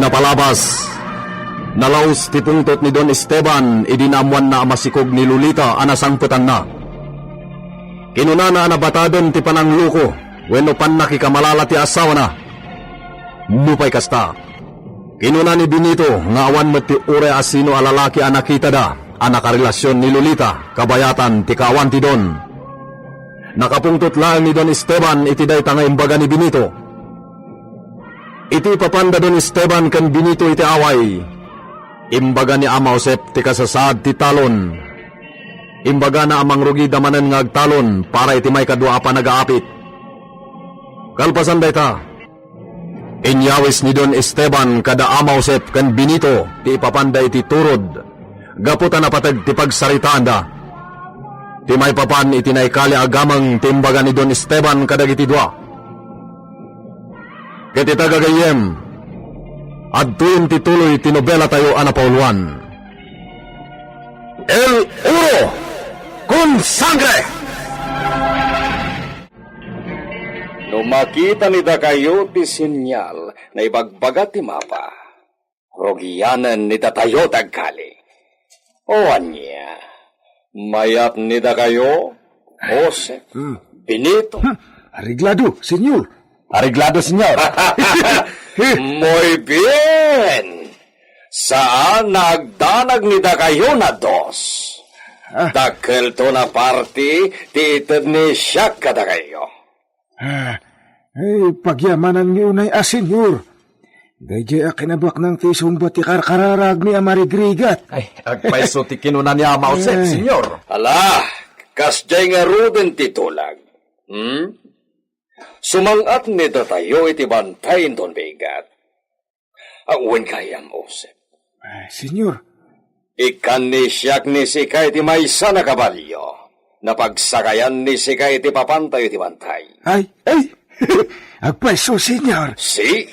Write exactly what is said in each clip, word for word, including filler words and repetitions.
Napalabas, nalaus ti pungtot ni Don Esteban idi naammoanna a masikog ni Lolita a nasangpetanna. Kinunana a nabataden ti panangloko wenno pannakikamalala ti asawana. Nupay kasta, kinuna ni Benito nga awan met ti uray a sino a lalaki a nakitada a nakarelasion ni Lolita kabayatan ti kaawan ti Don. Nakapungtot laeng ni Don Esteban iti dayta nga imbaga ni Benito. Iti ipapanda Don Esteban ken Benito iti away, imbaga ni Ama Josep ti kasasaad ti talon. Imbagana a mangrugida manen nga agtalon para iti maikadua a panagaapit. Kalpasan dayta, inyawis ni Don Esteban kada Ama Josep ken Benito ti ipapanda iti turod gapu ta napateg ti pagsaritaanda. Ti maipapan iti naikali a gameng ti imbaga ni Don Esteban kadagiti dua. Ket ita, gagayyem, adtoyen ti tuloy ti nobelatayo a napauluan, El Oro con Sangre! No makita ni dakayo ti senyal nga ibagbaga ti mapa, rugianen ni datayo ti agkali. O ania, mayat ni dakayo, Josep, Hmm. Benito? Hmm. Areglado, senyor. Areglado, senyor. Muy bien! Saan nga agdanag ni dakayo nga dos. Ah. Dakkelto nga parti ti ited ni siak kadakayo. Ah, ay, pagyamananmi unay a, senyor. Daydiay a kinabaknang ti isungbat ti karkararagmi a marigrigat. Ay, agpayso ti kinuna ni Ama Josep, Eh. senyor. Ala, kasdiay ngaruden ti tulag. Hmm? Sumang-at ni datayo iti bantay inton bigat. Awan gayam, Josep. Eh, senyor. Ikkan ni siak ni sika iti maysa nga kabalio. Napagsakayan ni sika iti papantayo iti bantay. Ay, ay! Agpayso, senyor. Si?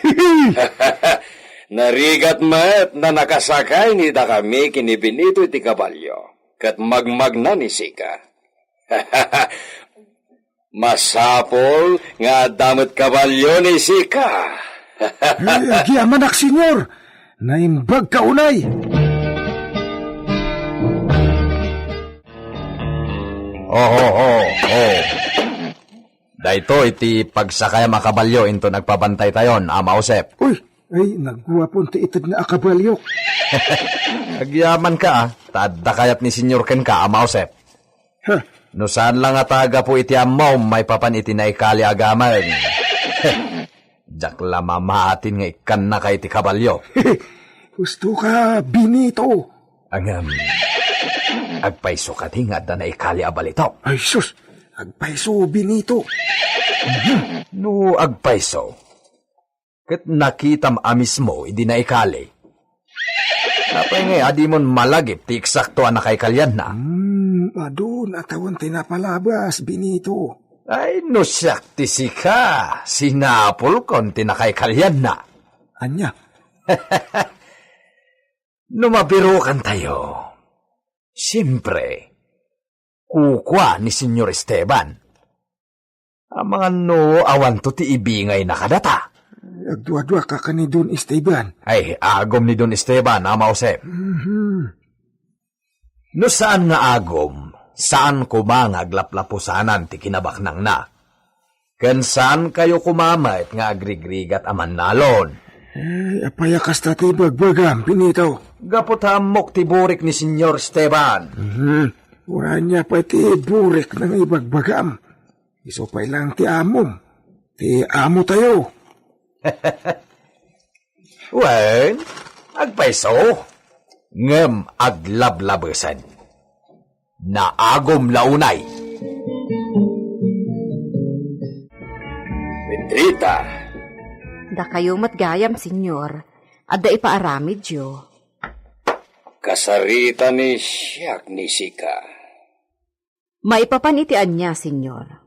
Narigat met nga nakasakay ni dakami ken ni Benito iti kabalio, ket magmagna ni sika. Masapul nga adda met kabalio ni sika. Eh, agyamanak, senyor. Naimbag ka unay. Ho, ho, ho, ho. Daytoy ti pagsakayam a kabalio inton agpabantaytayon, Ama Josep. Uy, ay, nagguapon ti ited nga a kabalio. Agyaman ka, ah. Ta adda kayat ni senyor kenka, Ama Josep. Ha? No saan la ngata gapu iti ammom maipapan iti naikali a gameng. Diak la mamatin nga ikkannaka iti kabalio. Husto ka, Benito. Ngem, agpayso kadi nga adda naikali a balitok? Ay, sus! Agpayso, Benito. No agpayso, ket nakitam a mismo idi naikali. Apay nga adimon malagip ti eksakto a nakaikalianna? Hmm, adun a tawen ti napalabas, Benito. Ay, no siak ti sika, sinapulkon ti nakaikalianna. Ania? No mabirukantayo, siempre, kukua ni Senyor Esteban. Amangan no awanto ti ibingayna kadata. Agduadua ka ken ni Don Esteban. Ay, agum ni Don Esteban, Ama Josep. Mhm. No saan nga agum, saan koma nga aglaplapusanan ti kinabaknangna. Ken saan kayo koma met nga agrigrigat a mannalon. Ay, apay a kasta ti ibagbagam, Benito? Gapu ta ammok ti burik ni Senyor Esteban. Mhm. Ania pay ti burik nga ibagbagam? Isu pay lang ti amom. Ti amotayo. Wen, agpayso, ngem aglablabesen. Naagum la unay. Bendita. Dakayo met gayam, Senyor. Adda ipaaramidyo. Kasarita ni siak ni sika. Maipapan iti ania, Senyor?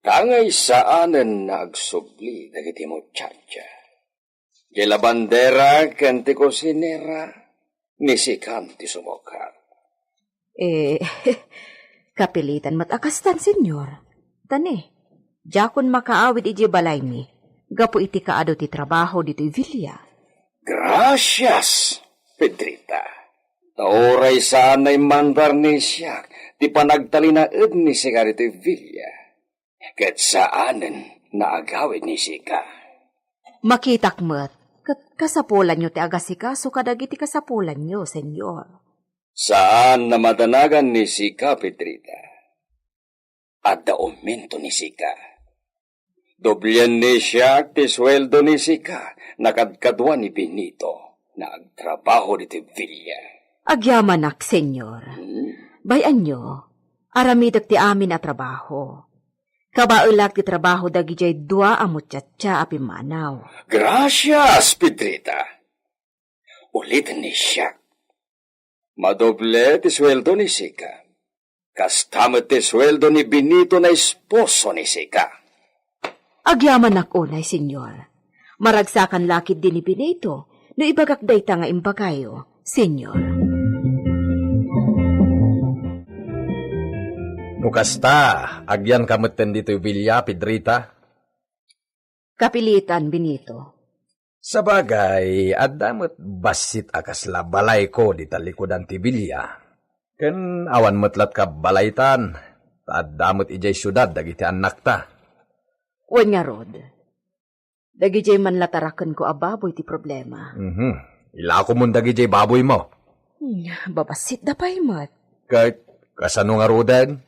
Tangay saanen nga agsubli dagiti muchacha. Ti labandera ken ti kusinera, ni sikan ti sumukar. Eh, kapilitan met a kastan, Senyor. Ta ne, diakon makaawid idiay balaymi, gapu iti kaadu ti trabaho ditoy villa. Gracias, Pedrita. Ta uray saan a immandar ni siak ti panagtalinaed ni sika ditoy villa, ket saanen nga agawid ni sika. Makitak met, ket kasapulanyo ti agasikaso kadagiti kasapulanyo, Señor. Saan a madanagan ni sika, Pedrita. Adda aumento ni sika. Doblien ni siak ti sueldo ni sika, nakadkadua ni Benito, nga agtrabaho ditoy villa. Agyamanak, Señor. Hmm? Bay-anyo, aramidek ti amin a trabaho. Kabaelak ti trabaho dagidiay dua a muchacha a pimmanaw. Gracias, Pedrita. Uliten ni siak. Madoble ti sueldo ni sika. Kasta met ti sueldo ni Benito nga esposo ni sika. Agyamanak unay, Señor. Maragsakan la ketdi ni Benito no ibagak dayta nga imbagayo, Señor. No kasta, agyanka metten ditoy villa, Pedrita? Kapilitan, Benito. Sabagay, adda met bassit a kasla balayko dita likudan ti villa. Ken awan met latta balaytan, ta adda met idiay siudad dagiti annakta. Wen ngarud, dagidiay man la tarakenko a baboy ti problema. Mhm. Ilakomon dagidiay baboymo. Hmm, babassitda pay met. Ket kasano ngaruden?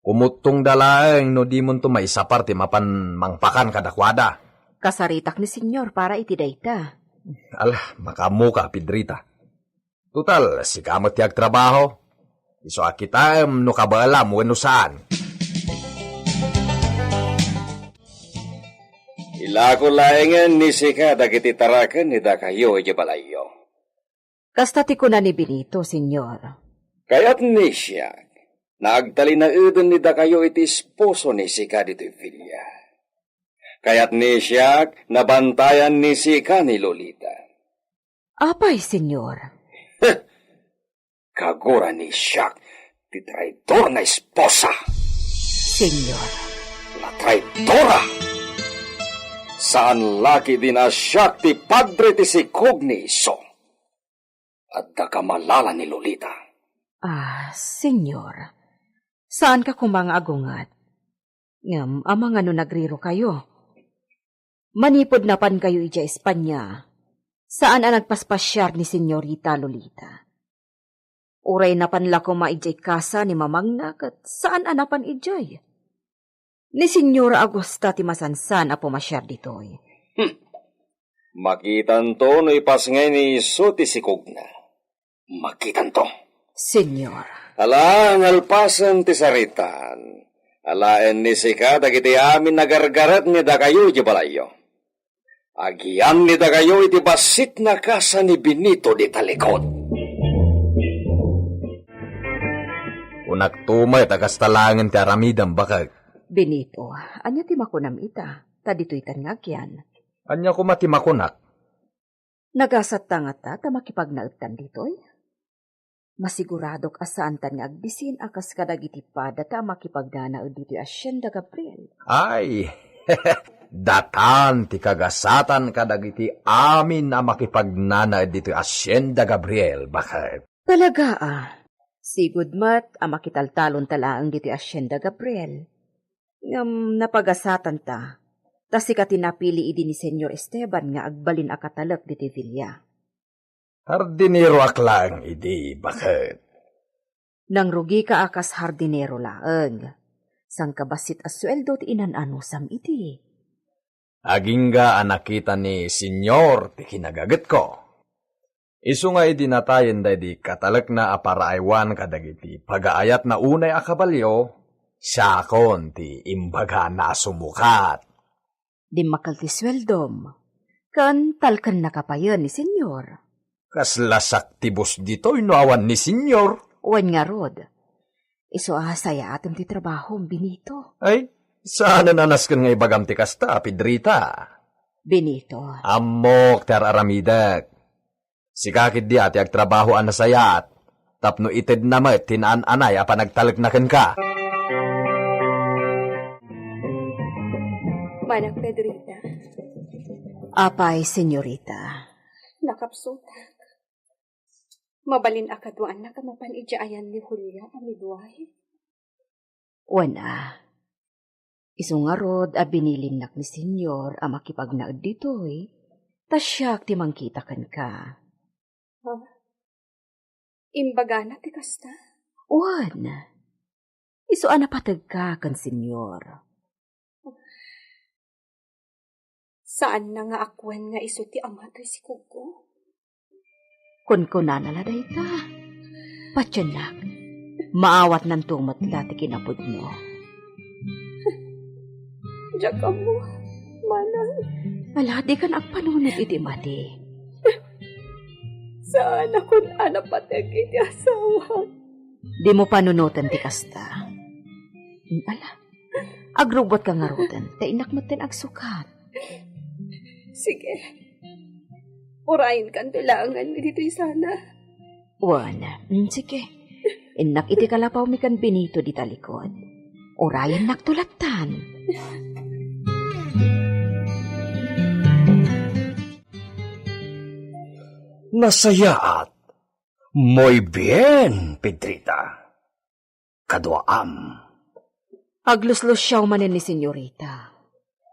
Kumuttongda laeng no dimonto maisapar ti mapan mangpakan kadakuada. Kasaritak ni Señor para iti dayta. Ala, makaammoka, Pedrita. Total, sika met ti agtrabaho. Isu a kitaem no kabaelam wenno saan. Ilako laengen ni sika dagiti taraken ni dakayo idiay balayyo. Kasta ti kuna ni Benito, Señor. Kayat ni siak, nga agtalinaeden ni dakayo iti esposo ni sika ditoy villa. Kayat ni siak, nga bantayan ni sika ni Lolita. Apay, Señor? Kagura ni siak ti traidor nga esposa. Señor. La traidora! Saan la ketdi nga siak ti padre ti sikog ni isu. Adda kamalala ni Lolita. Ah, Señor, saanka koma nga agunget. Ngem amangan no nagrirokayo. Manipud napankayo idiay Espanya, saan a nagpaspasiar ni Señorita Lolita. Uray napan la koma idiay kasa ni mamangna ket saan a napan idiay. Ni Señora a gusta ti masansan a pumasiar ditoy. Hmm. Makitanto no ipasngay ni isu ti sikogna. Makitanto. Señor. Ala, nalpasen ti saritaan. Alaen ni sika dagiti amin a gargaret ni dakayo idiay balayyo. Agyannidakayo iti bassit a kasa ni Benito dita likod. Kunakto met a kasta laengen ti aramidem, baket. Benito, ania ti makunam ita? Ta ditoytan nga agyan. Ania koma ti makunak? Nagasatta ngata ta makipagnaedtan ditoy? Masiguradok a saantan nga agbisin a kas kadagiti padata a makipagnanaed ditoy Hacienda Gabriel. Ay, datan ti kagasatan kadagiti amin a makipagnanaed ditoy Hacienda Gabriel, baket. Talaga a, sigud met a makitaltalonta laeng ditoy Hacienda Gabriel. Ngem napagasatanta, ta sika ti napili idi ni Señor Esteban nga agbalin a katalek ditoy villa. Hardinero ak laeng idi, baket. Nangrugika a kas hardinero laeng. Sangkabassit a sueldo ti inan-anusam idi. Agingga a nakita ni Señor ti kinagagetko. Isu nga idi natayen daydi katalekna a paraaywan kadagiti pagaayatna unay a kabalio, siakon ti imbagana a sumukat. Dimmakkel ti sueldom, ken talkennaka payen ni Señor. Kasla saktibos ditoy no awan ni Señor. Wen ngarud, isu a sayaatem ti trabahom, Benito. Ay, saanen a nasken nga ibagam ti kasta, Pedrita. Benito. Ammok ti ar-aramidek. Sika ketdi a ti agtrabaho a nasayaat, tapno itedna met ti naan-anay a panagtalekna kenka. Manak Pedrita. Apay, Señorita. kapsutak. Mabalin a kaduaannak a mapan idiay ayan ni Julia a midwife. Wen a, isu ngarud a binilinnak ni Senyor a makipagnaed ditoy, ta siak ti mangkita kenka. Ha? Imbagana ti kasta? Wen, isu a napategka ken Senyor. Saanna nga akuen nga isu ti ama toy sikugko? Kunkunana la dayta. Patiennak, maawatnanto met la ti kinapudno. Diak ammo, manang. Ala, dikan agpanunot iti madi. Saanakon a napateg iti asawak. Dimo panunoten ti kasta. Ala, agrubbuatka ngaruden, ta innak metten agsukat. Sige. Urayenkanto laengen ditoy sana. Wen, mm, sige. Innak iti kalapawmi ken Benito dita likod. Urayennakto lattan. Nasayaat. Muy bien, Pedrita. Kaduaam. Agluslusiaw manen ni Senyorita.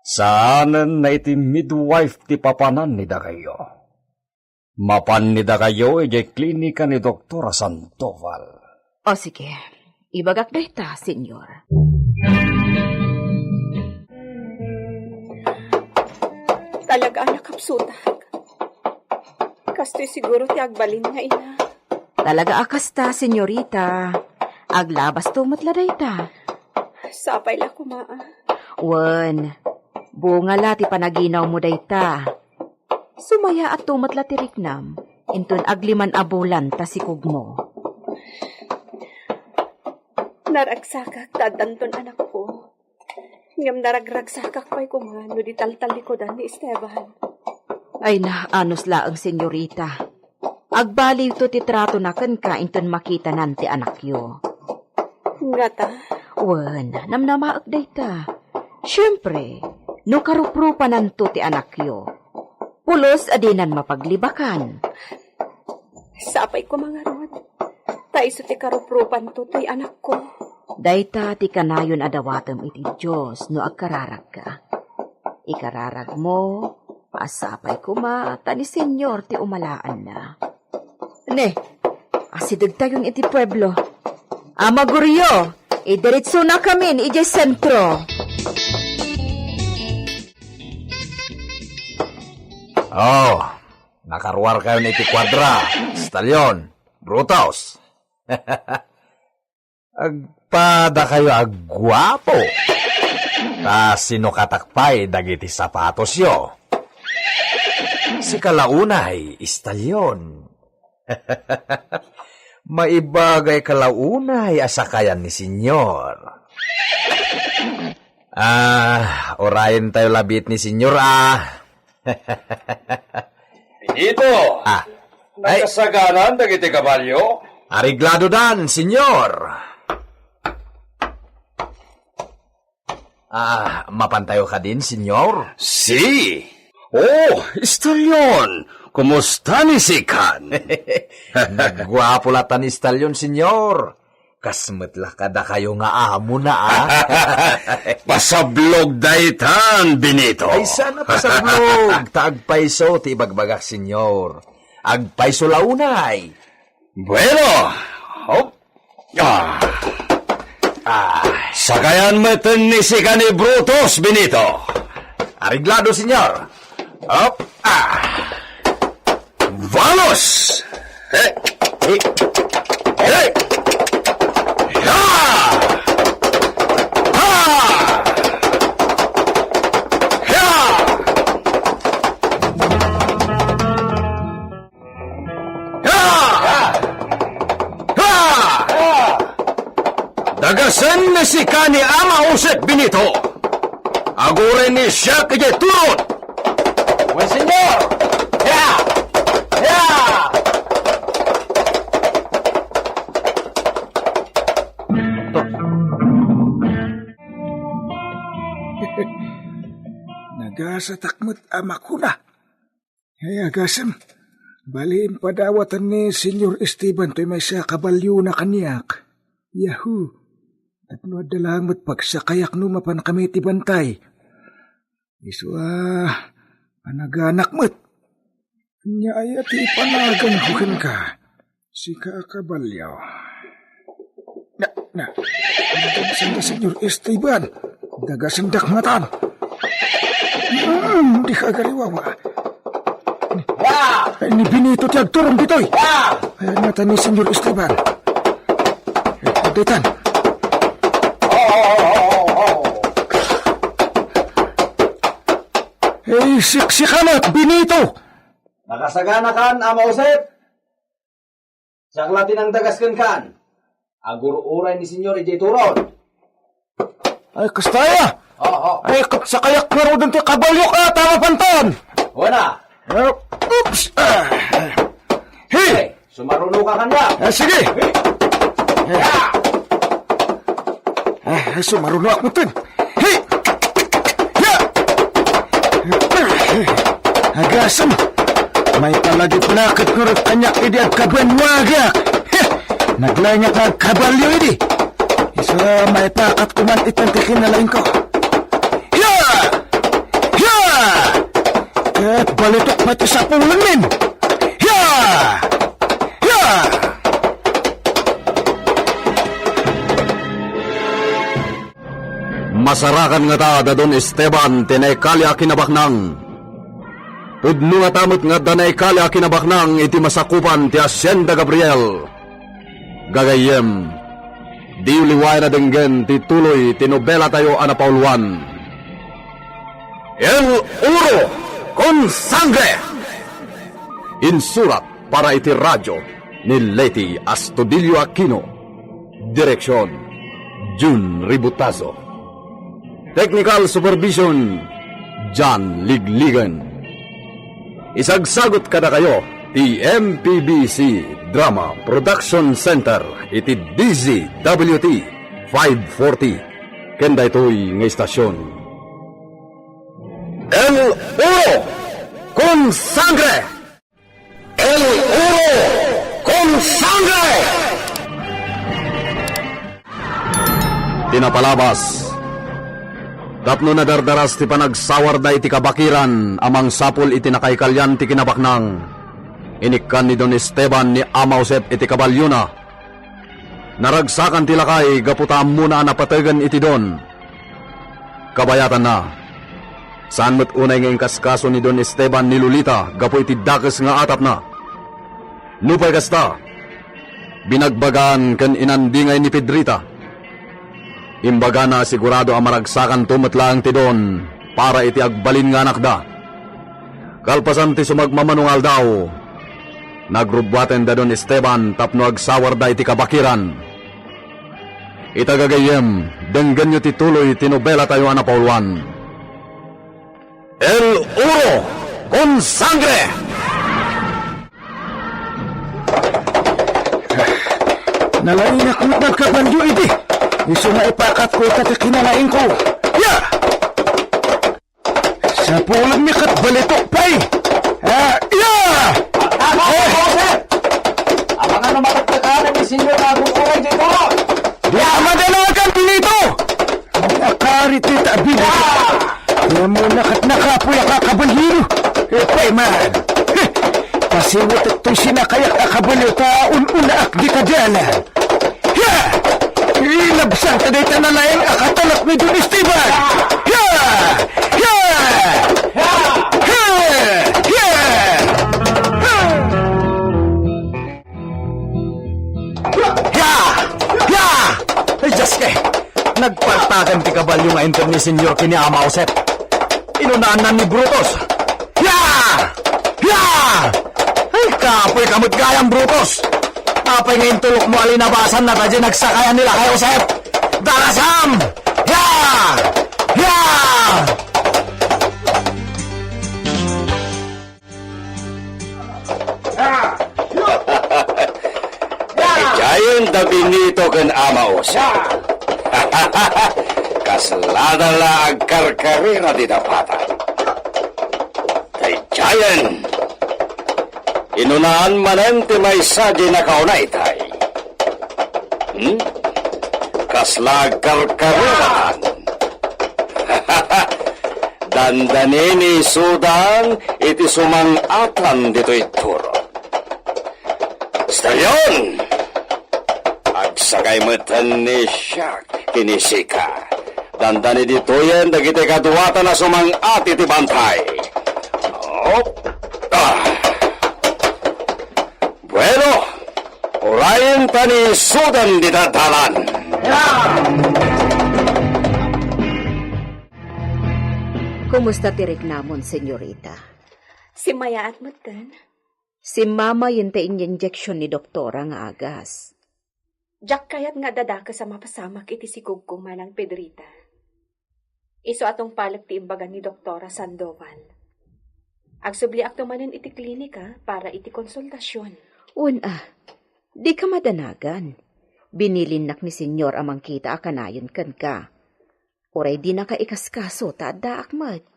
Saanen na iti midwife ti papanan ni dakayo. Mapan ni dakayo idiay klinika ni Doktora Sandoval. O, sige. Ibagak dayta, Senyor. Talaga a nakapsutak. Kastoy siguro ti agbalin nga ina. Talaga a kasta, senyorita. Aglabasto met la dayta. Sapay la koma, a. Wen, bunga la ti panaginawmo dayta. Sumayaatto met la ti riknam, inton agliman a bulan ta sikugmo. Naragsakak ta addanton anakko. Ngem naragragsakak pay koma no di taltallikudan ni Esteban. Ay na, anus laeng, senyorita. Agbaliwto ti tratona kenka inton makitanan ti anakyo. Ngata? Wen, namnamaek dayta. Siempre, no karuprupananto ti anakyo, pulos a dinan mapaglibakan. Sapay koma ngarud, ta isu ti karuprupanto toy anakko. Dayta ti kanayon a dawatem iti Dios no agkararagka. Ikararagmo, a sapay koma ta ni Senyor ti umalaanna. Ne, asidegtayon iti pueblo. Amaguryo, idiritsonakamin idiay sentro. Oh, nakaruarkayon iti kuadra, Stallion, Brutus. Agpadakayo a guapo. Ta sinukatak pay dagiti sapatosyo. Sika la unay, Stallion. Maibagayka la unay a sakayan ni Senyor. Ah, urayentayo labi ni Senyor, a. Benito! Ah, ay. Nakasaganan dagiti kabalio? Aregladodan, Senyor. Ah, mapantayo kadin, Senyor? Si. Oh, Stallion, kumusta ni sikan? Nagguapo latta ni Stallion, Senyor. Kas met la kadakayo nga amona, a. Pasablog daytan, Benito. Ay, saan a pasablog? Ta agpayso ti ibagbagak, Senyor. Agpayso la unay. Bueno. Hop. Ah. Ah. Sakayan metten ni sika ni Brutus, Benito. Areglado, Senyor. Hop. Ah. Vamos! Hey! Hey! Hey! Ha! Ha! Ha! Ha! Ha! Dagasen ni sika ni Ama Josep, Benito. Aguren ni siak idiay turot. Wen, senyor! Ya! Ya! Nagasatak met a makuna. Ay, agasem. Bali, impadawatan ni Senyor Esteban toy maysa a kabalyona kaniak. Yahoo! Tapno adda laeng met pagsakayakno mapankami ti bantay. Isu a, a naganak met. Ania aya ti ipanaganko kenka? Sika a kabalyo. Na, na, andang sanda, Senyor Esteban. Dagasendak ngatan. Hmm, dika agariwawa. Ay, ni Benito ti agturong ditoy. Ay, ngatan ni Senyor Esteban. Ay, daytan. Ay, siksika met, Benito. Nakasaganakan, Ama Josep? Siak la ti nangdagas kenkan. Agur-uray ni Senyor idiay turon. Ay, kasta aya? Oo. Ay, ket sakayak ngaruden ti kabalyo ka, tama panton. Wana. Eh, oops. Ah, ah. Hey! Hey, sumaruno ka kanya. Ah, sige. Hey. Ah, ah, sumaruno ako, Tin. Hi! Ya! Agasem! Maipalagipnaketko rut kaniak idi agkabanwagak. Heh! Naglaingak nga agkabalyo idi. Isu a, maipakatko man itan ti kinalaingko. Ya! Ya! Ket balitok met ti sapulenmin. Ya! Ya! Masarakan ngata da Don Esteban ti naikali a kinabaknang. Pudno ngata met nga adda naikali a kinabaknang iti masakupan ti Hacienda Gabriel. Gagayyem, diyo liwayan a denggen ti tuloy ti nobelatayo a napauluan, El Oro con Sangre. Insurat para iti radio ni Leti Astudillo Aquino. Direksion, Jun Ributazo. Technical supervision, John Ligligan. Isagsagut kadakayo ti M P B C Drama Production Center iti D Z W T five forty ken daytoy nga istasion. El Oro con Sangre! El Oro con Sangre! Ti napalabas, tapno nadardaras ti panagsawarda iti kabakiran a mangsapul iti nakaikalian ti kinabaknang, inikkan ni Don Esteban ni Ama Josep iti kabalyona. Naragsakan ti lakay gapu ta ammona a napategen iti don. Kabayatanna, saan met unay nga inkaskaso ni Don Esteban ni Lolita gapu iti dakes nga atapna. Nupay kasta, binagbagaan ken inandingay ni Pedrita. Imbagana a sigurado a maragsakanto met laeng ti don para iti agbalin nga anakda. Kalpasan ti sumagmamano nga aldaw, nagrubbuaten da Don Esteban tapno agsawarda iti kabakiran. Ita gagayyem, denggenyo ti tuloy ti nobelatayo a napauluan, El Oro con Sangre! Nalaingak met nga agkabalyo idi. Isu nga ipakatko ita ti kinalaingko. Ya! Sapulenmi ket balitok pay. Ah, ya! Tama, Joseph! Amangan no matektekan ni Senyor nga agur-uray ditoy. Di ka madanagan dito! Nakari ti tabi. Ya! Kaya mo na ket nakapoy a kakabalyo. Eh, pay man. Heh! Pasiwetek toy sinakayak a kabalyo ta un-unaak di kadalan. Ya! Ilabsang ta dayta nalaing a katalak ni Don Esteban! Ya! Ya! Ya! Ya! Ya! Ya! Ay, Diyos ko! Nagpartagan ti kabalyo nga inter ni Senyor ken ni Ama Josep. Inunaanna ni Brutus. Ya! Ya! Ay, kapoy ka met gayam, Brutus! Apay nga intulokmo a linabasanna ta diay nagsakayan ni Lakay Josep? Darasam! Ya! Ya! Idiayen da Benito ken Ama Josep. Kaslada la agkarkarera ti dapat. Daydiayen, Inunaan manen ti maysa diay nakauna itay. Hmm? Kasla agkarkarunatan. Dandani ni isudan iti sumang-atan ditoy turog. Stallion! Agsakay metten ni Shaq ken ni Sika. Dandani ditoyen dagiti kaduatan a sumang-at iti bantay. Op! Ah! Bueno, urayen ta ni isudan dita dalan. Kumusta ti riknamon, senyorita? Simmayaat metten. Simmamayen ta inyinjeksion ni doktora nga agas. Diak kayat nga adda dakes a mapasamak iti sigugko, Manang Pedrita. Isu a tungpalek ti imbaga ni Doktora Sandoval. Agsubliakto manen iti klinika para iti konsultasion. Wen a, dika madanagan. Binilinnak ni Senyor a mangkita a kanayon kenka. Uray dinaka ikaskaso ta addaak met.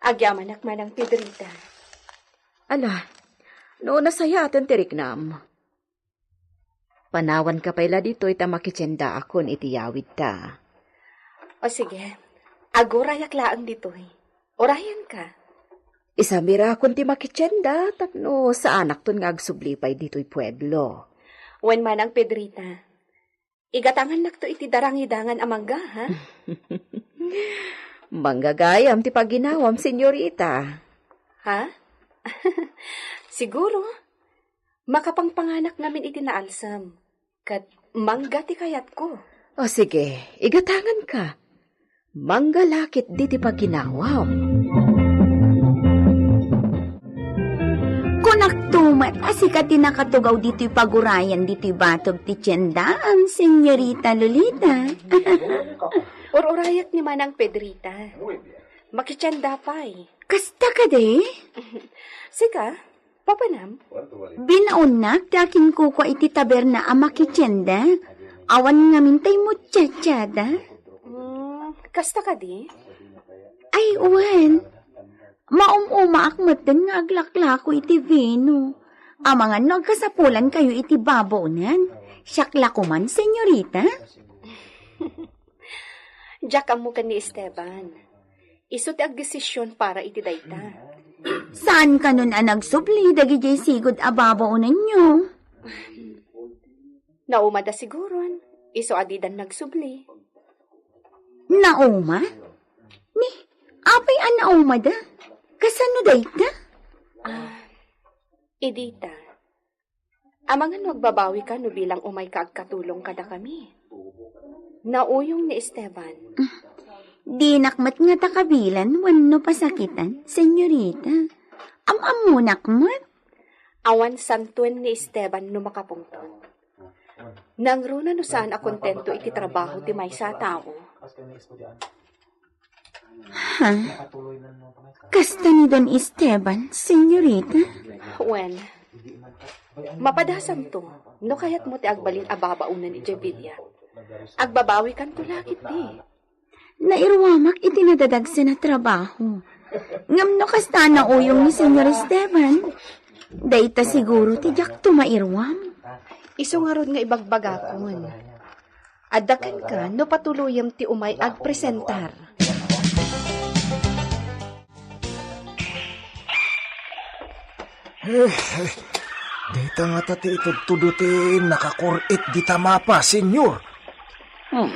Agyamanak, Manang Pedrita. Ala, no nasayaten ti riknam. Panawanka pay la ditoy ta makitiendaakon iti yawidta. O sige, agurayak laeng ditoy. Urayenka. Isamirakon ti makitienda tapno saanakton nga agsubli pay ditoy pueblo. Wen, Manang Pedrita, igatangannakto iti darangidangan a mangga, ha? Manggagayam ti pagginawam, senyorita. Ha? Siguro. Makapangpanganak ngamin iti naalsem, ket mangga ti kayatko. O sige, igatanganka. Mangga la ketdi ti pagginawam. Kunakto met a sika ti nakatugaw ditoy pagurayan ditoy batog ti tiendaam, Senyorita Lolita. Ur-urayak ni Manang Pedrita. Makitienda pay. Kasta kadi? Sika? Papanam? Binaonnak ti akinkukua iti taberna a makitienda. Awan ngamin tay muchachada. Mm, kasta kadi? Ay, wen. Maum-umaak metten nga aglaklako iti vino. Amangan no agkasapulankayo iti babaonan. Siak la koman, senyorita. Diak ammo ken ni Esteban. Isu ti agdesision para iti dayta. Saan kanon a nagsubli dagidiay sigud a babaonanyo? Naumada siguron. Isu a didan nagsubli. Nauma? Ni, apay a naumada? Kasano dayta? Ah, idita. Amangan no agbabawika no bilang umayka agkatulong kadakami. Nauyong ni Esteban. Dinak met ngata kabilan wenno pasakitan, senyorita. Am-ammonak met. Awan santoen ni Esteban no makapungtot. Nangruna no saan a kontento iti trabaho ti maysa a tao. Ha? Kasta ni Don Esteban, senyorita? Wen, mapadasanto, no kayatmo ti agbalin a babaonen idiay bilia. Agbabawikanto la ketdi. Nairuamak iti nadadagsen a trabaho. Ngem no kasta a nauyong ni Senyor Esteban, dayta siguro ti diakto mairuam. Isu ngarud nga ibagbagakon. Adda kenka no patuloyem ti umay agpresentar. Eh, eh, dayta ngata ti itudtudo ti nakakur-it dita mapa, senyor. Hmm.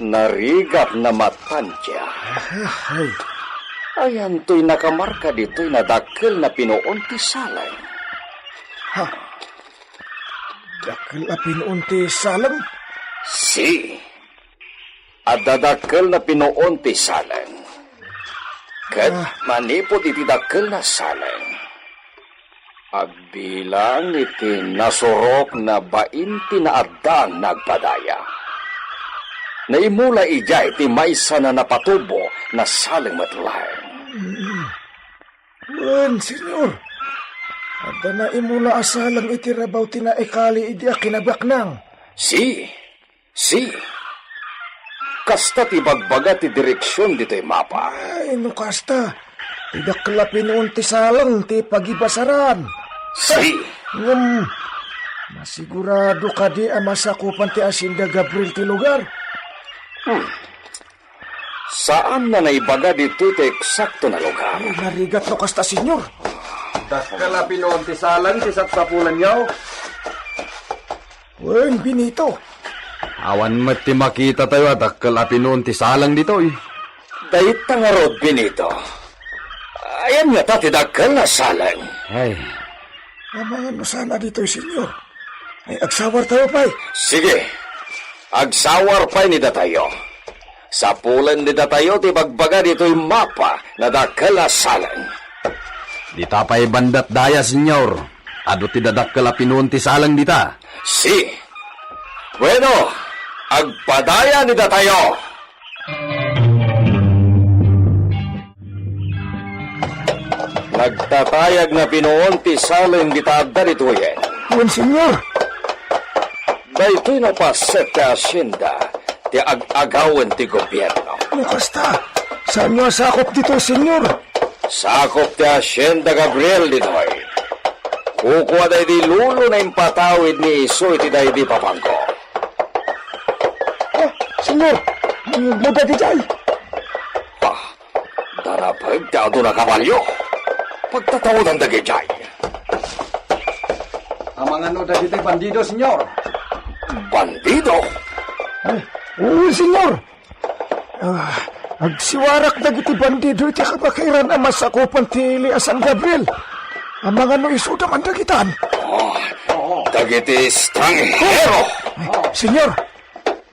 Narigat na matan dia. Ay. Ayantoy nakamarka ditoy nadakkel na pinuon ti saleng. Ha? Dakkel a pinuon ti saleng? Si. Adda dakkel na pinuon ti saleng. Ket Ah. manipud iti dakkel na saleng, agbilang iti nasurok na bain ti naaddang nagpadaya. Naimula idiay ti maysa na napatubo na saleng met laeng. Wen, senyor. Adda naimula a saleng iti rabaw ti naikali idi a kinabaknang. Si, si. Kasta ti bagbaga ti direksion ditoy mapa. Ay, no kasta, Ti dakkel a pinuon ti saleng ti pagibasaran. Si. Ngem, masigurado kadi a masakupan ti Hacienda Gabriel ti lugar? Hmm. Saan a naibaga ditoy ti eksakto a lugar. Ay, narigat no kasta, Senyor. Dakkel a pinuon ti saleng ti sapsapulanyo. Wen, Benito. Awan met ti makitatayo a dakkel a pinuon ti saleng ditoy. Dayta ngarud, Benito. Ayan ngata ti dakkel a saleng. Ay. Amangan no saan a ditoy, Senyor. Ay, agsawar tayo, pay. Sige. Agsawar pay ni datayo. Sapulen ni datayo ti bagbaga ditoy mapa nga dakkel a saleng. Dita pay bandat daya, Senyor. Adu ti dadakkel a pinuon ti saleng dita. Si. Bueno, agpadaya ni datayo. Nagtatayag nga pinuon ti saleng dita adda ditoyen. Wen, Senyor. Daytoy napaset ti hacienda ti ag-agawen ti gobierno. No kasta, saanyo a sakup ditoy, Senyor? Sakup ti Hacienda Gabriel ditoy. Kukuada idi lulona impatawid ni isu iti daydi papanko. Ah, Senyor, mudadi jay. Ah, Darapeg ti adu a kabalio. Pagtataodan dagijay. Amangan no dagiti bandido, Senyor? Bandido? Ay, oo, Senyor. Ah, agsiwarak dagiti bandido iti kabakiran a masakupan ti Hacienda Gabriel. Amangan no isuda man dagitan. Oh, dagiti estranghero. Ay, Senyor,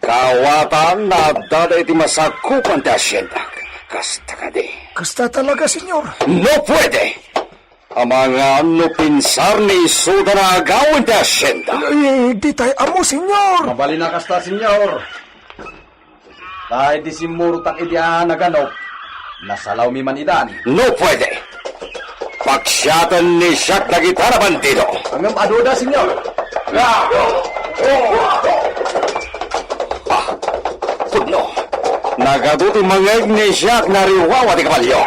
Kawatan nga adda iti masakupan ti haciendak. Kasta kadi. Kasta talaga, Senyor. No puede! Amangan no pinsar ni isuda nga agawen ti hacienda. Ay, di tayo amo, Senyor. Mabalin a kasta, Senyor. Tay di simmurotak idi a naganok. Nasalawmi man idan. No puede. Paksiaten ni siak dagita a bandido. Ngem aduda, Senyor. Ah, pudno. Nagadu ti mangngeg ni siak nga riwawa ti kabalio.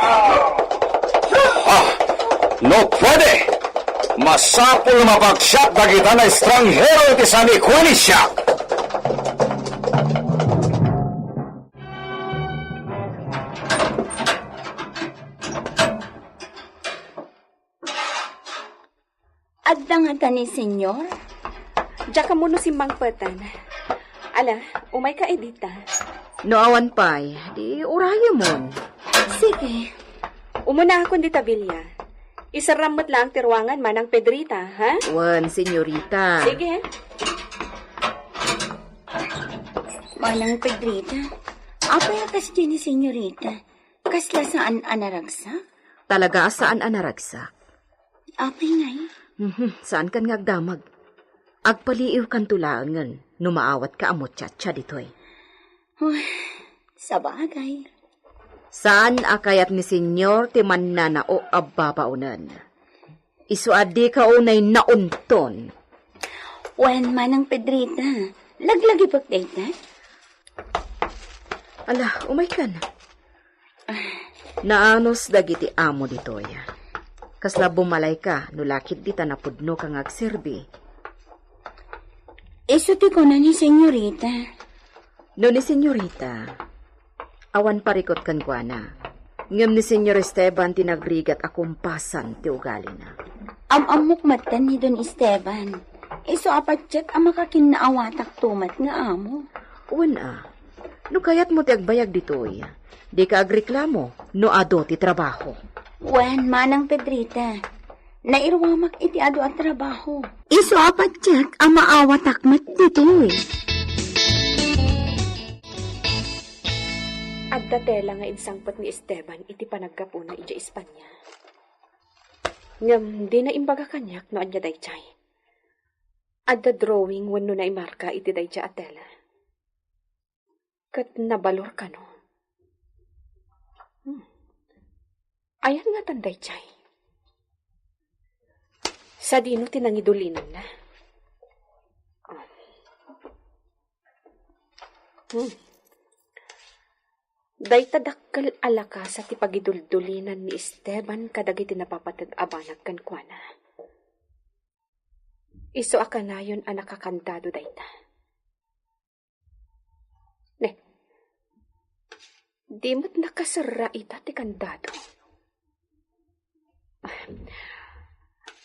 Ah, no puede. Masapul nga mapaksiat dagita nga estranghero iti sanikua ni siak. Adda ngata ni Senyor? Diak ammo no simmangpeten. Ala, umayka idita. No awan pay, di urayemon. Sige. Umunakon dita, Bilya. Iserram met laeng ti ruangan, Manang Pedrita, ha? Wen, Senyorita. Sige. Manang Pedrita, apay a kasdi ni Senyorita? Kasla saan a naragsak? Talaga a saan a naragsak. Apay ngay? Mhm, saankan nga agdamag. Agpaliiwkanto laengen no maawatka a muchacha ditoy. Uy, sabagay. Saan a kayat ni Senyor ti mannanao a babaonen. Isu a dika unay naunton. Wen, Manang Pedrita, laglagipek dayta. Ala, umaykan. Naanus dagiti amo ditoy. Kasla bumalayka no lakit dita napudnoka nga agserbi. Isu ti kuna ni Senyorita. No ni Senyorita, awan parikut kenkuana. Ngem ni Senyor Esteban ti nagrigat a kumpasan ti ugalina. Am-ammok metten ni Don Esteban. Isu a patiek a makakinnaawatakto met nga amo. Wen a, no kayatmo ti agbayag ditoy, dika agreklamo no adu ti trabaho. Wen, Manang Pedrita, nairuamak iti adu a trabaho. Isu a patiek a maawatak met ditoy. Adda tela nga insangpet ni Esteban iti panaggapuna idiay Espanya. Ngem dina imbaga kaniak no ania daydiay. Adda drawing wenno naimarka iti daydiay a tela. Ket nabalor kano. Hmm. Ayan ngatan daydiay? Sadino ti nangidulinanna? Hmm. Dayta dakkel a lakasa ti pagiduldulinan ni Esteban kadagiti napapateg a banag kenkuana. Isu a kanayon a nakakandado dayta. Ne, di met nakaserra ita ti kandado.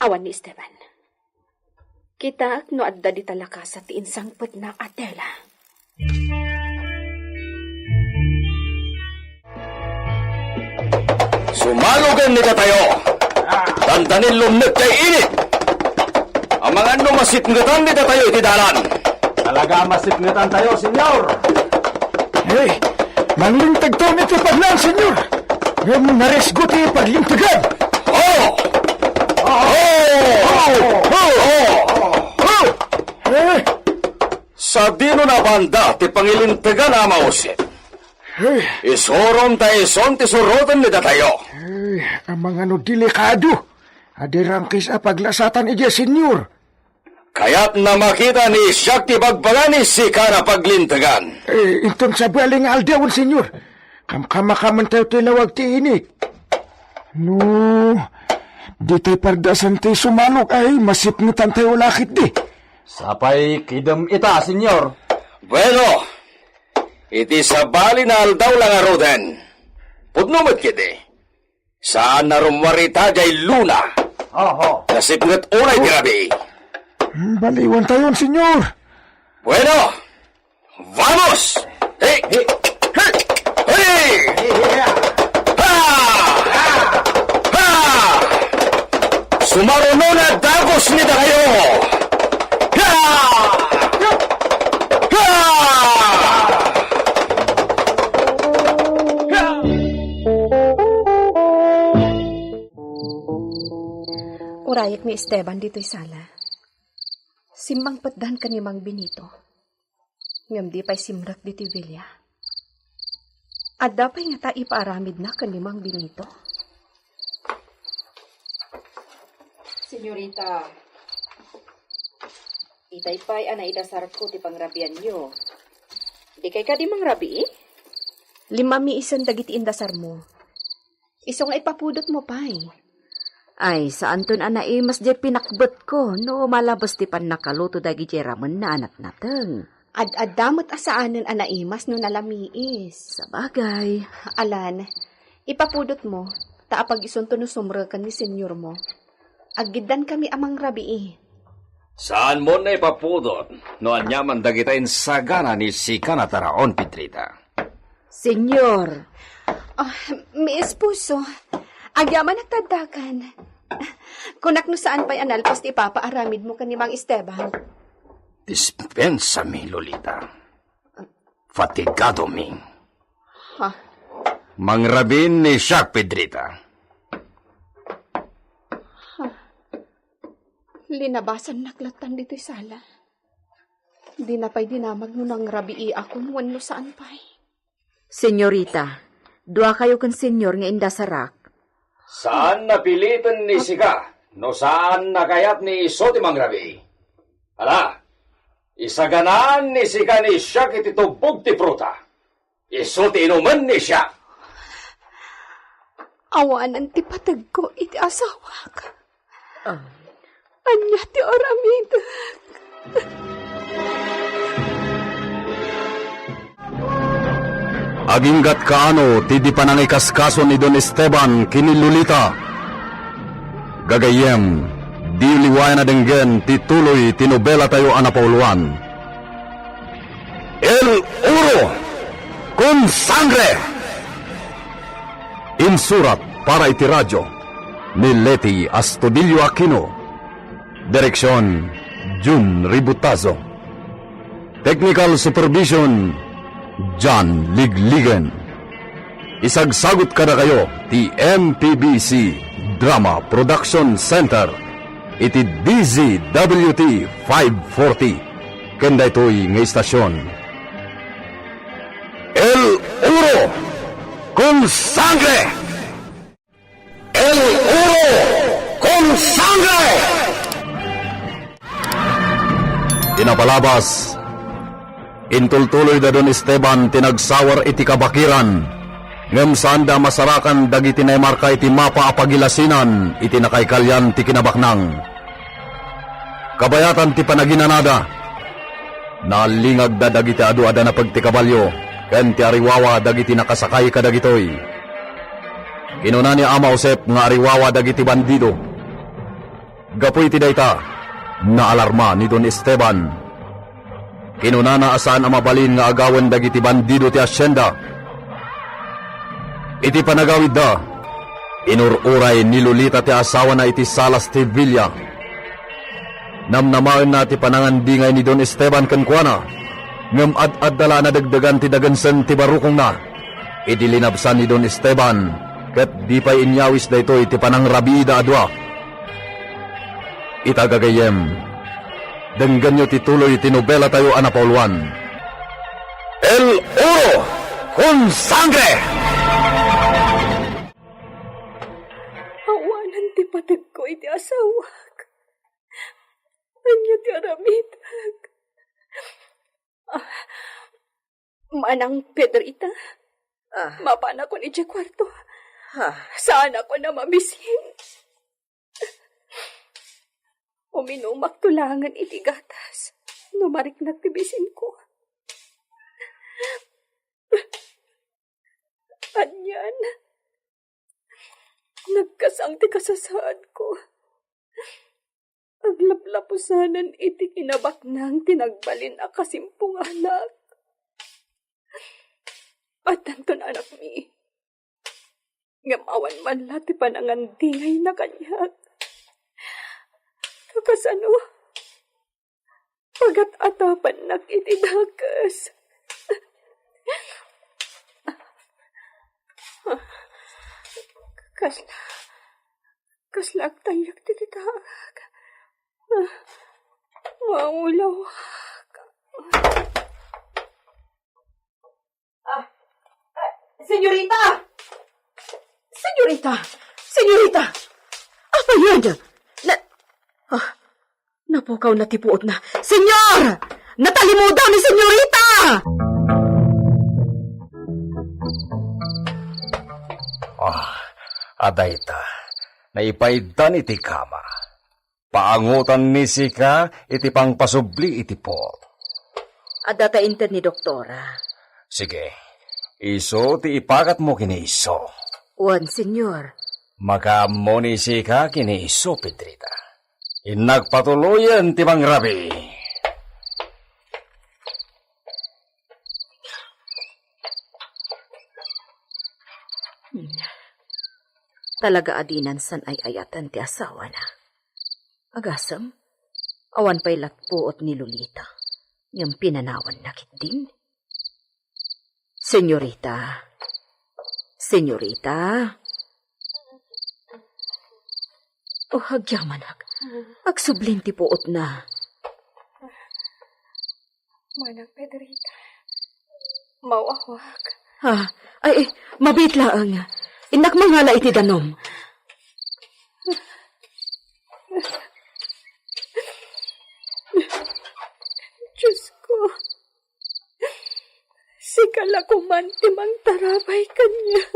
Awan ni Esteban. Kitaek no adda dita lakasa ti insangpetna a tela. Sumalugen ni datayo. Dandanin lumnek tay init. Amangan no masipngetan ni datayo iti dalan. Talaga masipngetan tayo, Senyor. Eh, manglinteg tayo iti pagnaen, Senyor. Ngem narisgo ti paglintegan. Oh! Oh! Oh! Oh! Oh! Eh? Sadino nabanda ti pangilintegan a mausip? Eh. Isurom ta ison ti suroten ni datayo. Eh, amangan no delikado. Adi rangkis a paglasatan idiay, Senyor. Kayatna makita ni Siak ti bagbaga ni sika a paglintegan. Eh, inton sabali nga aldawen, Senyor. Kamkamakaman tayo ti lawag ti init. No, di tayo pardasan ti sumalog ay masipngetan tayo lakit di. Sapay kidem ita, Senyor. Bueno, iti sabali nga aldaw la ngaruden. Pudno met ketdi. Saan a rummuar ita diay luna. Oho. Nasipnget unay ti rabii. Baliwan tayon, Senyor. Bueno, vamos! Hey! Hey! Hey! Hey! Ha! Ha! Sumaruno na dagus ni dakayo! Ha! Ha! Urayek ni Esteban ditoy sala. Simmangpetdan ken ni Mang Benito. Ngem di pay simrek ditoy bilia. Adda pay ngata ipaaramidna ken ni Mang Benito? Senyorita, itay pay a naidasarko ti pangrabianyo. Dikay kadi mangrabii? Limamiisen dagiti indasarmo. Isu nga ipapudotmo pay. Ay, saanton a naimas diay pinakbetko no malabes ti pannakaluto dagiti ramenna a natnateng. Ad-adda met a saanen a naimas no nalamiis. Sabagay. Alan, ipapudotmo, ta apag-isunto no sumreken ni senyormo. Aggiddankami a mangrabii. Saanmon a ipapudot no aniaman dagita insagana ni sika a taraon, Pedrita. Senyor. Ah, mi esposo, agyamanak ti addakan. Kunak no saan pay a nalpas ti ipapaaramidmo ken ni Mang Esteban. Dispensami, Lolita. Fatigadomi. Ha? Mangrabiin ni siak, Pedrita. Ha? Linabasannak lattan ditoy sala. Dina pay dinamag no nangrabiiakon wenno saan pay. Senyorita, duakayo ken senyor nga indasarak. Saan a piliten ni sika no saan a kayat ni isu ti mangrabii. Ala, isaganaan ni sika ni siak iti tubbog ti pruta. Isu ti inumen ni siak. Awanen ti pategko iti asawak. Ah. Ania ti aramidek? Aginggat kaano ti di panangikaskaso ni Don Esteban ken ni Lolita? Gagayyem, diyo liwayan a denggen ti tuloy ti nobelatayo a napauluan. El Oro con Sangre! Insurat para iti radio ni Leti Astudillo Aquino. Direksion, Jun Ributazo. Technical supervision, John Ligligen. Isagsagut kadakayo ti M P B C Drama Production Center iti D Z W T five forty ken daytoy nga istasion. El Oro con Sangre! El Oro con Sangre! Ti napalabas, intultuloy da Don Esteban ti nagsawar iti kabakiran Ngem saanda a masarakan dagiti naimarka iti mapa a pagilasinan iti nakaikalian ti kinabaknang. Kabayatan ti panaginanada, naalingagda dagiti adu a danapeg ti kabalio ken ti ariwawa dagiti nakasakay kadagitoy. Kinuna ni Ama Josep nga ariwawa dagiti bandido. Gapu iti dayta, naalarma ni Don Esteban. Kinunana a saan a mabalin nga agawen dagiti bandido ti hacienda. Iti panagawidda, inur-uray ni Lolita ti asawana iti salas ti villa. Namnamaenna ti panangandingay ni Don Esteban kenkuana, ngem ad-adda la a nadegdegan ti dagensen ti barukongna. Idi linabsan ni Don Esteban, ket di pay inyawis daytoy ti panangrabiida a dua. Ita gagayyem, denggenyo ti tuloy ti nobelatayo a napauluan, El Oro con Sangre! Awanen ti pategko iti asawak. Ania ti aramidek? Ah, Manang Pedrita, Ah. Mapanakon idiay kuarto. Ah. Saanakon a mabisin. Uminumakto laengen iti gatas no mariknak ti bisinko. Anian, nagkasang ti kasasaadko. Aglaplapusanen iti kinabaknang ti nagbalin a kasimpunganak. Addanton anakmi. Ngem awan man la ti panangandingayna kaniak. Kasano? Pagat-atapannak iti dakes. Kasla, kasla agtalek ti kitaek. Maulawak. Ah, ah, senyorita! Senyorita! Senyorita! Apay ida? Na, ah, napukaw na ti puotna. Senyor! Natalimudaw ni senyorita! Ah, adayta. Naipaiddan iti kama. Paangotan ni sika iti pangpasubli iti puot. Adda ta inted ni doktora. Sige. Isu ti ipakatmo ken ni isu. Wen, senyor. Makaammo ni sika ken ni isu, Pedrita. Innak patuloyen ti mangrabii. Hmm. Talaga a dinan san ay-ayaten ti asawana. Agasem, awan pay latpuot ni Lolita, ngem pinanawanna ketdin. Senyorita, senyorita. Oh, agyamanak. Agsublin ti puotna. Manang Pedrita, mawawak. Ah, ay, ay, mabiit laeng. Innak mangala iti danum. Diyos ko, sika la koman ti mangtarabay kaniak.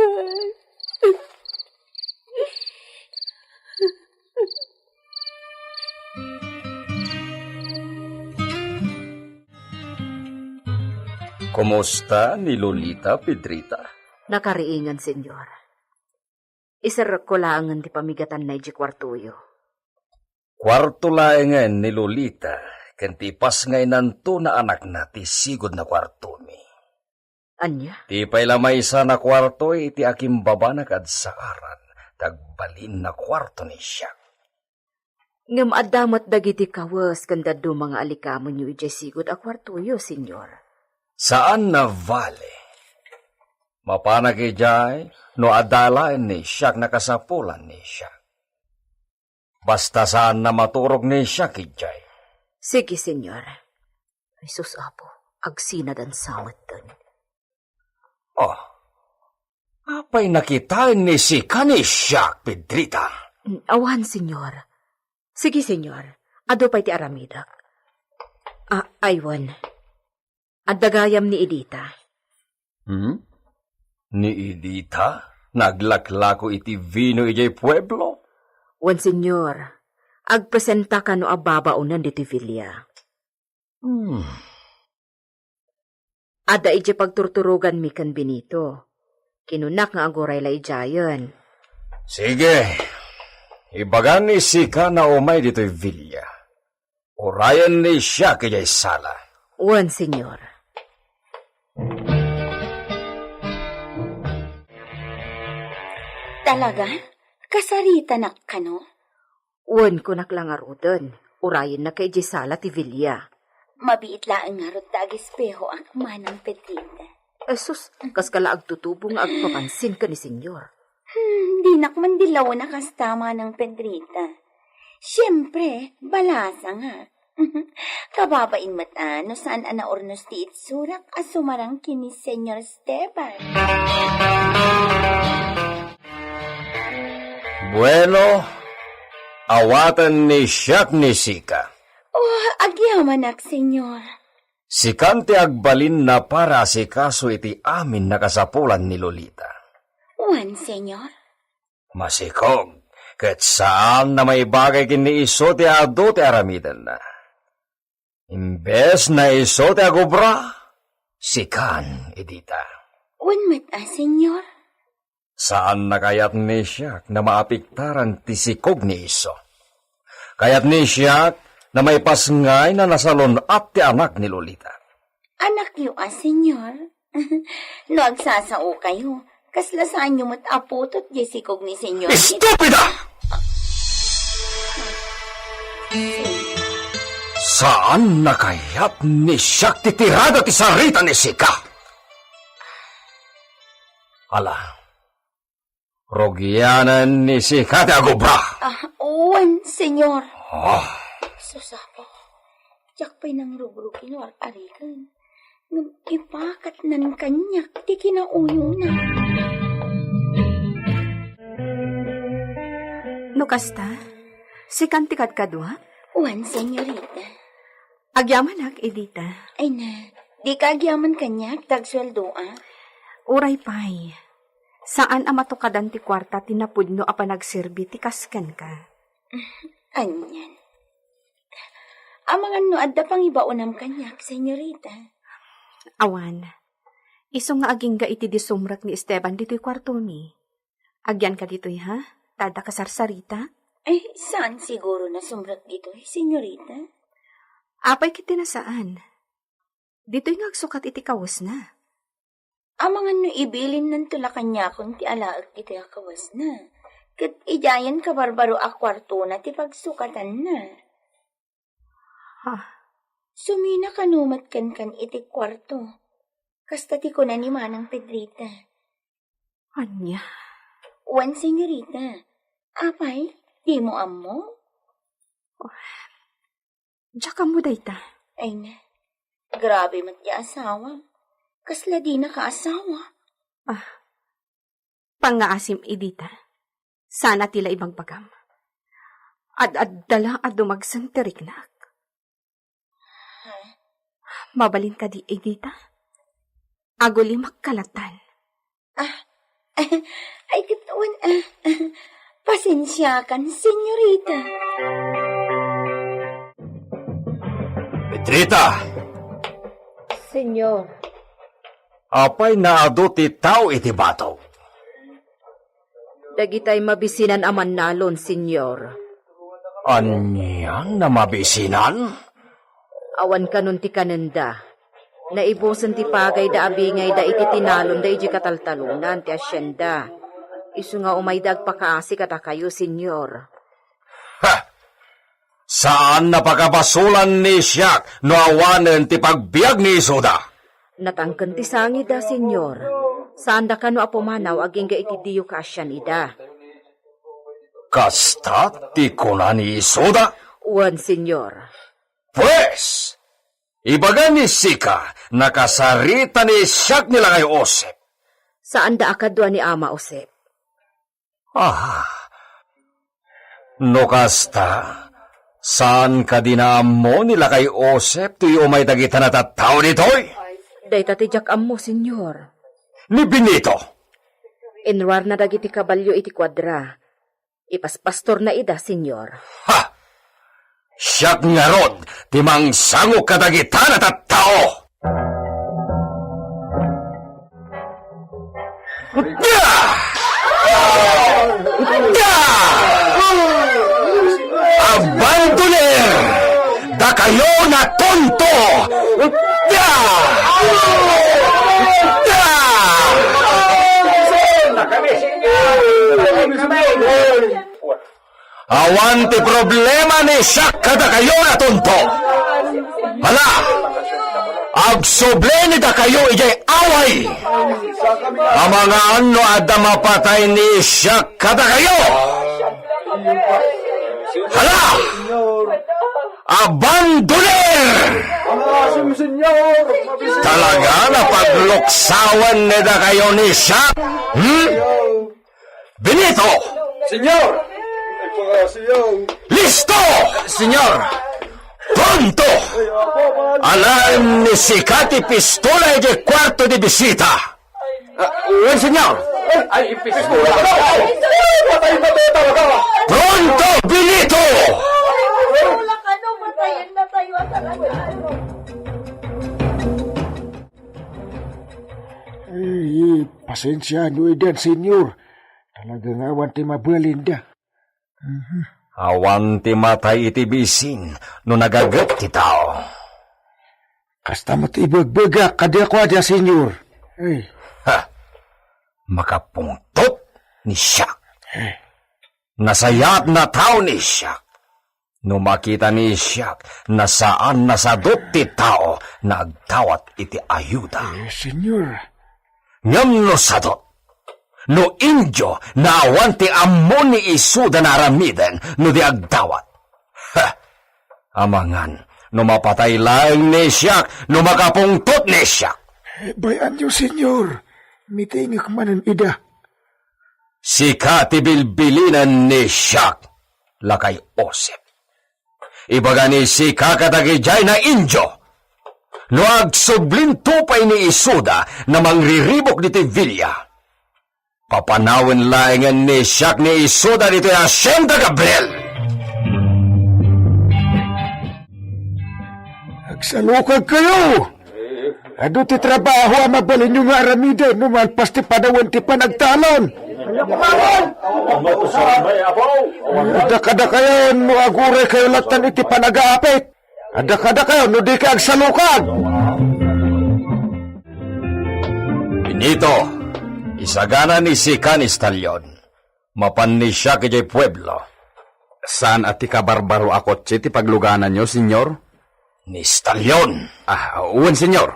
Kumusta ni Lolita, Pedrita? Nakariingen, senyor. Iserrekko laengen ti pamigatanna idiay kuartoyo. Kuarto laengen ni Lolita ken ti ipasngaynanto nga anakna ti sigud a kuartomi. Ania? Ti pay la maysa a kuarto iti akimbabana kad saaran, ti agbalin a kuarto ni siak. Ngem adda met dagiti kawes ken dadduma nga alikamenyo idiay sigud a kuartoyo, senyor. Saan a bale. Mapanak idiay no adda laeng ni siak, nakasapulan ni siak. Basta saan a maturog ni siak idiay. Sige, senyor. Jesus, Apo, agsinadan sa metten. Oh, apay nakitaen ni sika ni siak, Pedrita? Mm, awan, senyor. Sige, senyor. Adu pay ti aramidek. Ah, aywan. Adda gayam ni Edita. Hmm? Ni Edita, naglaklako iti vino idiay pueblo? Wen, Señor, agpresenta kano a babaonen ditoy villa. Hmm. Adda idiay pagturturoganmi ken Benito. Kinunak nga aguray la idiayen. Sige, ibagan ni Sika nga umay ditoy villa. Urayen ni siak idiay sala. Wen, Señor. Talaga? Kasaritanak kano? Wen, kunak la ngaruden, urayennak idiay sala ti villa. Mabiit laeng ngarud ta agespehoak, Manang Pedrita. Jesus, kas ka la agtutubo nga agpapansin ken ni Señor. Hmm, dinak man dilawen a kasta, Manang Pedrita. Siempre, balasangak. Kababain met a no saan a naurnos ti itsurak a sumarang ken ni Señor Esteban. Bueno, awaten ni siak ni Sika. Oh, agyamanak, Señor. Sikan ti agbalin a para asikaso iti amin a kasapulan ni Lolita. Wen, Señor. Masikog, ket saan a maibagay ken ni isu ti adu ti aramidenna. Imbes a isu ti agubra, sikan, Edita. Wen met a, Señor. Saan a kayat ni siak a maapektaran ti sikog ni isu. Kayat ni siak a maipasngay a nasalun-at ti anak ni Lolita. Anakyo a, Señor? No agsasaokayo, kasla saanyo met a putot diay sikog ni Señor. Estupida! Saan a kayat ni siak ti tirada ti sarita ni Sika. Ala, rugianen ni Sika ti agubra. Ah, wen, Señor. Ah. Sus, Apo. Diak pay nangrugrugi no ar-ariken. Ngem ipakatnan kaniak ti kinauyona. No kasta, sikan ti kadkadua? Wen, señorita. Agyamanak, Edita. Ay na, dika agyaman kaniak, ta agsueldoak. Uray pay, saan a matukadan ti kuarta ti napudno a panagserbi ti kas kenka. Anian? Amangan no adda pangibaonam kaniak, señorita. Awan. Isu nga agingga iti disumrek ni Esteban ditoy kuartomi. Agyanka ditoy, ha? Ta adda kasarsarita? Ay, saan siguro a sumrek ditoy, señorita? Apay ket ti nasaan? Ditoy nga agsukat iti kawesna. Amangan no ibilinnanto la kaniakon ti alaek ditoy a kawesna. Ket idiayen kabarbaro a kuartona ti pagsukatanna. Ha? Sumina kano met kenkan iti kuarto. Kasta ti kuna ni Manang Pedrita. Ania? Wen, señorita. Apay, dimo ammo? Diak ammo dayta. Ay na. Grabe met ti asawam. Kasla dinaka asawa. Ah, pangngaasim, Edita. Saan a ti la ibagbagam. Ad-adda la a dumagsen ti riknak. Ha? Mabalin kadi, Edita? Agulimak kalatan. Ah, ay, ket wen, ah, ah, pasensiakan, señorita. Pedrita! Señor. Apay naadu ti tao iti batog? Dagitay mabisinan a mannalon, señor. Anian a mabisinan? Awan kanon ti kanenda. Naibusen ti pagayda a bingayda iti tinalonda idiay kataltalonan ti asienda. Isu nga umayda agpakaasi kadakayo, señor. Ha! Saan a pakabasolan ni siak no awanen ti pagbiag ni isuda. Natangken ti sangida, señor. Saanda kano a pumanaw agingga iti diyo kaasian ida. Kasta ti kuna ni isuda? Wen, señor. Pues, ibaga ni sika, nakasarita ni siak ni lakay Josep. Saanda a kadua ni Ama Josep. Ah, no kasta, saan kadi a ammo ni lakay Josep ti umay dagita a tattao ditoy? Dayta ti diak ammo, señor. Ni Benito, Inruarna dagiti kabalio iti kuadra. Ipaspastorna ida, Señor. Ha! Siak ngarud ti mangsango kadagita a tattao! Da! Da! Abandoner! Dakayo a tonto! Da! Da! Awan ti problema ni siak kadakayo a tonto. Hala, agsubli ni dakayo idiay away. Amangan no adda mapatay ni siak kadakayo. Hala, abandoner! Talaga a pagluksawan ni dakayo ni siak? Hmm? Benito! Señor! Listo! Señor! Pronto! Alaen ni sika ti pistola idiay kuarto di bisita. Ah, wen, señor. Ay, pistola. Pronto, Benito! Ay, pasensia no idan, señor. Talaga nga awan ti mabalinda. Mhm. Awan ti matay iti bisin no nagaget ti tao. Kasta met ti ibegbegak kadi a kuadia, señor. Ay. Ha! Makapungtot ni siak. Eh. Nasayaat a tao ni siak. No makita ni siak, saan a sadut ti tao nga agdawat iti ayuda. Eh, señor. Ngem no sadut, no indio, awan ti ammo ni isuda nga aramiden no di agdawat. Ha! Amangan, no mapatay laeng ni siak, no makapungtot ni siak. Eh, bay-anyo, señor. Mitingek manen ida. Sika ti bilbilinen ni siak, lakay Josep. Ibaga ni sika kadagidiay nga indio, no agsublinto pay ni isuda nga mangriribuk ditoy villa, papanawen laengen ni siak ni isuda ditoy Hacienda Gabriel. Agsalukagkayo! Adu ti trabaho a mabalinyo nga aramiden no malpas ti panawen ti panagtalon. Adda kadakayon no aguraykayo latta iti panagaapit. Adda kadakayon no dika agsalukag. Benito, isagana ni sika ni Stallion. Mapan ni siak idiay pueblo. Saan a ti kabarbaro a kotse ti paglugananyo, señor? Ni Stallion. Ah, wen, señor.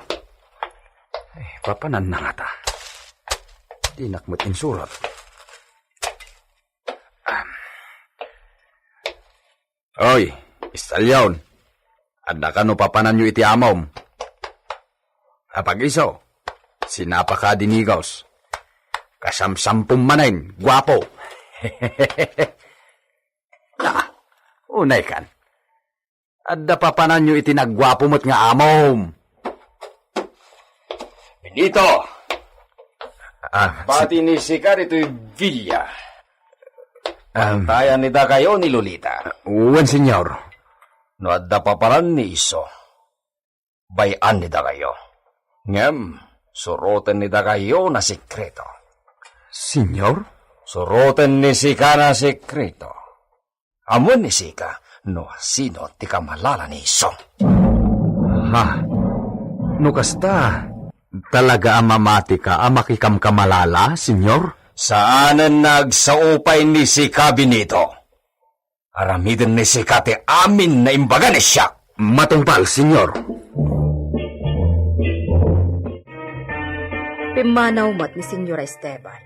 Eh, papananna ngata. Dinak met insurat. Ah. Oy, Stallion. Adda kano papananyo iti amom? Apag-iso, sinapaka a dinigos. Kasamsampom manen, guapo. Ah, unay kan. Adda papananyo iti nagguapo met nga amom. Benito! Ah, si- Bati ni sika ditoy villa. Um, Tayan ni dakayo ni Lolita. Wen, señor. No adda papanan ni iso, bay-an ni dakayo. Ngem, suroten ni dakayo na sekreto. Señor? Suroten ni sika na sekreto. Amuen ni sika no sino ti kamalala ni iso. Ha? No kasta, talaga a mamatika a makikamkamalala, señor? Saanen nga agsao pay ni sika, Benito. Aramiden ni sika ti amin nga imbaga ni siak. Matungpal, señor. Pimmanaw met ni Señora Esteban.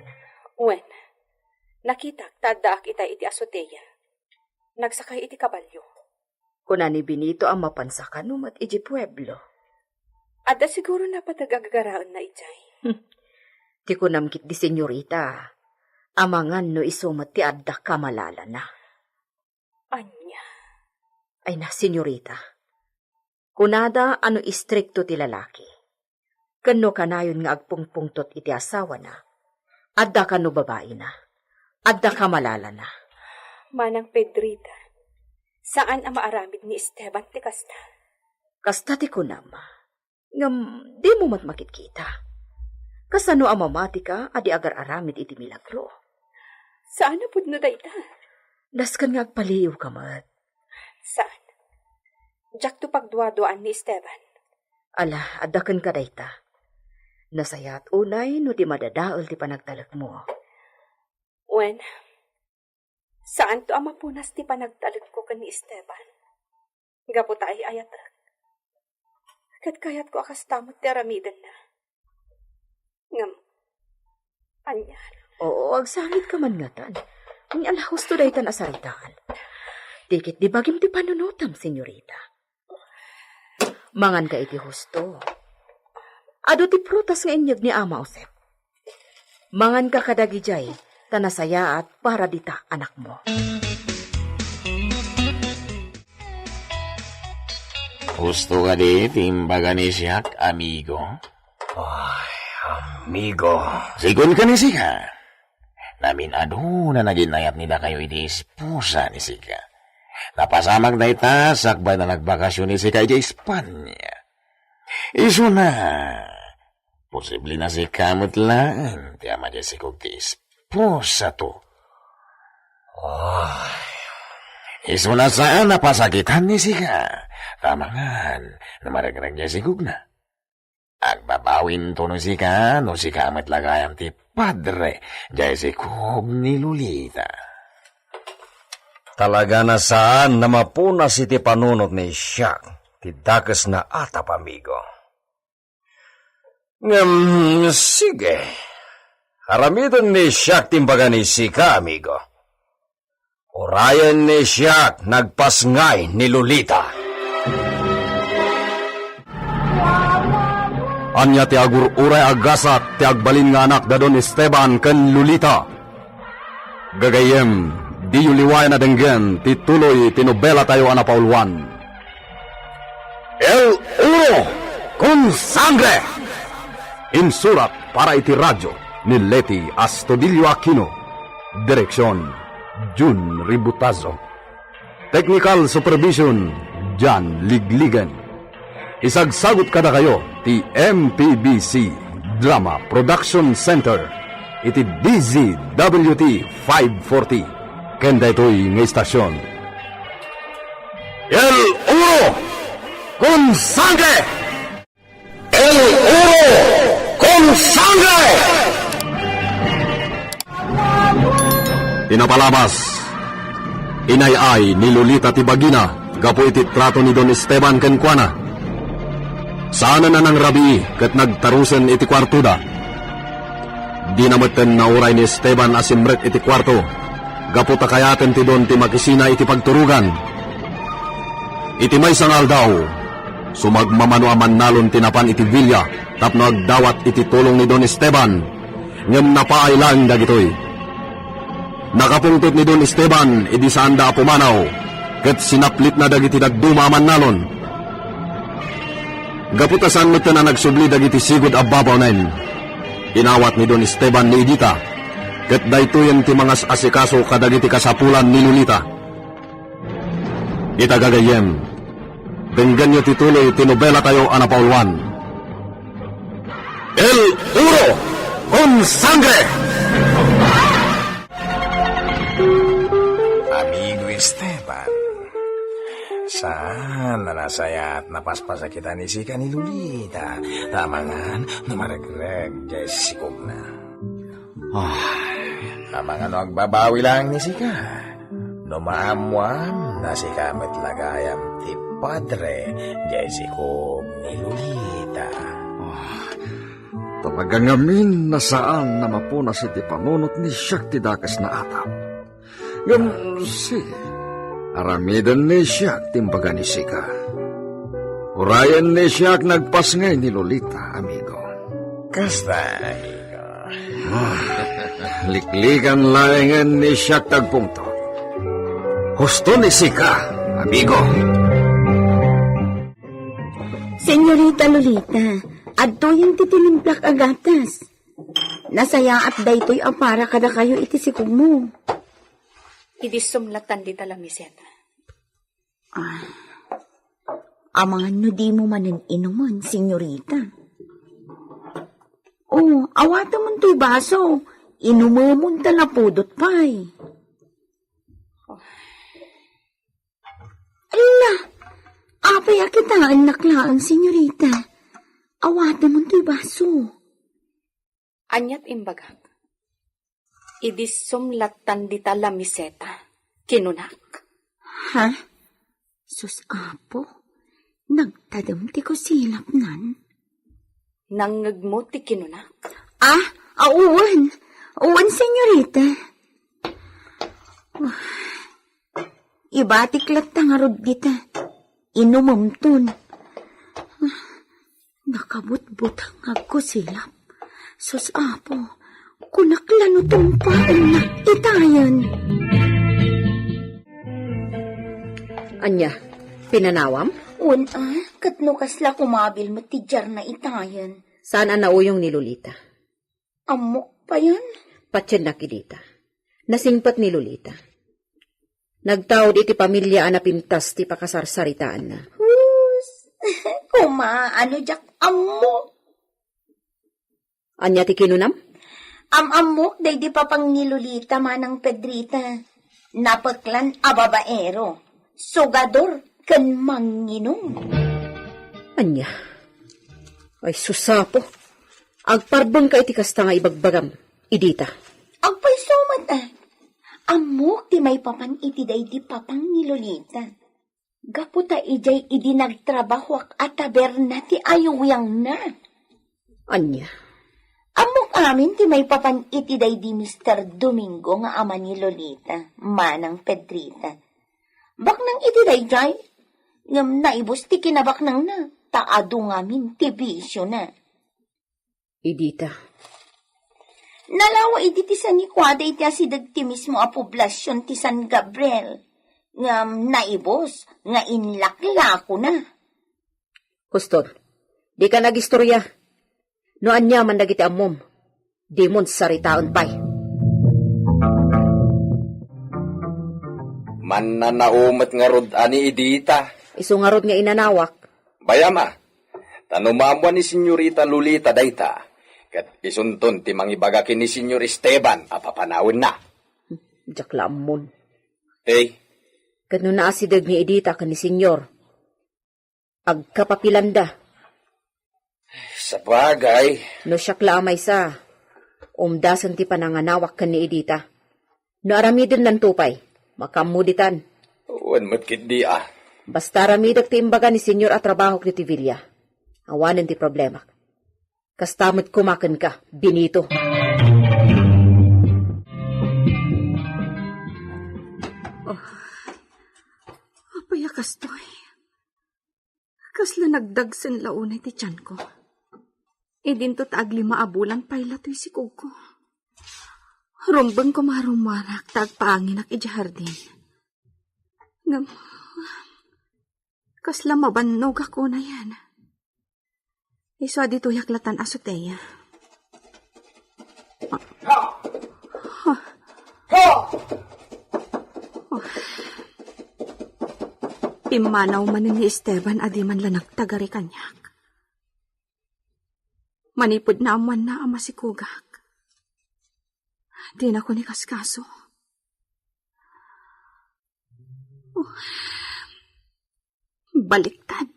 Wen, nakitak ta addaak itay iti azotea. Nagsakay iti kabalio. Kuna ni Benito a mapan sakano met iti pueblo. Adda siguro napateg a gagaraenna idiay. Hmm. Ti kunam ketdi, señorita, amangan no isu met ti adda kamalalana. Ania? Ay na, señorita. Kunada a no istrikto ti lalaki, ken no kanayon nga agpungpungtot iti asawana, Adda kano babaina. Adda kamalalana. Manang Pedrita, saan a maaramid ni Esteban ti kasta. Kasta ti kunam. Ngem dimo met makitkita. Kasano a mamatika a di agar-aramid iti milagro? Saan a pudno dayta? Dasken nga agpaliiwka met. Saan? Diakto pagduaduaan ni Esteban. Ala, adda kenka dayta. Nasayaat unay no di madadael ti panagtalekmo. Wen, saanto a mapunas ti panagtalekko ken ni Esteban. Gapu ta ay-ayatek. Ket kayatko a kasta met ti aramidenna. Ngem, ania? Oo, agsangitka man ngatan. Ania la husto daytan a saritaan. Ti ket di bagim ti panunotam, senyorita. Manganka iti husto. Adu ti prutas nga inyeg ni Ama Josep. Manganka kadagidiay, ta nasayaat para dita anakmo. Husto kadi ti imbaga ni siak, amigo? Ay, amigo. Sigun ka ni sika. Namin-adu na nagin-ayat ni dakayo iti esposa ni sika. Napasamak dayta sakbay na nagbakasyon ni sika iti Espanya. Isuna, posible na sika met laeng ti ama diay sikog ti esposato. Ay. Isuna saan a pasakitan ni sika. Tamangan, no maregreg diay sikogna. Agbabawinto no sika, no sika met la gayam ti padre diay sikog ni Lolita. Talaga na saan a mapunas iti panunot ni siak ti dakes na atap, amigo. Ngem, sige. Aramiden ni siak ti imbaga ni sika, amigo. Urayen ni siak nagpasngay ni Lolita. Ania ti agur-uray a gasat ti agbalin nga anak da Don Esteban ken Lolita? Gagayyem, diyo liwayan a denggen ti tuloy ti nobelatayo a napauluan. El Oro con Sangre! Insurat para iti radyo ni Leti Astudillo Aquino. Direksyon, Jun Ributazo. Technical supervision, John Ligligan. Isagsagut kadakayo ti M P B C Drama Production Center iti D Z W T five forty. Ken daytoy nga istasyon, El Oro con Sangre! El Oro con Sangre! Ti napalabas, inay-ay ni Lolita ti bagina gapu iti trato ni Don Esteban kenkuana. Saanen a nangrabii ket nagtarusen iti kuartoda. Dina metten nauray ni Esteban a simrek iti kuarto gapu ta kayaten ti Don ti makisina iti pagturogan. Iti maysa nga aldaw, sumagmamano a mannalon ti napan iti villa tapno agdawat iti tulong ni Don Esteban, ngem napaay laeng dagitoy. Nakapungtot ni Don Esteban idi saanda a pumanaw, ket sinaplitna dagiti dadduma a mannalon. Gapu ta saan metten a nagsubli dagiti sigud a babawnen, inawat ni Don Esteban ni Edita, ket daytoyen ti mangas-asikaso kadagiti kasapulan ni Lolita. Ita gagayyem, denggenyo ti tuloy ti nobelatayo a napauluan, El Oro con Sangre! Amigo Esteban, saan a nasayaat a napaspasakitan isika ni Lolita, ta amangan no maregreg diay sikogna. Ay, amangan no agbabawi laeng ni sika. No maammoam, no sika met la gayam ti padre diay sikog ni Lolita. Ah, talaga ngamin a saan a mapunas iti panunot ni siak ti dakes a atap. Ngem, si, aramiden ni siak ti imbaga ni sika. Urayen ni siak nagpasngay ni Lolita, amigo. Kasta, amigo. Ah, liklikan laengen ni siak ti agpungtot. Husto ni sika, amigo. Senyorita Lolita, adtoyen ti tinimplak a gatas. Nasayaat daytoy a para kadakayo iti sikugmo. Idi sumlatan dita lamiseta. Ah, amangan no dimo manen inumen, senyorita. Oh, awatemon toy baso. Inumemon ta napudot pay. Ala, apay a kitaennak laeng, senyorita? Awatemon toy baso. Aniat imbagak? Idi sumlatan dita lamiseta, kinunak. Ha? Sus, Apo, nagtadem ti kusilapnan. Nangngegmo ti kinunak? Ah, a, wen. Wen, senyorita. Ibatik latta ngarud dita. Inumemton. Nakabutbuteng nga agkusilap. Sus, Apo, kunak la no tumpaennak itayen. Ania, pinanawam? Wen a, ket no kasla kumabil met ti diarna itayen. Saan a nauyong ni Lolita? Ammok payen. Patiennak idita. Nasingpet ni Lolita. Nagtaud iti pamilia a napintas ti pakasarsaritaanna. Hus! Koma, ano diak ammo? Ania ti kinunam? Am-ammok daydi papang ni Lolita, Manang Pedrita. Napeklan a babaero, sugador, ken manginum. Ania? Ay, sus, Apo. Agpardonka iti kasta nga ibagbagam, idita. Agpayso met, a. Ammok ti maipapan iti daydi papang ni Lolita. Gapu ta idiay idi nagtrabahoak a taberna ti ayuyangna. Ania? Ammok amin ti maipapan iti daydi Mister Domingo nga ama ni Lolita, Manang Pedrita. Baknang iti daydiay, ngem naibus ti kinabaknangna, ta adu ngamin ti bisiona. Idita. Nalawa idi ti sanikuada iti asideg ti mismo a poblasion ti San Gabriel, ngem naibus nga inlaklakona. Huston, dika nagistoria. No aniaman dagiti ammom, dimon saritaen pay. Mannanao met ngarud a ni Idita. Isu ngarud nga inanawak. Bayam a, ta no maammoan ni Senyorita Lolita dayta, ket isunton ti mangibaga ken ni Senyor Esteban a papanawenna. Diak la ammon. Hey. Ket no naasideg ni Idita ken ni Senyor, agkapapilanda. Sabagay. No siak la a maysa, umdasen ti pananganawak ken ni Idita. No aramidennanto pay, makaammo ditan. Wen met ketdi a. Basta aramidek ti imbaga ni Senyor a trabahok ditoy villa. Awanen ti problemak. Kasta met koma kenka, Benito. Oh. Apay a kastoy? Kasla nagdagsen la unay ti tianko. Idinto ta aglima a bulan pay la toy sikugko. Rumbeng koma a rummuarak ta agpaanginak idiay hardin. Ngem, kasla mabannogak unayen. Isu a ditoyak latan azotea. Pimmanaw manen ni Esteban a di man la nagtagari kaniak. Manipud naammoanna a masikugak, dinako inkaskaso. Oh. Baliktad.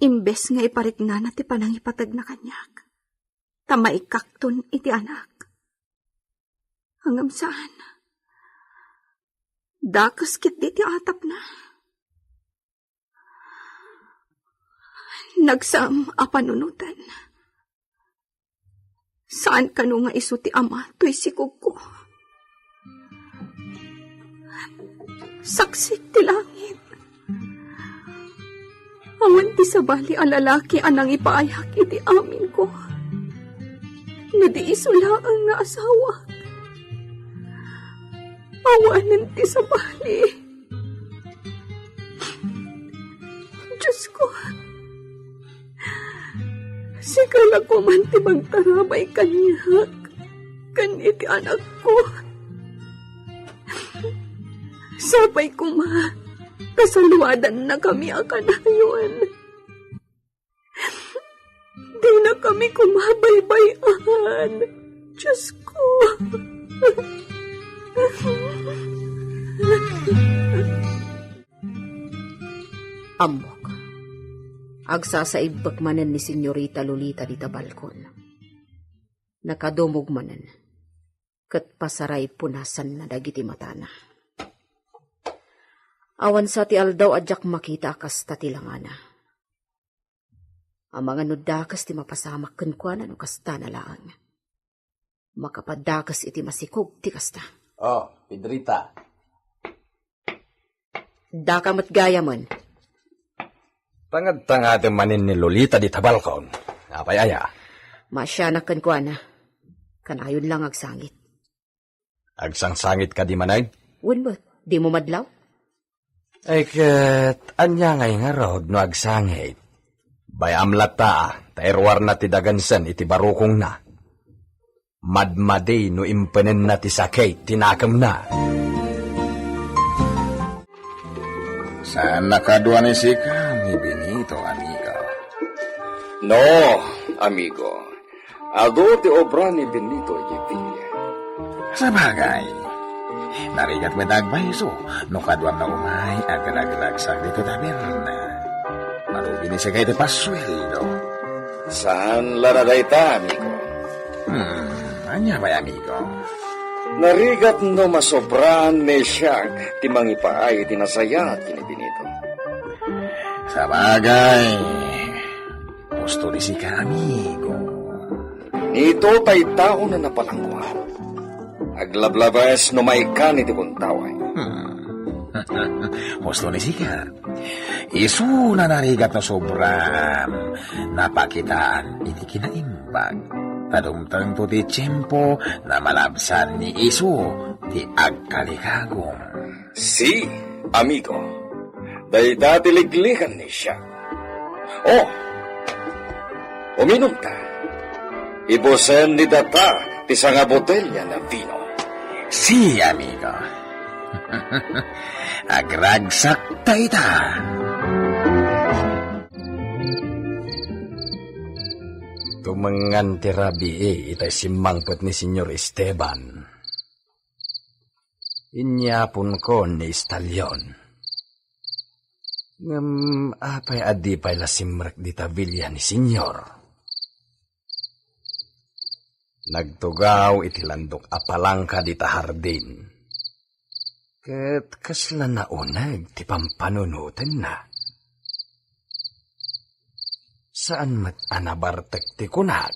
Imbes nga ipariknana ti panangipategna kaniak, ta maikakton iti anak. Ngem saan. Dakes ketdi ti atapna. Nagsam a panunotan. Saan kano nga isu ti ama toy sikugko? Saksik ti langit. Awan ti sabali a lalaki a nangipaayak iti aminko. No di isu laeng nga asawa. Awanen ti sabali. Diosko, Sika la koman ti magtarabay kaniak ken iti anakko. Sapay koma, kasaluadannakami a kanayon. Dina kami koma baybay-an. Diyos ko. Ammok. Agsasaibbek manen ni Senyorita Lolita dita balkon. Nakadumog manen, ket pasaray punasanna dagiti matana. Awan sa ti aldaw a diak makita a kasta ti langana. Amangan no dakes ti mapasamak kenkuana no kastana laeng. Makapadakes iti masikog ti kasta. Oh, Pedrita. Daka met gayamen. Tangadtangadem manen ni Lolita dita balkon. Apay aya? Maasianak kenkuana. Kanayon lang agsangit. Agsangsangitka di manen? Wen met, dimo madlaw? Ay ket, ania ngay ngarud no agsangit? Bay-am latta, ta iruarna ti dagensen iti barukongna. Madmadi no impenenna ti sakit ti nakemna. Saan a kadua ni sika ni Benito, amigo? No, amigo. Adu ti obra ni Benito iti villa. Sabagay, narigat met a agpayso no kaduam nga umay agragragsak ditoy taberna. Malugi ni sika iti pasueldo. Saan la dayta, amigo? Hmm, ania pay, amigo? Narigat no masobraan ni siak ti mangipaay iti nasayaat ken ni Benito. Sabagay, husto ni sika, amigo. Nito tay tao a napalangguan. Aglablabes no maikan iti buntaway. Hmm. Husto ni sika. Isuna narigat no sobram napakitaan iti kinaimbag. Ta dumtengto ti tiempo a malabsan ni isu ti agkalikagum. Si, amigo, dayta ti liglikan ni siak. Oh, uminumta. Ibusen ni data ti sanga botelya a vino. Si, amigo. Agragsak dayta. Tumengngan ti rabii itay simmangpet ni Señor Esteban. Inyaponko ni Estalion. Ngem apay a di pay la simrek dita villa ni Señor? Nagtugaw iti landok a palangka dita hardin. Ket kasla nauneg ti pampanunotenna. Saan met a nabartek ti kunag.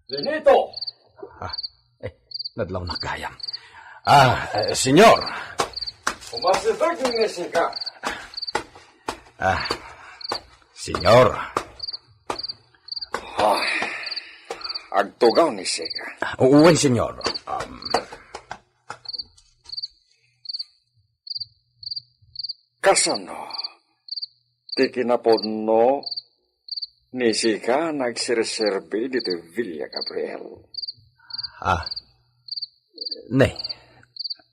Benito! Ah, eh, nadlawnak gayam. Ah, eh, senyor. Umasideg ni sika. Ah, senyor. Ah, agtugaw ni sika. Ah, wen, senyor. Um, Kasano ti kinapudno ni sika nga agserserbi ditoy Villa Gabriel? Ah, ne,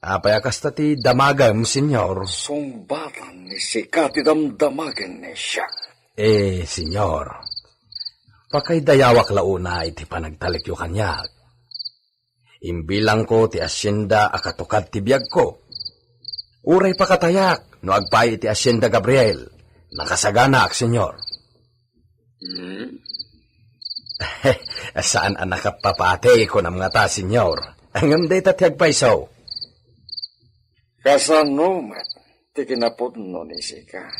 apay a kasta ti damagem, senyor? Sungbatan ni sika ti damdamagen ni siak. Eh, senyor, pakaidayawak la unay ti panagtalekyo kaniak. Imbilangko ti asienda a katukad ti biagko. Uray pakatayak no agpaay iti Asienda Gabriel. Nakasaganaak, senyor. Hmm? Saan a nakapapati, kunam ngata, senyor. Ngem dayta ti agpayso. Kasano met ti kinapudno ni sika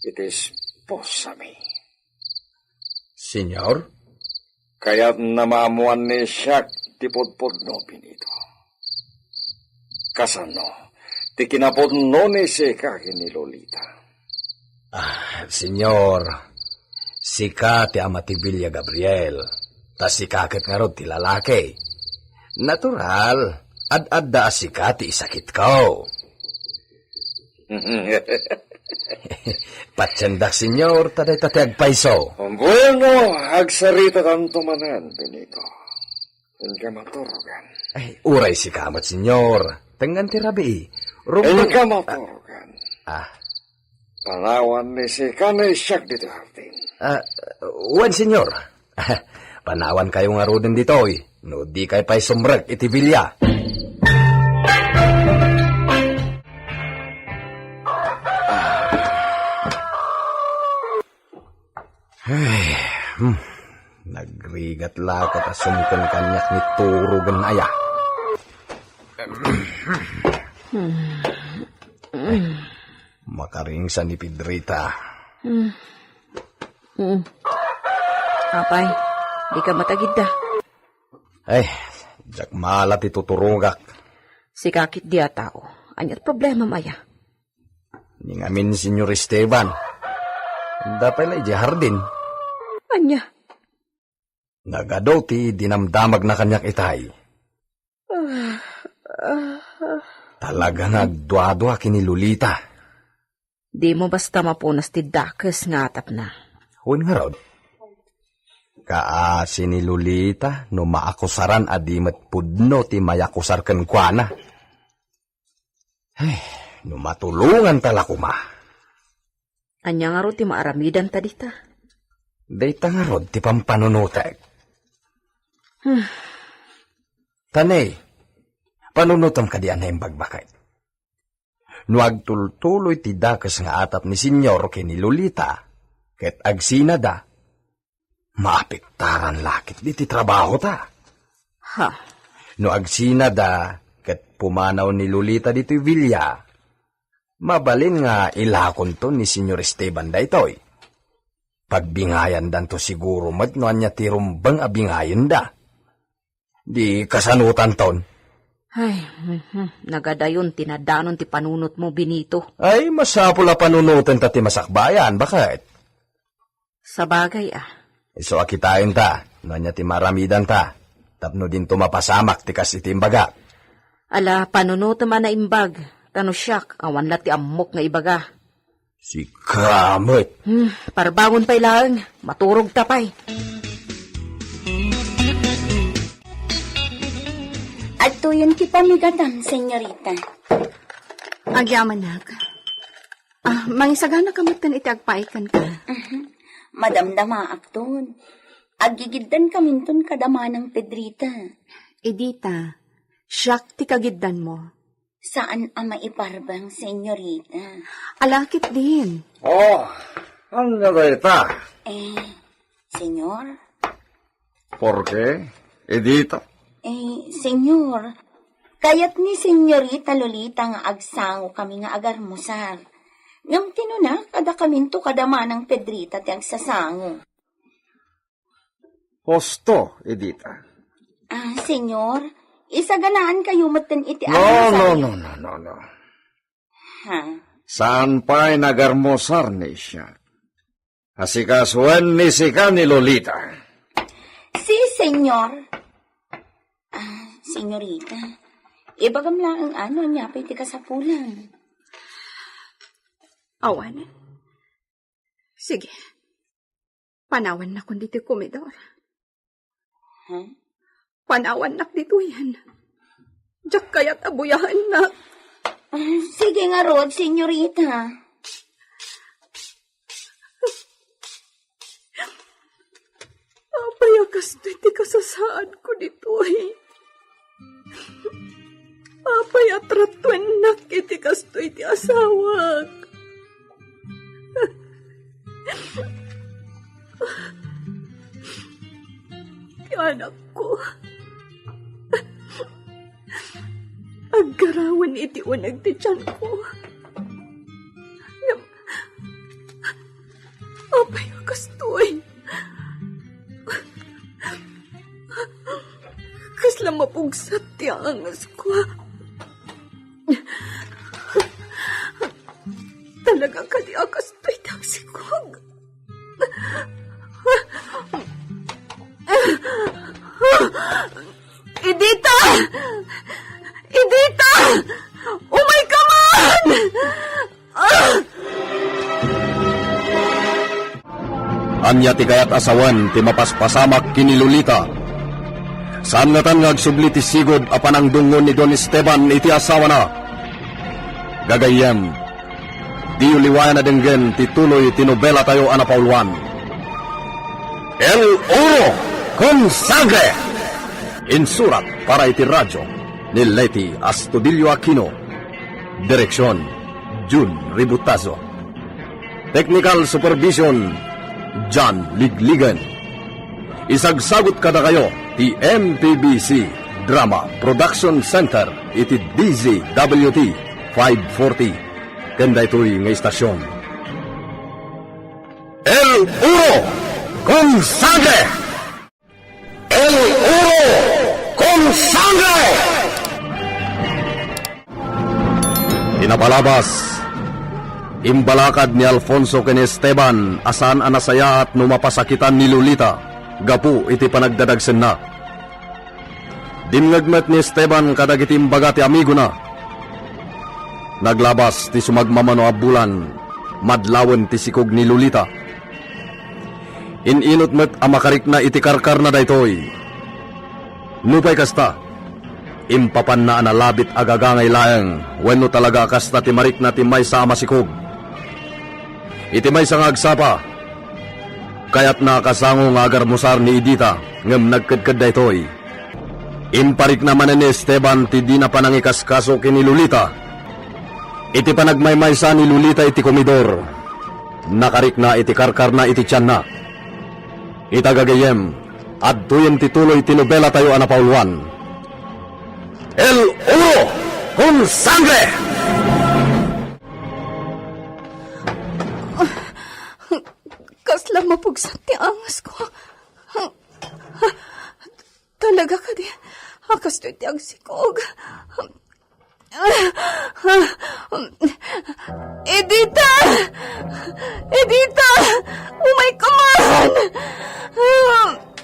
iti esposami? Senyor? Kayatna maammoan ni siak ti pudpudno, Benito. Kasano ti kinapudno ni sika ken ni Lolita? Ah, senyor, sika ti ama ti Villa Gabriel, ta sika ket ngarud ti lalaki. Natural, ad-adda a sika ti isakitko. Patiendak, Senyor, ta dayta ti agpayso. Bueno, agsaritakanto manen, Benito. Inka maturogan. Ay, uray sika met, Senyor. Tengngan ti rabii. Rumbeng- Inka maturogan. Ah. Panawan ni sika ni siak ditoy hardin. Ah, wen, Senyor. Panawankayo ngaruden ditoy, no dikay pay sumrek iti bilia. Ay, hmm. Nagrigat la ket a sumken kaniak ni turogen aya. Makaringsa ni Pedrita. Mm. Apay, dika matagidda. Ay, diak mala ti tuturogak. Sika ketdi a tao. Ania ti problemam aya? Ni ngamin, Senyor Esteban. Adda pay la idiay hardin. Ania? Nagadu ti dinamdamagna kaniak itay. Ah, ah. Talaga nga agduadua ken ni Lolita. Dimo basta mapunas ti dakes nga atapna. Wen ngarud, kaasi ni Lolita no maakusaran a di met pudno ti mayakusar kenkuana. Ay, no matulonganta la koma. Ania ngarud ti maaramidanta dita? Dayta ngarud ti pampanunotek. Hmm. Tani, panunotem kadi a naimbag, baket. No agtultuloy ti dakes nga atap ni Senyor ken ni Lolita, ket agsinada, maapektaran la ketdi ti trabahota. Ha? No agsinada ket pumanaw ni Lolita ditoy bilia, mabalin nga ilakonto ni Senyor Esteban daytoy. Pagbingayandanto siguro met no ania ti rumbeng a bingayenda. Di kasanotanton? Ay, mhm, nagadayon ti nadanon ti panunotmo, Benito. Ay, masapul a panunotenta ti masakbayan, baket. Sabagay a. Isu a kitaenta, no ania ti maaramidanta, tapno dinto mapasamak ti kas iti imbagak. Ala, panunotem a naimbag, ta no siak, awan la ti ammok nga ibaga. Sika met. Hmm, parbangon pay laeng, maturogta pay. Adtoyen ti pamigatam, senyorita. Agyamanak. Ah, mangisagana ka met iti agpaay kenka. Mhm. Madamdamaakton. Aggigiddan kaminton kada manang Pedrita. Edita, siak ti kagiddanmo. Saan a maiparbeng, senyorita. Alakit din. Oh, ania dayta? Eh, senyor? Porke, Edita? Eh, senyor, kayat ni senyorita Lolita nga agsango kami nga agarmusar. Ngem tinunak, adda kaminto kada manang Pedrita ti agsasango. Husto, Edita. Ah, senyor, isaganaan kayo metten iti No, no, agmusar. No, no, no, no. Ha? Saan pay nagarmusar ni siak? Asikasoen ni sika ni Lolita. Si, senyor. Ah, senyorita, ibagam laeng ano, ania pay ti kasapulan? Awan. Sige. Panawannakon ditoy komedor. Ha? Panawannak ditoyen. Diak kayat a buyaennak. Ah, sige ngarud, senyorita. Apay a kastoy ti kasasaadko ditoy? Apay a tratuennak iti kastoy ti asawak? Ti anakko, aggarawen iti uneg ti tianko. Ngem, apay a kastoy? Kasla mapugsat ti angesko. Talaga kadi a kastoy ti agsikog? Edita! Edita! Umayka man! Ah! Ania ti kayat a sawen ti mapaspasamak ken ni Lolita? Saan ngatan nga agsubli ti sigud a panangdungngon ni Don Esteban iti asawana? Gagayyem, diyo liwayan a denggen ti tuloy ti nobelatayo a napauluan, El Oro con Sangre! Insurat para iti radyo ni Leti Astudillo Aquino. Direksyon, Jun Ributazo. Technical Supervision, John Ligligan. Isagsagut kadakayo ti M P B C Drama Production Center iti D Z W T five forty ken daytoy nga istasyon. El Oro con Sangre! El Oro con Sangre! Pinapalabas, imbalakad ni Alfonso ken Esteban a saan a nasayaat no mapasakitan ni Lolita gapu iti panagdadagsenna. Dimngeg met ni Esteban kadagiti imbaga ti amigona. Naglabas ti sumagmamano a bulan madlawen ti sikog ni Lolita. In-inut met a makarikna iti karkarna daytoy. Nupay kasta, impapanna a nalabit a gagangay laeng wenno talaga a kasta ti marikna ti maysa a masikog. Iti maysa nga agsapa, kayatna a kasango nga agarmusar ni Edita ngem nagkedked daytoy. Imparikna manen ni Esteban ti dina panangikaskaso ken ni Lolita. Iti panagmaymaysa ni Lolita iti komidor, nakarikna iti karkarna iti tianna. Ita gagayyem, adtoyen ti tuloy ti nobelatayo a napauluan. El Oro con Sangre! Kasla mapugsat ti angasko. Talaga kadi a kastoy ti agsikog? Edita! Edita! Umay ka man!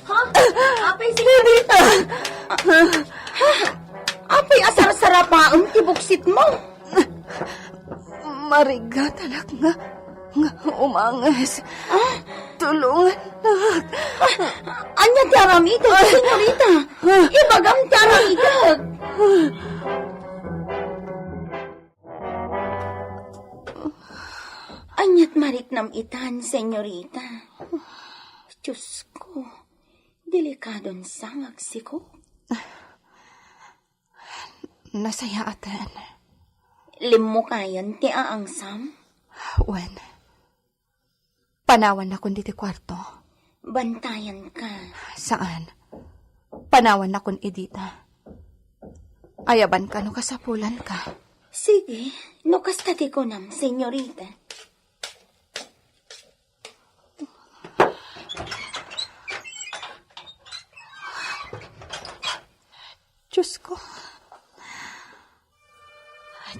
Ha? Apay, Edita! Ha? Apay, asarsarapaem ti buksitmo? Marigatanak nga, nga umanges. Ah? Tulungannak. Ah, ania ti aramidek, senyorita? Ibagam ti aramidek. Aniat mariknam itan, senyorita? Diosko, delikadon sa nga agsikog. Nasayaaten. Limmukayen ti aangsam? Wen. Panawannakon diti kuarto. Bantayanka. Saan. Panawannakon, Edita. Ayabanka no kasapulanka. Sige, no kasta ti kunam, senyorita. Diosko,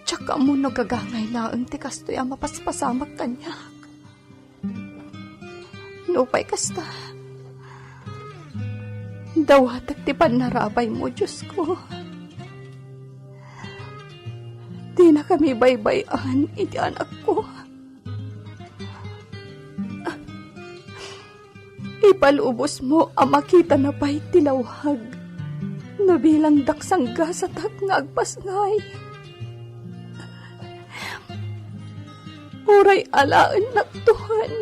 diak ammo no gagangay laeng ti kastoy a mapaspasamak kaniak. Nupay kasta, dawatek ti pannarabaymo, Diosko. Dinakami baybay-an iti anakko. Ipalubosmo a makitana pay ti lawag no bilangdak sanggasatak nga agpasngay. Uray alaennakton,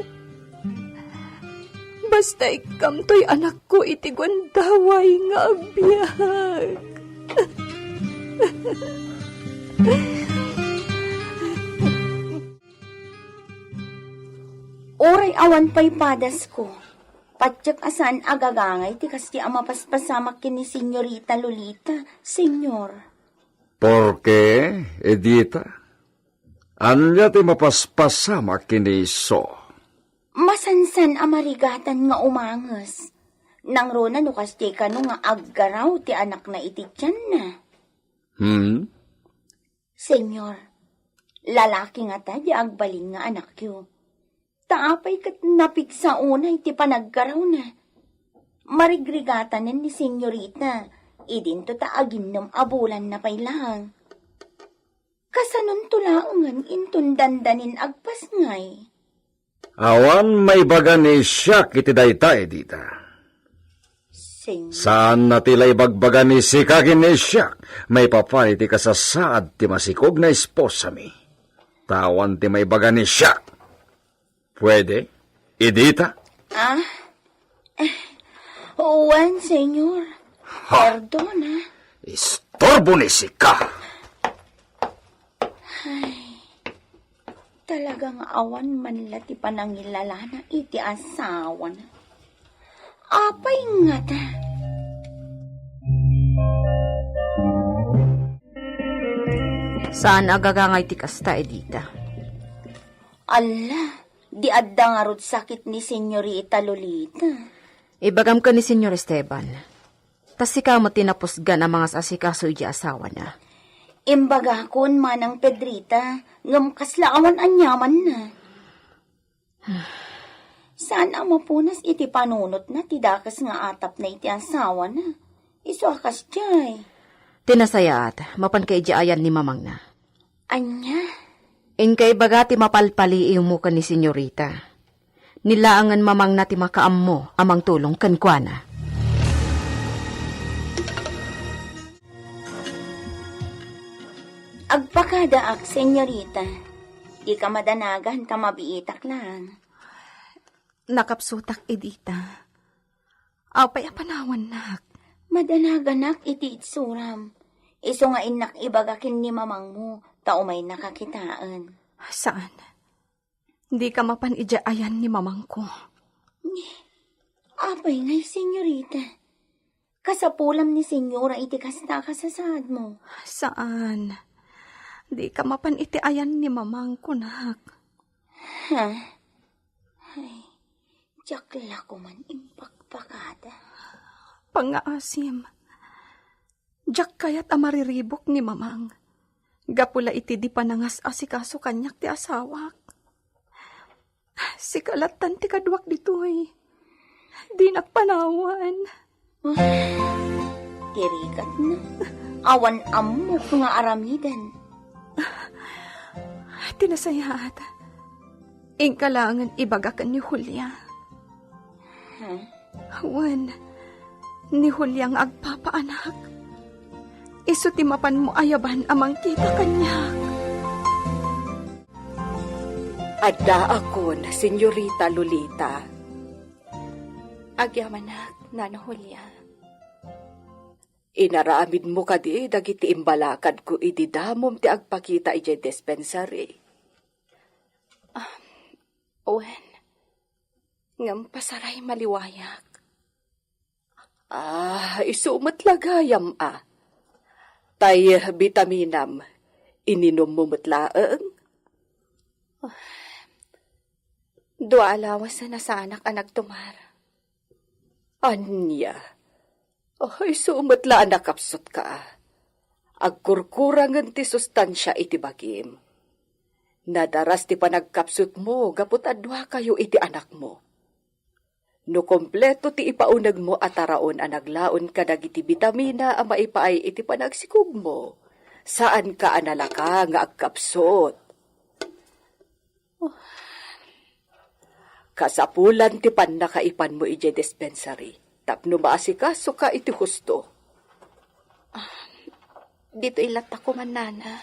basta ikkamtoy anakko iti gundaway nga agbiag. Uray awan pay padasko, patiek a saan a gagangay ti kasdi a mapaspasamak ken ni Senyorita Lolita, Senyor. Porke, Edita, ania ti mapaspasamak ken ni isu? Masansan a marigatan nga umanges. Nangruna no kasdiay kano nga aggaraw ti anakna iti tianna. Hmm? Senyor, lalaki ngata ti agbalin nga anakyo. Ta apay ket napigsa unay ti panaggarawna? Marigrigatanen ni Senyorita, idinto ta aginnom a bulanna pay laeng. Kasanonto laengen inton dandanin agpasngay? Awan maibaga ni Siak iti dayta, Edita. Sen- Saanna ti la ibagbaga ni sika ken ni Siak maipapan iti kasasaad ti masikog nga esposami. Ta awan ti maibaga ni Siak. Pwede? Edita? Ah? Eh, wen, Senyor. Ha? Perdona. Istorbo ni sika. Ay, talaga nga awan man la ti panangilalana iti asawana. Apay ngata? Saan a gagangay ti kasta, Edita. Alla, di adda ngarud sakit ni Senyorita Lolita. Ibagam ken ni Senyor Esteban. Ta sika met ti napusgan a mangas-asikaso iti asawana. Imbagakon, Manang Pedrita, ngem kasla awan aniamanna. Saan a mapunas iti panunotna ti dakes nga atapna iti asawana. Isu a kasdiay. Ti nasayaat, mapanka idiay ayan ni mamangna. Ania? Inka ibaga ti mapalpaliiwmo ken ni Senyorita. Ni laengen mamangna ti makaammo a mangtulong kenkuana. Agpakadaak, Senyorita. Dika madanagan ta mabiitak laeng. Nakapsutak, Edita. Apay a panawannak? Madanaganak iti itsuram. Isu nga innak ibaga ken ni mamangmo, ta umaynaka kitaen. Saan? Dika mapan idiay ayan ni mamangko. Apay ngay, Senyorita? Kasapulam ni Senyora iti kasta a kasasaadmo. Saan? Dika mapan iti ayan ni mamangko, nak. Ha? Ay, diak la koman impakpakada. Pangngaasim, diak kayat a mariribuk ni mamang. Gapu la iti di panangas-asikaso kaniak ti asawak. Sika lattan ti kaduak ditoy. Dinak panawan. Ti rikatna, awan ammok nga aramiden. Ti nasayaat, inka laengen ibaga ken ni Julia. Ha? Wen, ni Julia nga agpapaanak. Isu ti mapanmo ayaban a mangkita kaniak. Addaakon, Senyorita Lolita. Agyamanak, Nana Julia. Inaramidmo kadi dagiti imbalakadko idi damom ti agpakita idiay dispensary? Ah, wen, ngem pasaray maliwayak. Ah, isu met la gayam a. Tay bitaminam, ininummo met laeng? Dua a lawas a nasanak a nagtumar. Ania? Oh, isu met la a nakapsutka. Agkurkurangen ti sustansia iti bagim. Nadaras ti panagkapsutmo gapu ta duakayo iti anakmo. No kompleto ti ipaunegmo a taraon a naglaon kadagiti bitamina a maipaay iti panagsikogmo, saanka a nalaka nga agkapsut. Kasapulan ti pannakaipanmo idiay dispensary tapno maasikasoka iti husto. Ah, ditoy latta koman, Nana.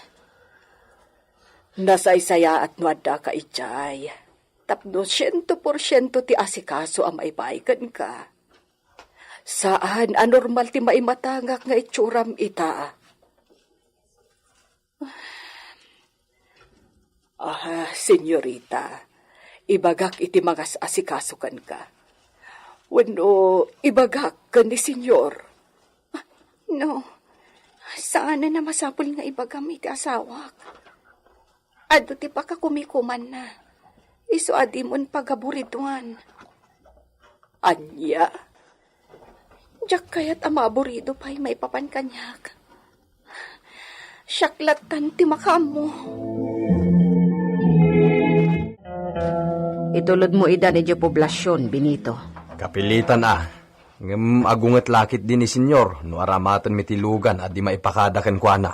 Nasaysayaat no addaka idiay, tapno siento porsiento ti asikaso a maipaay kenka. Saan a normal ti maimatangak nga itsuram ita. Ah, senyorita, ibagak iti mangas-asikaso kenka. Wenno ibagak ken ni senyor? No, saanen a masapul nga ibagam iti asawak. Adu ti pakakumikumanna. Isu a dimon pagaburiduan. Ania? Diak kayat a maaburido pay maipapan kaniak. Siak lattan ti makaammo. Itulodmo idan idiay poblasion, Benito. Kapilitan a. Ngem agunget la ketdi ni Senyor no aramatenmi ti lugan a di maipakada kenkuana.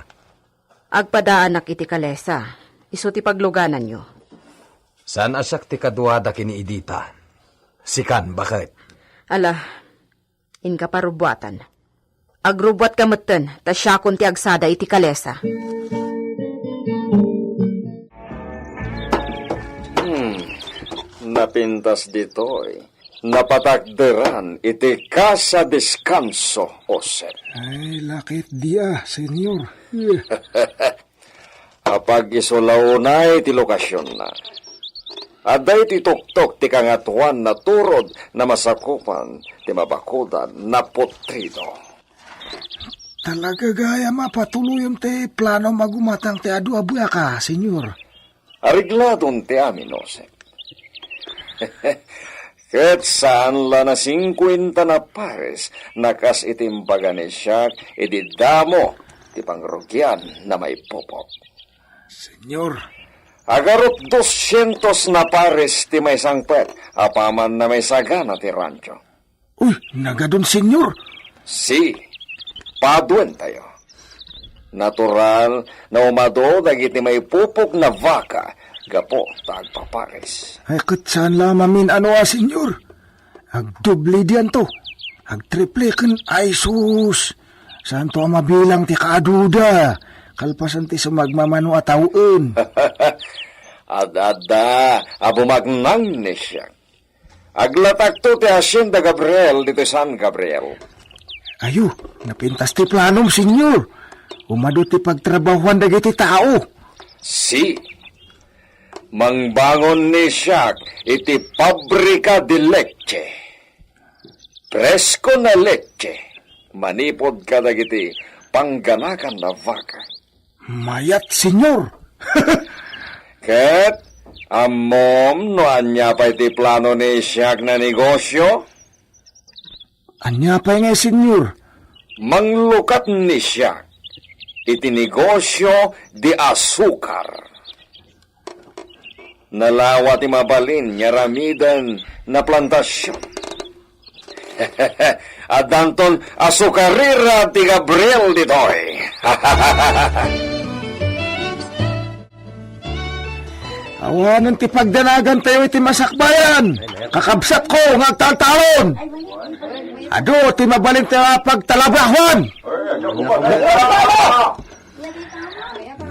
Agpadaanak iti kalesa. Isu ti paglugananyo. Saan a siak ti kaduada ken ni Edita? Sikan, baket. Ala, inka parubbuatan. Agrubbuatka metten, ta siakon ti agsada iti kalesa. Hmm, napintas ditoy. Napatakderan iti Casa Descanso, Jose. Ay, lakit dia, Senyor. Apag-isola unay ti lokasionna. Adda iti tuktok ti Kangatoan a turod a masakupan ti mabakudan a putrido. Talaga gayam a patuloyem ti planom a gumatang ti adu a baka, Senyor. Aregladon ti amin, Jose. Ket saan la a singkuenta a pares a kas iti imbaga ni Siak idi damo ti pangrugian a maipupok. Senyor. Agarop doscientos a pares ti maisangpet apaman a maisagana ti rancho. Uy, nagadun, Senyor. Si, paduentayo. Natural a umadu dagiti maipupok a baka gapu ta agpapares. Ay, ket saan la a mamin-ano a, Senyor. Agdubli dianto. Agtriple ken, ay sus. Saanto a mabilang ti kaaduda. Kalpasan ti sumagmamano a tawen. Ad-adda a bumaknang ni Siak. Aglatakto ti Hacienda Gabriel ditoy San Gabriel. Ayo, napintas ti planom, Senyor. Umadu ti pagtrabahuan dagiti tao. Si, mangbangon ni Siak iti pabrika de leche. Presko a leche. Manipud kadagiti pangganakan a baka. Mayat, Senyor. Ket ammom no ania pay ti plano ni Siak a negosio? Ania pay ngay, Senyor? Manglukat ni Siak iti negosio di asukar. Nalawa ti mabalin nga aramiden a plantasion. Addanton asukarera ti Gabriel ditoy. Awanen ti pagdanagantayo iti masakbayan, kakabsatko nga agtaltalon. Adu ti mabalin ti pagtalabahuan.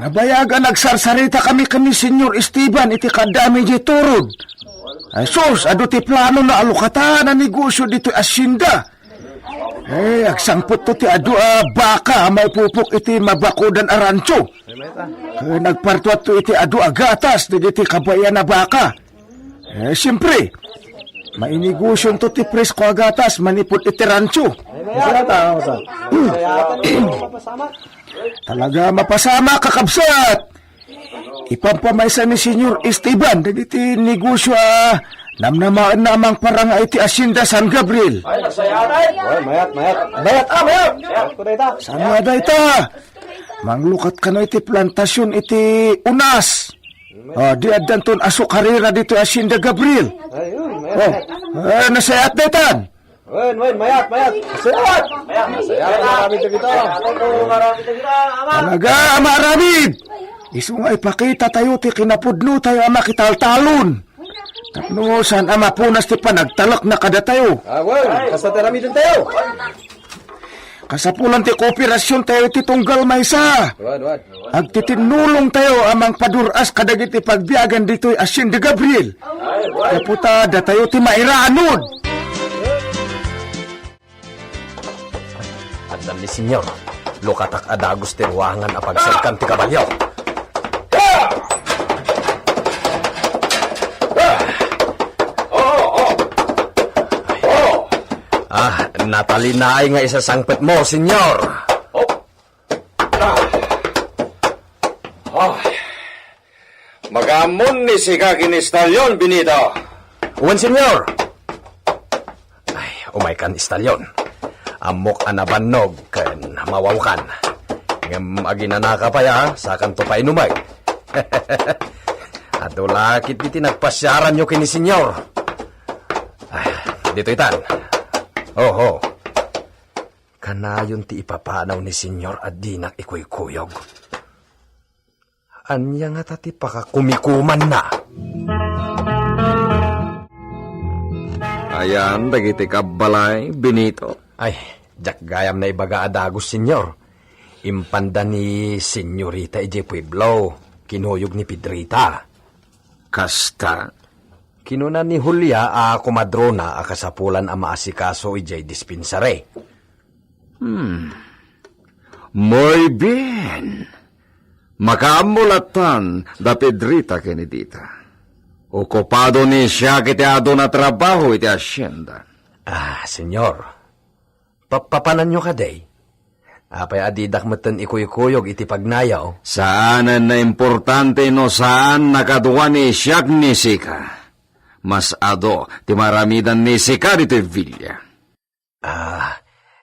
Nabayag a nagsarsaritakami ken ni Senyor Esteban iti kaddami diay turod. Ay sus, adu ti planona a lukatan a negosio ditoy asienda. Eh, agsangpetto ti adu a baka a maipupok iti mabakudan a rancho. Ken agpartuatto iti adu a gatas dagiti kabaelan a baka. Eh, siempre, mainegosionto ti presko a gatas manipud iti rancho. Masaya ta, masaya. Talaga mapasamak, kakabsat. Ipampamaysa ni Senyor Esteban dagiti negosio a namnamaenna a mangparanga iti Hacienda San Gabriel. Ay, nagsaya tayo. Ay, mayat, mayat. Mayat, ah, mayat. Mayat ko dayta. Saan nga dayta? Manglukat kano iti plantasion iti unas. Ah, di addanton asukarera ditoy Hacienda Gabriel. Ay, yun, mayat, oh, mayat. Eh, nasayaat daytan. Wen, wen, mayat, mayat. Mayat. Mayat, mayat, marami to kita. Talaga, maaramid. Isu nga ipakita tayo ti kinapudno tayo a makitaltalon. Tapno saan a mapunas ti panagtalek na kadatayo. Ah, wen, kasta ti aramiden tayo. Kasapulan ti kooperasion tayo iti tunggal maysa. Wen, wen. Agtitinnulong tayo a mangpadur-as kadagiti pagbiagan ditoy Hacienda Gabriel. Gapu ta datayo ti mairanud. Addan ni Senyor, lukatak a dagus ti ruangan a pagserkan ti kabalio. Ah, natalinaay nga isasangpet mo, Senyor. Ah. Ay. Makaammo ni sika ken Estalyon, Benito? Wen, Senyor. Ay, umaykan, Estalyon. Ammok a nabannog ken mawawkan. Ngem aginanaka pay, a, sakanto painumek. Adu la ketdi ti nagpasiaranyo ken ni Senyor. Ay, ditoy tan. Oho. Kanayon ti ipapanaw ni Senyor a dinak ikuykuyog. Ania ngata ti pakakumikumanna? Ayan dagiti kabbalay, Benito? Ay, diak gayam naibaga a dagus, Señor. Impanda ni Señorita idiay pueblo, kinuyog ni Pedrita. Kasta? Kinuna ni Julia a komadrona a kasapulan a maasikaso idiay dispensary. Hmm. Muy bien. Makaammo lattan da Pedrita ken ni Dita. Okupado ni siak iti adu a trabaho iti hacienda. Ah, Señor. Papapananyo kadi? Apay a didak metten ikuykuyog iti pagnayaw? Saanen nga importante no saan a kadua ni siak ni sika. Mas adu ti maaramidan ni sika ditoy villa. Ah,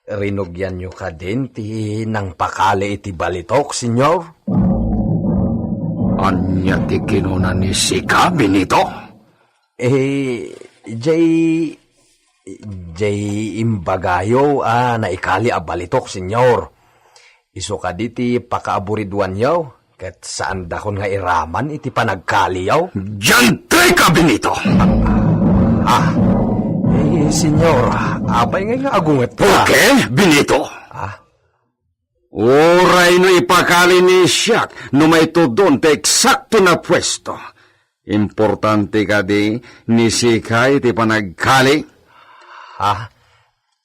rinugianyo kadin ti nangpakali iti balitok, Señor? Ania ti kinuna ni sika, Benito? Eh, jay, jay imbagayo a naikali a balitok, Señor. Isu kadi ti pakaaburiduanyo, ket saandakon nga iraman iti panagkaliyo. Diantre ka, Benito! Ah, eh, Señor, apay ngay nga agunget ka? Okay, Benito. Ah? Uray no ipakali ni siak no maitudon ti eksakto a puesto. Importante kadi ni sika iti panagkali? Ah,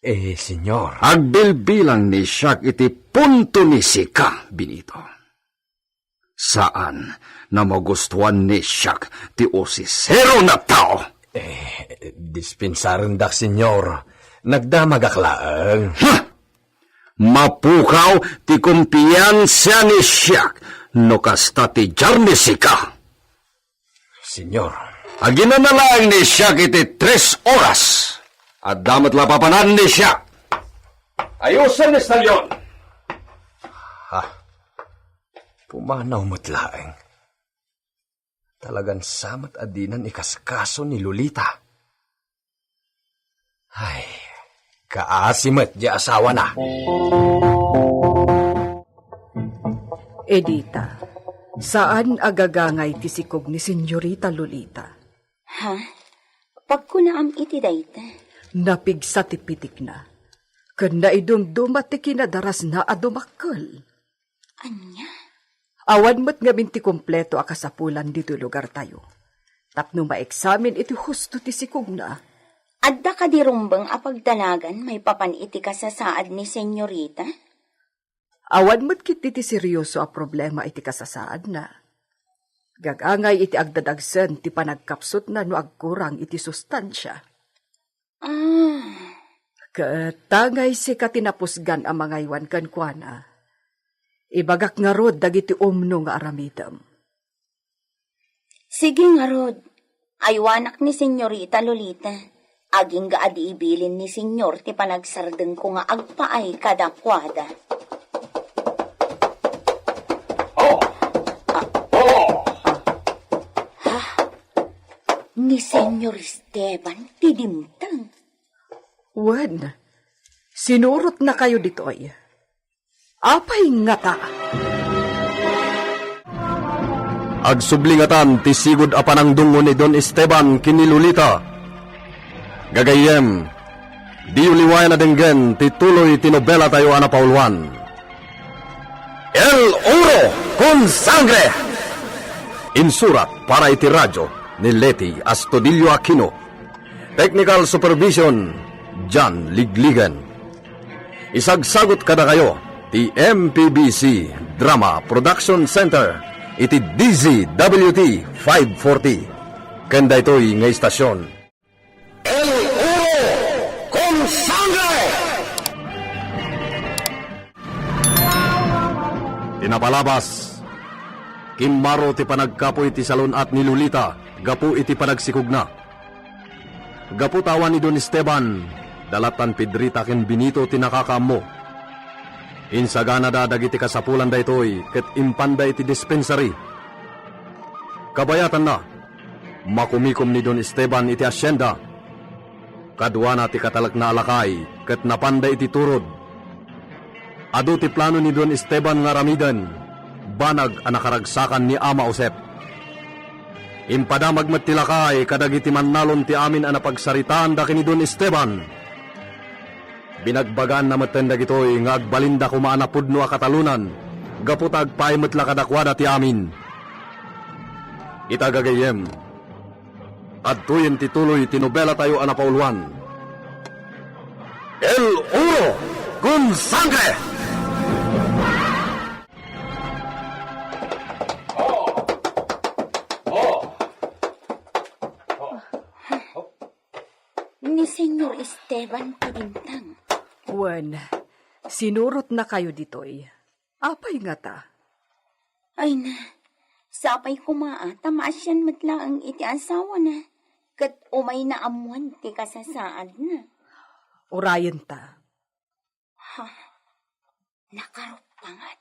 eh, Señor. Agbilbilang ni siak iti punto ni sika, Benito. Saan a magustuan ni siak ti usisero a tao. Eh, dispensarendak, Señor. Nagdamagak laeng. Ha! Mapukaw ti kumpiansa ni siak no kasta ti diar ni sika. Señor. Aginana laeng ni siak iti tres oras. Adda met la papanan ni siak. Ayusen, Estalion. Ha? Pumanaw met laeng. Talagan sa met a dinan ikaskaso ni Lolita. Ay, kaasi met di asawana. Edita, saan a gagangay ti sikog ni Señorita Lolita. Ha? Pagkunaam iti dayta? Napigsa ti pitikna, ken naidumduma ti kinadarasna a dumakkel. Ania? Awan met ngamin ti kompleto a kasapulan ditoy lugartayo tapno maeksamin iti husto ti sikogna. Adda kadi rumbeng a pagdanagan maipapan iti kasasaad ni Señorita? Awan met ketdi ti serioso a problema iti kasasaadna. Gagangay iti agdadagsen ti panagkapsutna no agkurang iti sustansia. Ah. Ket ta ngay sika ti napusgan a mangaywan kenkuana, ibagak ngarud dagiti umno nga aramidem. Sige ngarud, aywanak ni Señorita Lolita. Agingga a di ibilin ni Señor ti panagsardengko nga agpaay kadakuada. Oh! Ah. Oh! Ha? Ni Señor Esteban ti dimteng. Wen, sinurotnakayo ditoy. Apay ngata? Agsubli ngatan ti sigud a panangdungngo ni Don Esteban ken ni Lolita. Gagayyem, diyo liwayan a denggen ti tuloy ti nobelatayo a napauluan. El Oro con Sangre! Insurat para iti radyo ni Leti Astudillo Aquino. Technical supervision, John Ligligan. Isagsagut kadakayo ti M P B C Drama Production Center iti D Z W T five forty. Ken daytoy nga istasyon. El Oro con Sangre! Ti napalabas, kimmaro ti panagkapuy ti salun-at ni Lolita gapu iti panagsikogna. Gapu ta awan ni Don Esteban, da lattan Pedrita ken Benito ti nakakaammo. Insaganada dagiti kasapulan daytoy ket impanda iti dispensary. Kabayatanna, makumikom ni Don Esteban iti hacienda. Kaduana ti katalekna a lakay ket napanda iti turod. Adu ti plano ni Don Esteban nga aramiden, banag a nakaragsakan ni Ama Josep. Impadamag met ti lakay kadagiti mannalon ti amin a napagsaritaan da ken ni Don Esteban. Binagbaganna metten dagitoy nga agbalinda koma a napudno a katalonan gapu ta agpaay met la kadakuada ti amin. Ita gagayyem, adtoyen ti tuloy ti nobelatayo a napauluan, El Oro con Sangre! Ni Senyor Esteban ti bintang. Wen, sinurotnakayo ditoy. Apay ngata? Ay na, sapay koma a ta maasian met laeng iti asawana, ket umayna ammoan ti kasasaadna. Urayenta. Ha? Nakaruppangat.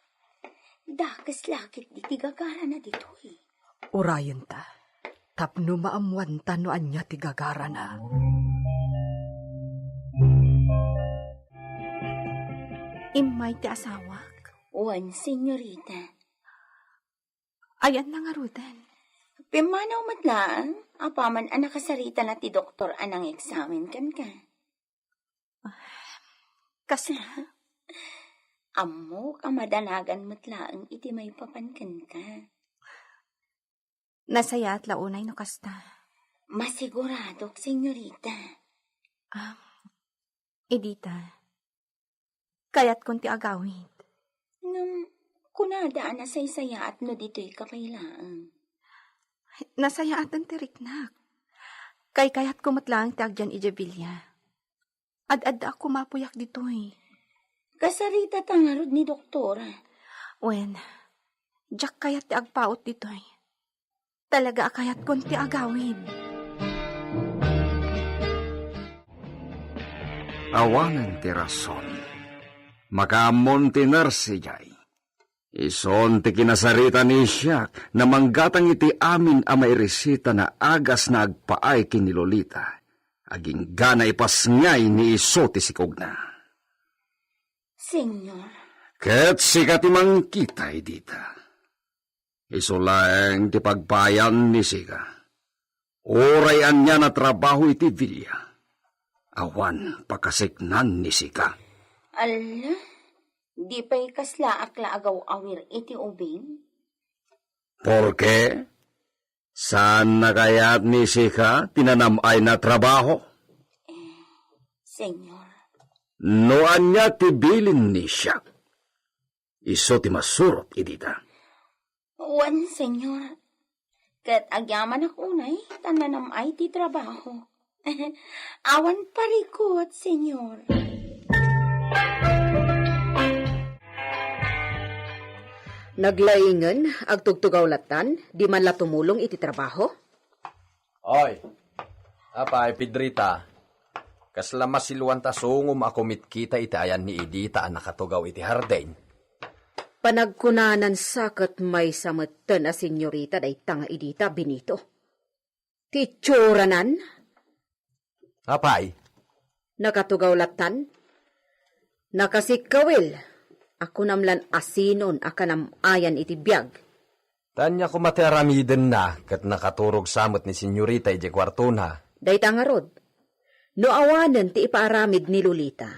Dakes la ketdi ti gagarana ditoy. Urayenta, tapno maammoanta no ania ti gagarana. Immay ti asawak? Wen, senyorita. Ayanna ngaruden? Pimmanaw met laeng, apaman a nakasaritana ti doktor a nangeksamen kenka. Kasla? Ammok a madanagan met laeng iti maipapan kenka. Nasayaat la unay no kasta. Masiguradok, senyorita. Ah, Edita, kayatkon ti agawid. Ngem, kunada a nasaysayaat no ditoy ka pay laeng. Nasayaaten ti riknak. Kaykayatko met laeng ti agyan idiay bilia. Ad-adda a kumapuyak ditoy. Kasaritata ngarud ni doktora. Wen, diak kayat ti agpaut ditoy. Talaga a kayatkon ti agawid. Awanen ti rason. Makaammon ti nurse idiay. Ison ti kinasarita ni Isiak na manggatang iti amin a mairesita na agas na agpaay ken ni Lolita. Aginggana ipasngay ni isu ti sikogna. Senyor. Ket sika ti mangkita, Edita. Isu laeng ti pagpaayan ni sika. Uray anian a trabaho iti bilia, awan pakaseknan ni sika. Alla, di pay kaslaak la agaw-awir iti ubing? Porke, saanna kayat ni sika ti nanam-ay na trabaho? Senyor. No ania ti bilin ni Isiak, isu ti masurot, Edita. Wen, Senyor. Ket agyamanak unay ta nanam-ay ti trabaho. Awan parikut, Senyor. Naglaingen, agtugtugaw lattan, di man la tumulong iti trabaho? Oy, apay, Pedrita, kasla masiluan ta sungom a kumitkita iti ayan ni Edita a nakatugaw iti hardin? Panagkunanan sa ket maysa metten a senyorita dayta nga Edita, Benito. Ti itsuran. Apay? Nakatugaw lattan? Nakasikkawil, a kunam lan asinon a kanam-ayan iti biag. Ta ania koma ti aramidenna ket nakaturog sa met ni senyorita idiay kuartona? Dayta ngarud, no awanen ti ipaaramid ni Lolita,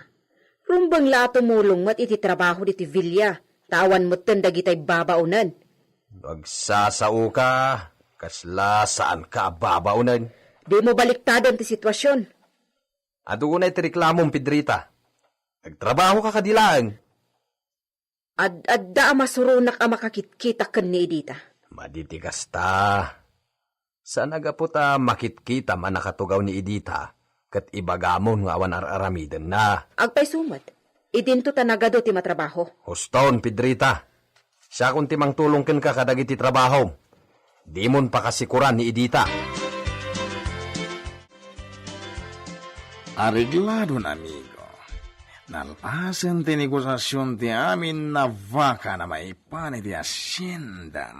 rumbeng la a tumulong met iti trabaho ditoy bilia, ta awan metten dagitay babaonen. Agsasaoka, kasla saanka a babaonen. Dimo baliktaden ti situasion. Adu unay ti reklamom, Pedrita. Agtrabahoka kadi laeng. Ad-adda a masuronak a makakitkita ken ni Edita. Madi ti kasta. Saan a gapu ta makitkitam a nakatugaw ni Edita ket ibagamon nga awan ar-aramidenna. Agpayso met, idinto ta nagadu ti matrabaho. Huston, Pedrita. Siakon ti mangtulong kenka kadagiti trabahom. Dimon pakasikuran ni Edita. Arigladon, amigo. Nalpasen ti negosiasion ti amin a baka na maipan iti hacienda.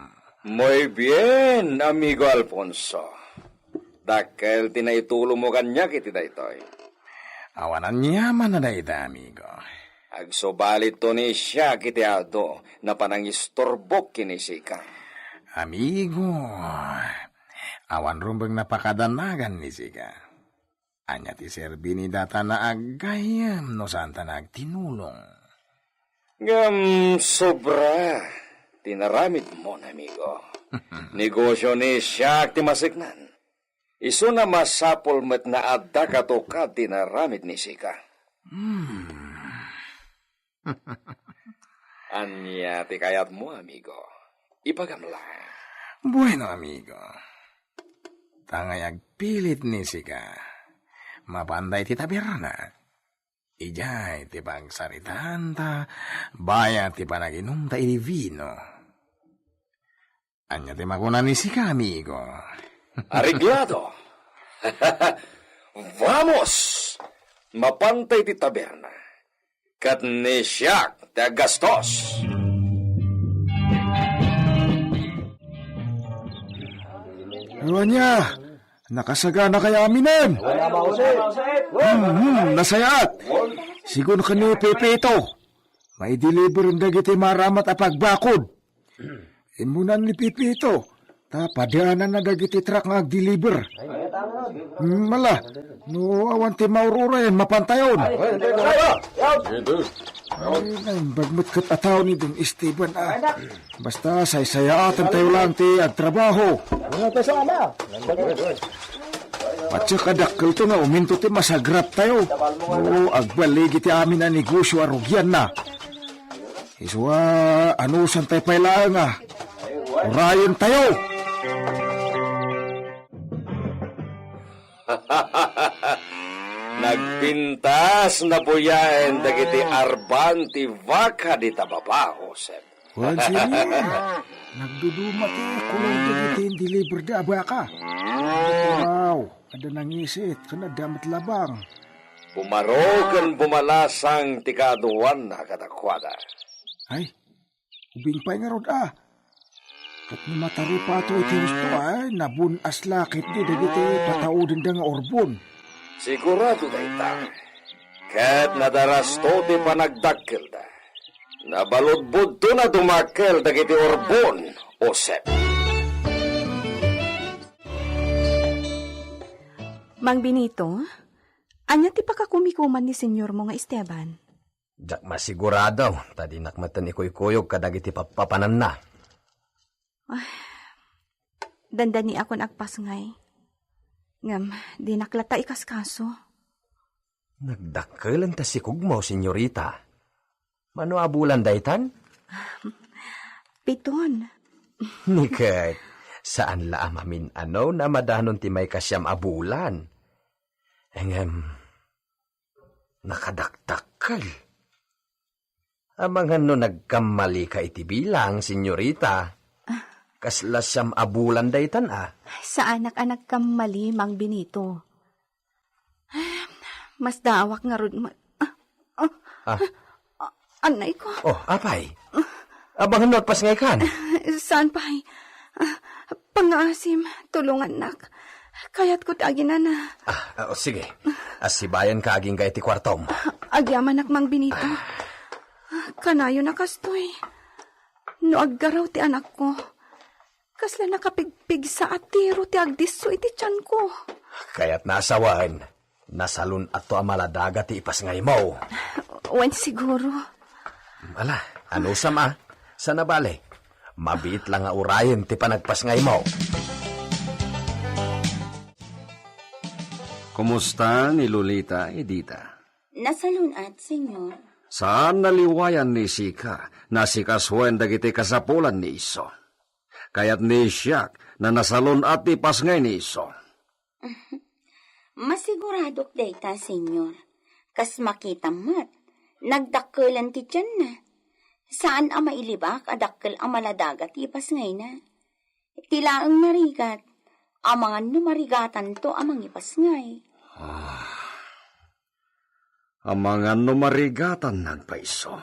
Muy bien, amigo Alfonso. Dakkel ti naitulongmo kaniak iti daytoy. Awan aniaman a dayta, amigo. Agsubaliton ni siak iti adu na panangisturbok ken ni sika. Amigo, Awan rumbeng napakadanagan ni Sika. Ania ti serbi ni data na aggayyem no saanta nagtinulong? Ngem sobra ti naramidmon, amigo. Negosyo ni Siak ti maseknan. Isuna masapul met nga adda katukad ti naramid ni Sika. Hmm. Ania ti kayatmo, amigo? Ibagam la. Bueno, amigo. Tangay agpilit ni Sika. Mapanda iti taberna. Idiay ti pagsaritaanta, bayat ti panaginumta iti vino. Ania ti makuna ni Sika, amigo? Areglado. Vamos! Mapanta iti taberna. Ket ni Siak ti aggastos. Ania, nakasaganakayo aminen? Hmm, hmm, nasayaat. Sigun ken ni Pepito, maideliver dagiti maramat a pagbakod. Immuna ni Pepito, ta padaananna dagiti truck nga agdeliver. Hmm, ala, no awan ti maur-urayen, mapantayon. Ay, naimbag met ket a tao ni Don Esteban, a. Basta saysayaatantayo laeng ti agtrabaho. Patse kadakkelto nga uminto ti masagraptayo. No agbaligi ti amin a negosyo a rugianna. Isu a anusantay pay laeng a urayentayo. Nagpintas nabuyaen dagiti arban ti baka dita baba, Josep. Wen, Señor, nagduduma ti kulor dagiti indeliver da a baka. Wow, adda nangisit, ken adda met labang. Bumaro ken bumalasang ti kaaduanna kadakuada. Ay, ubing pay ngarud a. Ket no mataripato iti husto, ay, nabun-as la ketdi dagiti pataudenda nga urbon. Sigurado dayta. Ket nadarasto ti panagdakkelda. Nabaludbudton a dumakkel dagiti urbon, Josep. Mang Benito, ania ti pakakumikuman ni senyormo nga Esteban? Diak masigurado, ta dinak metten ikuykuyog kadagiti pappapananna. Ay, dandaniakon agpasngay. Ngem, dinak latta ikaskaso. Nagdakkel ta sikogmo, senyorita. Mano a bulan daytan? Piton. Ni ket, saan la a mamin-ano no madanon ti maikasiam a bulan. Ngem, nakadakdakkel. Amangan no nagkammalika iti bilang, senyorita. Kasla siam a bulan daytan a. Saanak a nagkammali, Mang Benito. Masdaawak ngarud met. Ah, ah, Ah. ah, anay ko. Oh, apay? Abangan no agpasngaykan. Saan pay? Ah, pangngaasim, tulongannak. Kayatko ti aginana. Ah, ah, oh, sige. Assibayanka agingga iti kuartom. Agyamanak, Mang Benito. Kanayon a kastoy. No aggaraw ti anakko, kasla nakapigpigsa a tiro ti agdisso iti tianko. Kayatna a sawen, nasalun-atto a maladaga ti ipasngaymo. Wen, siguro. Ala, anusam a? Saan a bale. Mabiit la nga urayen ti panagpasngaymo. Kumusta ni Lolita, Edita? Nasalun-at, Senyor. Saan naliwayan ni Sika, nasikasuen dagiti kasapulan ni isu. Kayat ni siak, na nasalun-at ti pasngay ni isu. Masiguradok dayta, Senyor. Kas makitam met, nagdakkelen ti tianna. Saan a mailibak a dakkel a maladaga ti ipasngayna. Ti laeng narigat, amangan no marigatanto a mangipasngay. Ah. Amangan no marigatan nagpayso.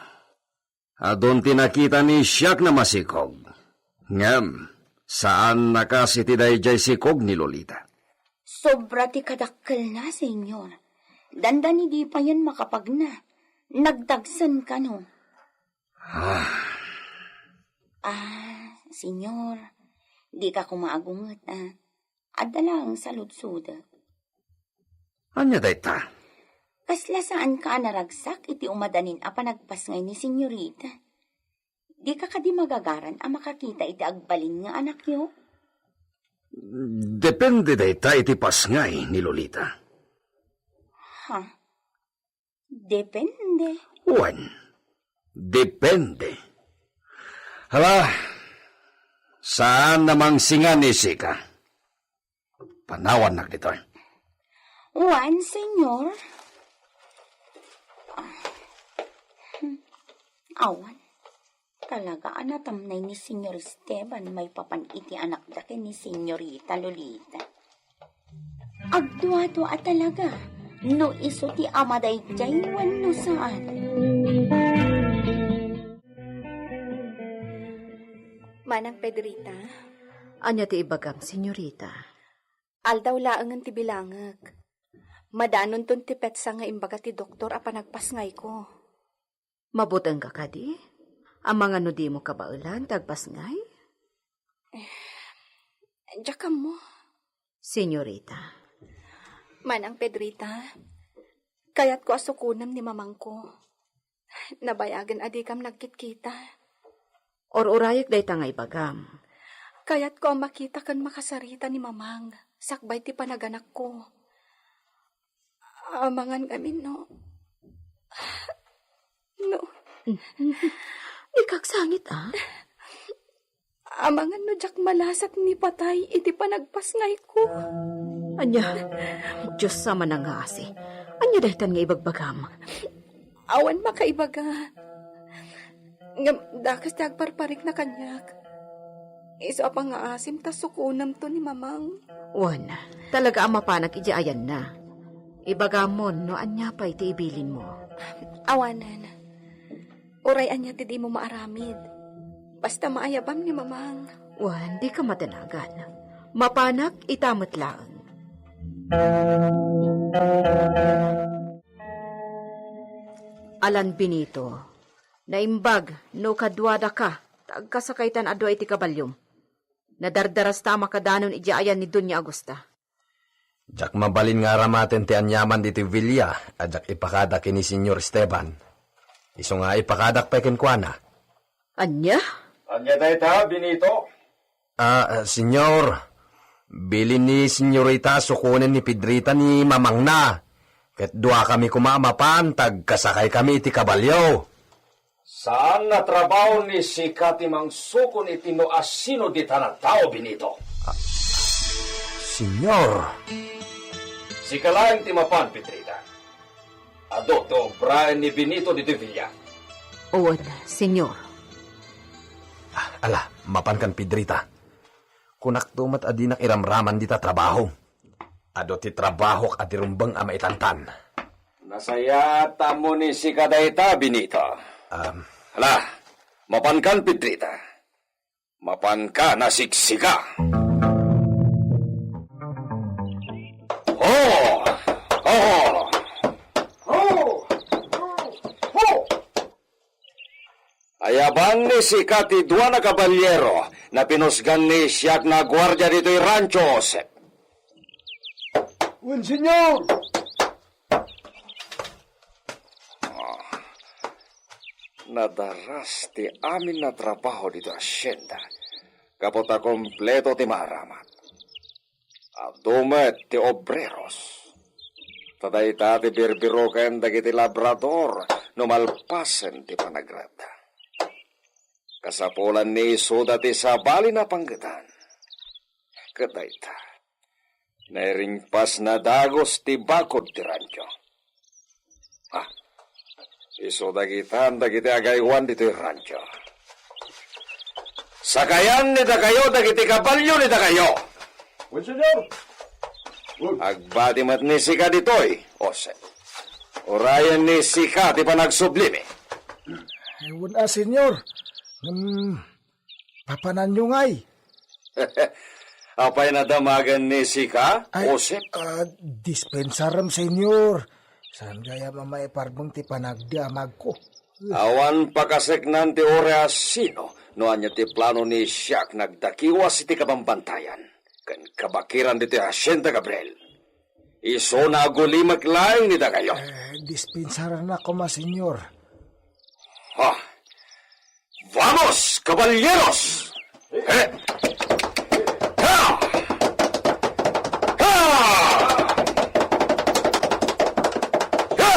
Adun ti nakita ni siak na masikog. Ngem, saan na kas iti daydiay sikog ni Lolita. Sobra ti kadakkelna, Senyor. Dandani di payen makapagna. Nagdagsen kano. Ah. Ah, Senyor, dika koma agunget, a. Adda laeng saludsodek. Ania dayta? Kasla saanka a naragsak iti umadanin a panagpasngay ni Senyorita? Dika kadi magagaran a makakita iti agbalin nga anakyo? Depende dayta iti pasngay ni Lolita. Ha? Depende. Wen, depende. Hala, saan a mangsinga ni Sika. Panawannak ditoy. Wen, Senyor. Ah, hmm. Awan. Talaga a natamnay ni Senyor Esteban maipapan iti anakda ken ni Senyorita Lolita. Agduadua a talaga no isu ti ama daydiay wenno saan. Manang Pedrita? Ania ti ibagam, Senyorita? Aldaw laengen ti bilangek. Madanonton ti petsa nga imbaga ti doktor a panagpasngayko. Mabutengka kadi? Amangan no dimo kabaelan ti agpasngay? Eh, diak ammo. Senyorita. Manang Pedrita, kayatko a sukonem ni mamangko. Nabayagen a dikam nagkitkita. Or-urayek dayta nga ibagam. Kayatko a makita ken makasarita ni mamang sakbay ti panaganakko. Amangan ngamin no, no. Dika agsangit, a? Amangan no diak malasat ni patay iti panagpasngayko. Ania? Dios a manangngasi. Ania daytan nga ibagbagam? Awan makaibaga. Ngem dakes ti agparparikna kaniak. Isu a pangngaasim ta sukonemto ni mamang. Wen, talaga a mapanak idiay ayanna. Ibagamon no ania pay ti ibilinmo. Awanen. Uray ania ti dimo maaramid. Basta maayabam ni mamang. Wen, dika madanagan. Mapanak ita met laeng. Alan Benito, naimbag no kaduadaka ta agkasakaytan a dua iti kabaliom. Nadardarasta a makadanon idiay ayan ni Doña Augusta. Diak mabalin nga aramaten ti aniaman ditoy villa a diak ipakada ken ni Senyor Esteban. Isu nga ipakadak pay kenkuana. Ania? Ania dayta, Benito? Ah, ah, Senyor, bilin ni Senyorita a sukonen ni Pedrita ni mamangna. Ket duakami koma a mapan ta agkasakaykami iti kabalio. Saan a trabaho ni sika ti mangsukon iti no asino ditan a tao, Benito. Ah, Senyor. Sika laeng ti mapan, Pedrita. Adu ti obraen ni Benito ditoy villa. Wen, Senyor. Ah, ala, mapankan, Pedrita. Kunakto met a dinak iramraman dita trabaho. Adu ti trabahok a di rumbeng a maitantan. Nasayaat ta ammo ni sika dayta, Benito. Um, Hala, mapankan, Pedrita. Mapanka nasiksika. Ho! Ho! Ho! Ho! Ayaban ni sika ti dua a kabaliero a pinusgan ni siak nga guardia ditoy rancho, Josep. Wen, Senyor! Ah, nadaras ti amin a trabaho ditoy asienda gapu ta kompleto ti maaramat. Adu met ti obreros. Ta dayta ti birbiroken dagiti labrador no malpasen ti panagrepda. Kasapulan ni isuda ti sabali a panggetan. Ket dayta, nairingpas a dagus ti bakod ti rancho. Ah, isu dagitan dagiti agaywan ditoy rancho. Sakayan ni dakayo dagiti kabalio ni dakayo. Wen, Senyor. Wen. Agbati met ni sika ditoy, Jose. Urayen ni sika ti panagsublimi. Ay, wen a, Senyor. Ngem, papananyo ngay? Apay nadamagan ni sika, Ay, Josep? Ah, dispensarem, Senyor. Saan gayam a maiparbeng ti panagdamagko? Awan pakaseknan ti uray a sino no ania ti plano ni siak nga agdakiwas iti kabambantayan. ken kabakiran ditoy Hacienda Gabriel. Isuna a gulimek laeng ni dagayo. Eh, dispensarnak koma, Senyor. Ha? Vamos, caballeros! Eh! Ha! Ha! Ha!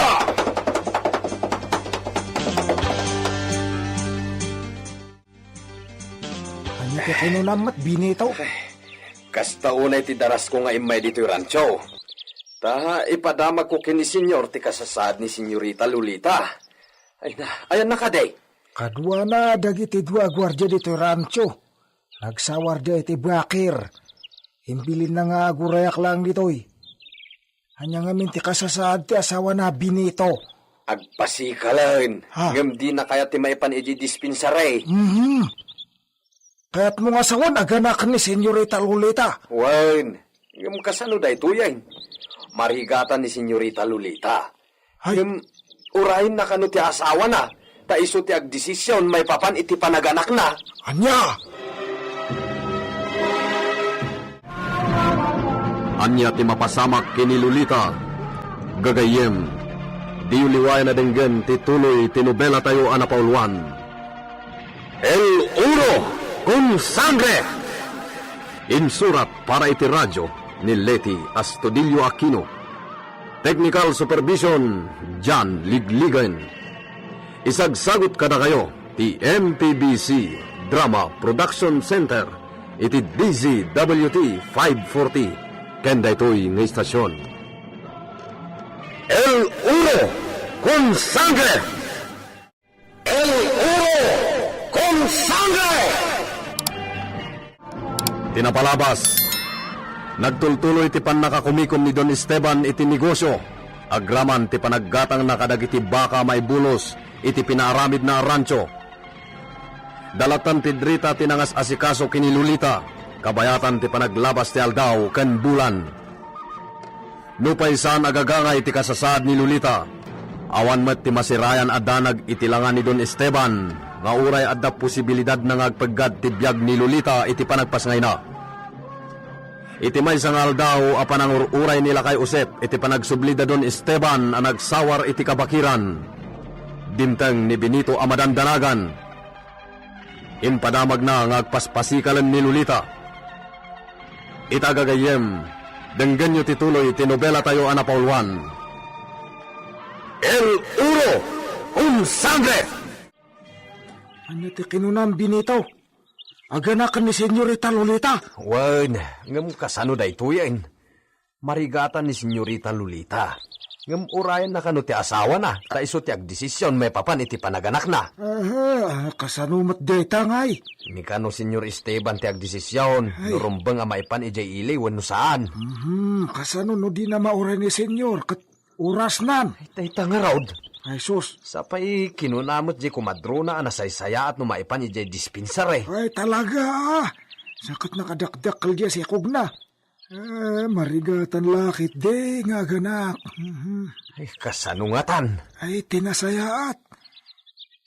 Ania ti kinunam met, Benito? Kasta unay ti darasko nga immay ditoy rancho. Ta ipadamagko ken ni Senyor ti kasasaad ni Senyorita Lolita. Ay na, ayanna kadi? Kaduana dagiti dua a guardia ditoy rancho. Nagsawarda iti bakir. Imbilinna nga agurayak laeng ditoy. Ania ngamin ti kasasaad ti asawana, Benito? Agpasikalen, Ha? ngem dina kayat ti maipan idiay dispensary. Mhm. Kayatmo nga sawen a ganaken ni Senyorita Lolita? Wen, ngem kasano daytoyen? Marigatan ni Senyorita Lolita. Ay. Ngem urayenna kano ti asawana, ta isu ti agdesision maipapan iti panaganakna. Ania? Ania ti mapasamak ken ni Lolita? Gagayyem, diyo liwayan a denggen ti tuloy ti nobelatayo a napauluan, El Oro con Sangre. Insurat para iti radio ni Leti Astudillo Aquino. Technical supervision, John Ligligan. Isagsagut kadakayo ti M P B C Drama Production Center iti D Z W T five forty ken daytoy nga istasyon. El Oro con Sangre! El Oro con Sangre! Ti napalabas, nagtultuloy ti pannakakumikom ni Don Esteban iti negosio, agraman ti panaggatangna kadagiti baka maibulos iti pinaaramidna a rancho. Dalatan ti Drita ti nangas-asikaso ken ni Lolita, kabayatan ti panaglabas ti aldaw ken bulan. Nupay saan a gagangay ti kasasaad ni Lolita, awan met ti masirayan a danag iti langa ni Don Esteban nga uray adda posibilidadna nga agpeggad ti biag ni Lolita iti panagpasngayna. Iti maysa nga aldaw a panangur-uray ni Lakay Josep iti panagsubli da Don Esteban a nagsawar iti kabakiran, dimteng ni Benito a madandanagan. Impadamagna nga agpaspasikalen ni Lolita. Ita gagayyem, denggenyo ti tuloy ti nobelatayo a napauluan, El Oro con Sangre! Ania ti kinunam, Benito? Aganaken ni Senyorita Lolita? Wen, ngem kasano daytoyen? Marigatan ni Senyorita Lolita. Ngem urayenna kano ti asawana, ta isu ti agdesision maipapan iti panaganakna. Aha, kasano met dayta, ngay? Ni kano Senyor Esteban ti agdesision, Ay. no rumbeng a maipan idiay ili wenno saan. Mhm, kasano no dina mauray ni Senyor ket orasnan? Ay, dayta ngarud. Ay, sus. Sapay kinuna met diay komadrona a nasaysayaat no maipan idiay dispensary. Ay, talaga. Saket nakadakdakkel diay sikogna. Eh, marigatan la ketdi nga aganak. Mhm. Ay, kasano ngatan? Ay, ti nasayaat.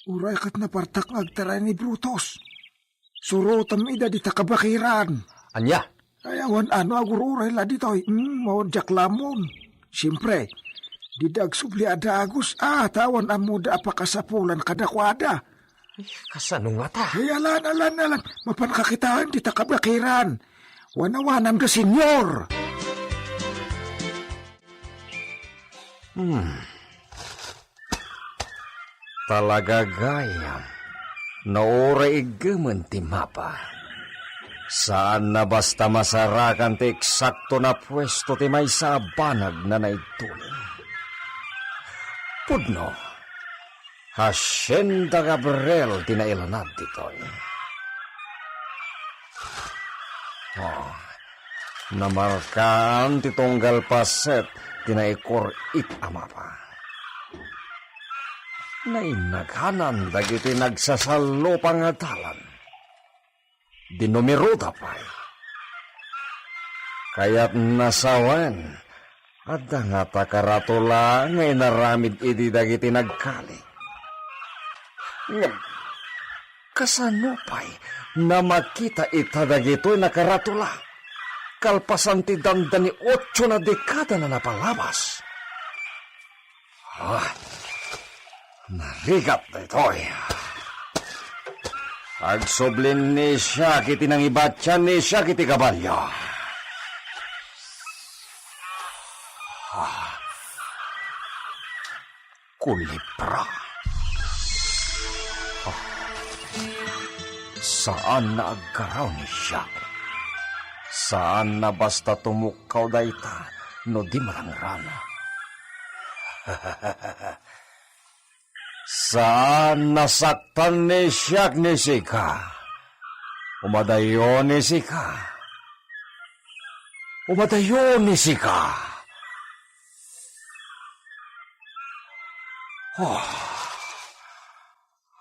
Uray ket napartak nga agtaray ni Brutus. Surotem ida dita kabakiran. Ania? Ay, awan ano agur-uray la ditoy. Hmm, mao diak lamon. Siempre, dida agsubli a dagus, ah, ta awan ammoda a pakasapulan kadakuada. Ay, kasano ngata? Ay, alan, alan, alan. Mapanka kitaen dita kabakiran. Wan-awanam da, Senyor. Hmm. Talaga gayam, no uray iggemen ti mapa. Saan na basta masarakan ti eksakto na puesto ti maysa a banag na naidulin. Pudno, Hacienda Gabriel ti nailanad ditoy. Oh, namarkaan ti tunggal paset ti naikor-ik a mapa. Nainaganan dagiti nagsasallupa nga dalan. Dinumiroda pay. Kayatna sawen, adda ngata karatula nga inaramid idi dagiti nagkali. Ngem, kasano pay na makita ita dagitoy nakaratula? kalpasan ti danda ni otsona dekada na napalabas. Ah, narigat daytoy. Agsublin ni siak iti nangibatian ni siak iti kabalio. Ah, kulebra. Ah, saan na aggaraw ni siak. Saan na basta tumukkaw dayta no di marangrana. Saan nasaktan ni siak ni sika. Umadayo ni sika. Umadayo ni sika. Oh,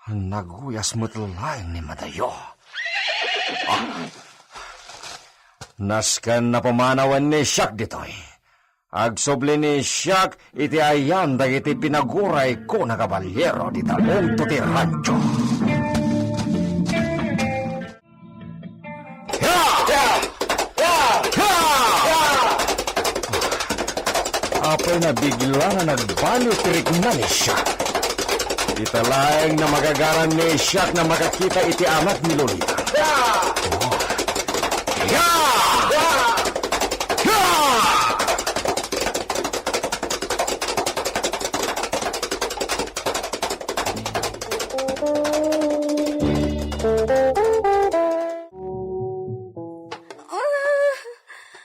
naguyas met laeng ni madayo. Ah. Nasken napamanawen ni siak ditoy. Agsubli ni siak iti ayan dagiti pinaguray ko na kabaliero ti talento ti radyo. Apay na bigla nga nagbaliw ti rikna ni siak. Ita laeng na magagaran ni siak na makakita iti anak ni Lolita. Oh.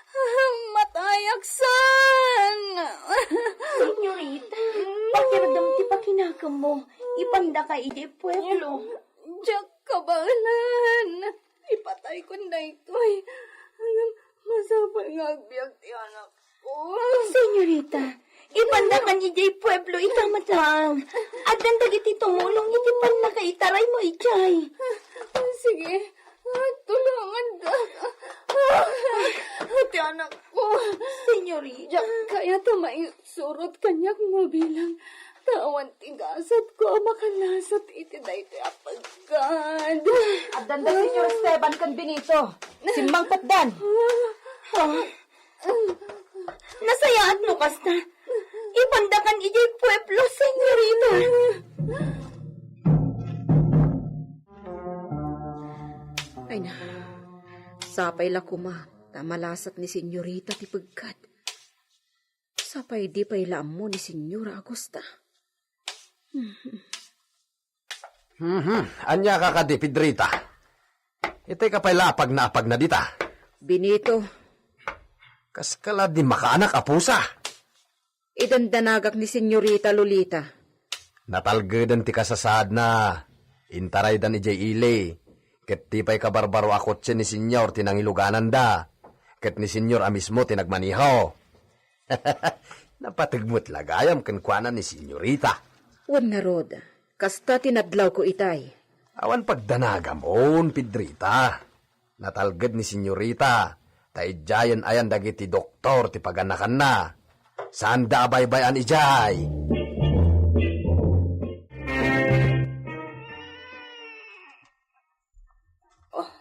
Ah, matayak san! Senyorita, pakirdem ti pakinakemmo. Ipandaka idiay pueblo. Diak kabaelan. Ipatay kon daytoy. Ngem masapul nga agbiag ti anakko. Senyorita, ipandakan idiay pueblo ita met laeng. Addan dagiti tumulong iti pannakaitaraymo idiay. Sige, tulongandak. Ti anakko. Senyorita. Diak kayat a mai- Surot kaniak mabilang, ta awan ti gasatko a makalasat iti daytoy a peggad. Addanda Senyor Esteban ken Benito. Simmangpetdan. Ah. Nasayaat no kasta. Ipandakan idiay pueblo, senyorita. Ay na, sapay la koma ta malasat ni senyorita ti peggad. Sapay di pay la ammo ni Senyora Augusta. Mhm. Ania ka kadi, Pedrita? Itay ka pay la apagna-apagna dita? Benito. Kaska la di makaanak a pusa? Idandanagak ni Senyorita Lolita. Natalgeden ti kasasaadna. Intaraydan idiay ili, ket ti pay kabarbaro a kotse ni Senyor ti nangilugananda, ket ni Senyor a mismo ti nagmaneho. Napateg met la gayam kenkuana ni Senyorita. Wen ngarud, kasta ti nadlawko itay. Awan pagdanagam, Pedrita. Natalged ni Senyorita, ta idiayen ayan dagiti doktor ti paganakanna. Saanda a baybay-an idiay. Oh,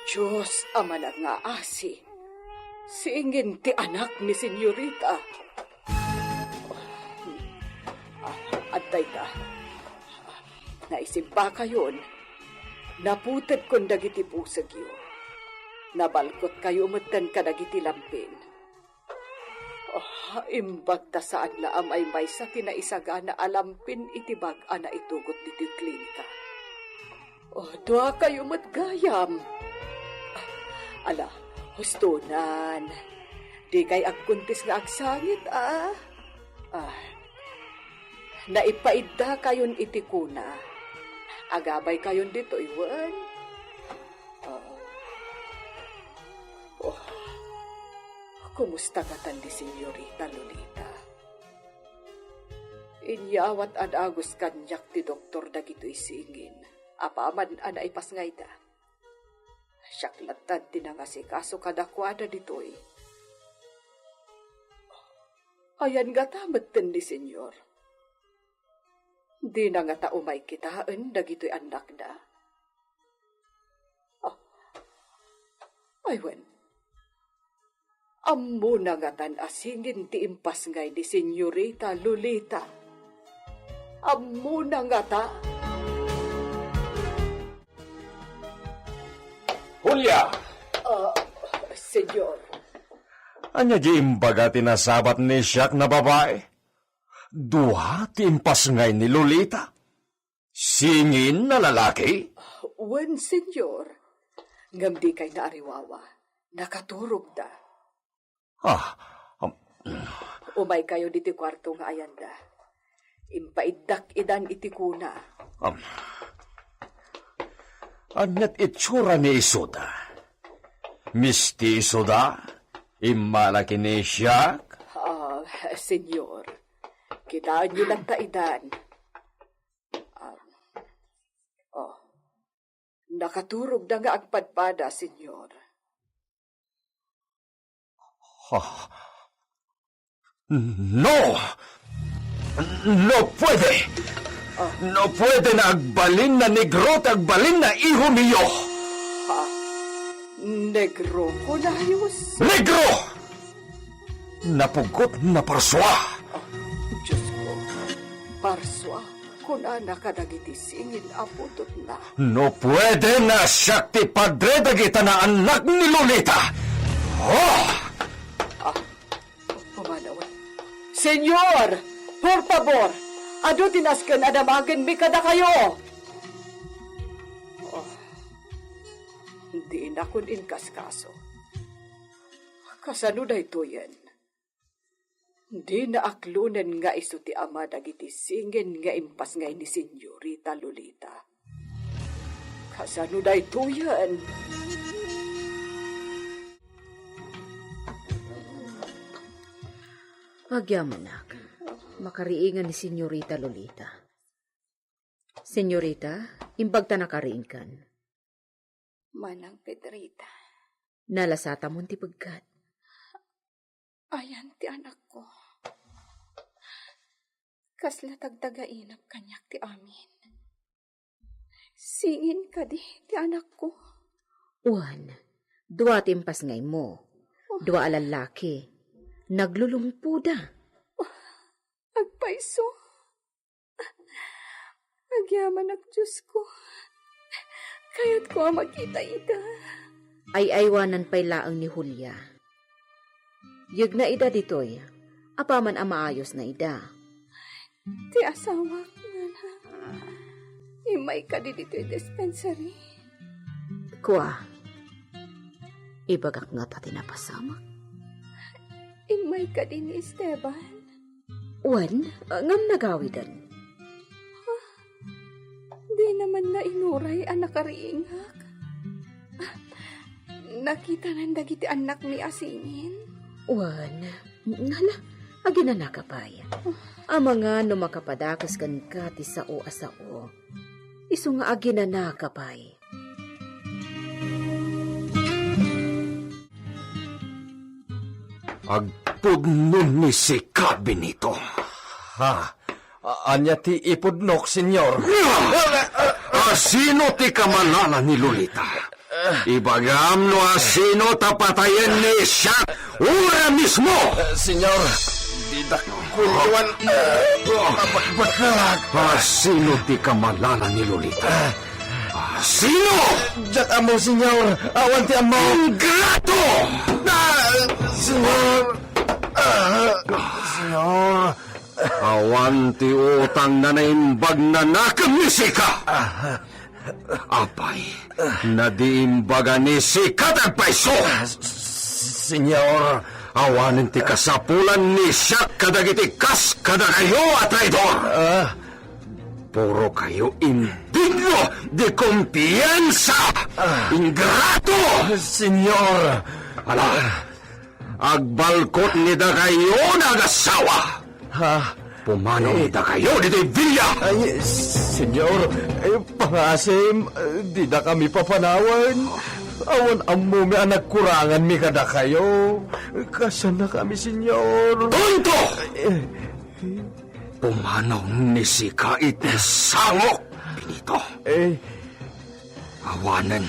Dios a manangngaasi, siingin ti anak ni Senyorita. Ah, adda ita. Naisimbakayon, naputedkon dagiti pusegyo. Nabalkotkayo metten kadagiti lampin. Oh, imbag ta saan la a maymaysa ti naisagana a lampin iti bag a naitugot ditoy klinika. Oh, duakayo met gayam. Ala, hustonan. Dikay agkuntis nga agsangit, a? Ah, naipaiddakayon iti kuna. Agabaykayon ditoy, wen? Ah. Oh. Kumusta ngatan ni Senyorita Lolita? Inyawat a dagus kaniak ti doktor dagitoy siingin, apaman a naipasngayda. Siak latta ti nangasikaso kadakuada ditoy. Ayan ngata metten ni Senyor. Dina ngata umay kitaen dagitoy annakda. Ah. Ay, wen. Ammona ngatan a singin ti impasngay ni Senyorita Lolita? Ammona ngata? Julia! Ah, Senyor. Ania di imbaga ti nasabat ni siak nga babai? Dua ti impasngay ni Lolita. Singin a lalaki? Wen, Senyor. Ngem dikay naariwawa. Nakaturogda. Ah, um, Umaykayo ditoy kuarto nga ayanda. Impaiddak idan iti kuna. Um, aniat itsura ni isuda? Mistisoda? Immala ken ni siak? Ah, Senyor, kitaenyo latta idan. Ah, oh, nakaturogda nga agpadpada, Senyor. Ah. No! No puede! No puede nga agbalin nga negro ti agbalin nga iho mio! Ha? Negro, kunayos? Negro! Napugot, naparsua! Ah, Diyos ko, parsua. Kunana kadagiti singin a putotna. No puede nga siak ti padre dagita nga annak ni Lolita. Oh! Ah, pumanaw. Senyor! Por pabor! Adu ti nasken a damagenmi kadakayo! Oh, dinakon inkaskaso. Kasano daytoyen? Dina aklonen nga isu ti ama dagiti singin nga impasngay ni Senyorita Lolita. Kasano daytoyen? Agyamanak, makariingan ni Senyorita Lolita. Senyorita, imbagta nakariingkan. Manang Pedrita. Nalasatamon ti pegkat. Ayan ti anakko. Kasla tagtagainep kaniak ti amin. Singin kadi ti anakko? Wen, dua ti impasngaymo. Dua a lallaki. Naglulungpoda. Agpayso. Agyamanak, Diosko. Kayatko a makita ida. Ay-aywanan pay laeng ni Julia. Yegna ida ditoy, apaman a maayosna ida. Ti asawak, ngana. Immay kadi ditoy dispensary. Kua, ibagak ngata ti napasamak. Immay kadi ni Esteban. Wen, ngem nagawiden. Dina man nainuray a nakariingak. Nakitanan dagiti annakmi a singin. Wen, hala, aginanaka pay. Amangan no makapadakes kenka ti sao a sao. Isu nga aginanaka pay. Agpudno ni sika, Benito. Ha? A-, ania ti ipudnok, Senyor? Asino ti kamalala ni Lolita? Ibagam no asino ta patayen ni siak ura mismo! Eh, Senyor, didak kunkuan, eh, mabakbakak. Asino ti kamalala ni Lolita? Asino? Diak ammo, Senyor. Awan ti ammo. Ingrato! Ah, Senyor. Ah, Senyor. Awan ti utang nga naimbag nga nakem ni sika. Apay, naimbag ni sika ti agpayso. Ah, s-, s-, Senyor. Awanen ti kasapulan ni siak kadagiti kas kadakayo a traidor. Ah. Puro kayo indigno de kumpiyansa. Ah. Ingrato! Senyor. Ala, agbalkot ni dakayo nga agasawa. Ha? Pumanaw Eh. ni dakayo ditoy villa. Ay, Senyor, eh, pangasim, eh, dida kami papanawen. Awan ammomi a nagkuranganmi kadakayo. Kasana kami, Senyor. Tonto! Eh. Pumanaw ni sika iti sangok, Benito. Eh. Awanen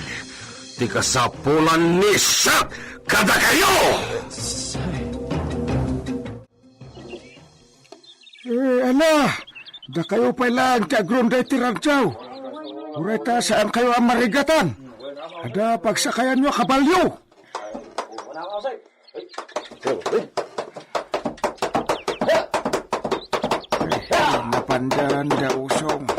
ti kasapulan ni siak kadakayo! S-, Eh, ala, dakayo pay laeng ti agrunda iti rancho. Uray ta saankayo a marigatan. Adda pagsakayanyo a kabalio. Ay, napandan da usong.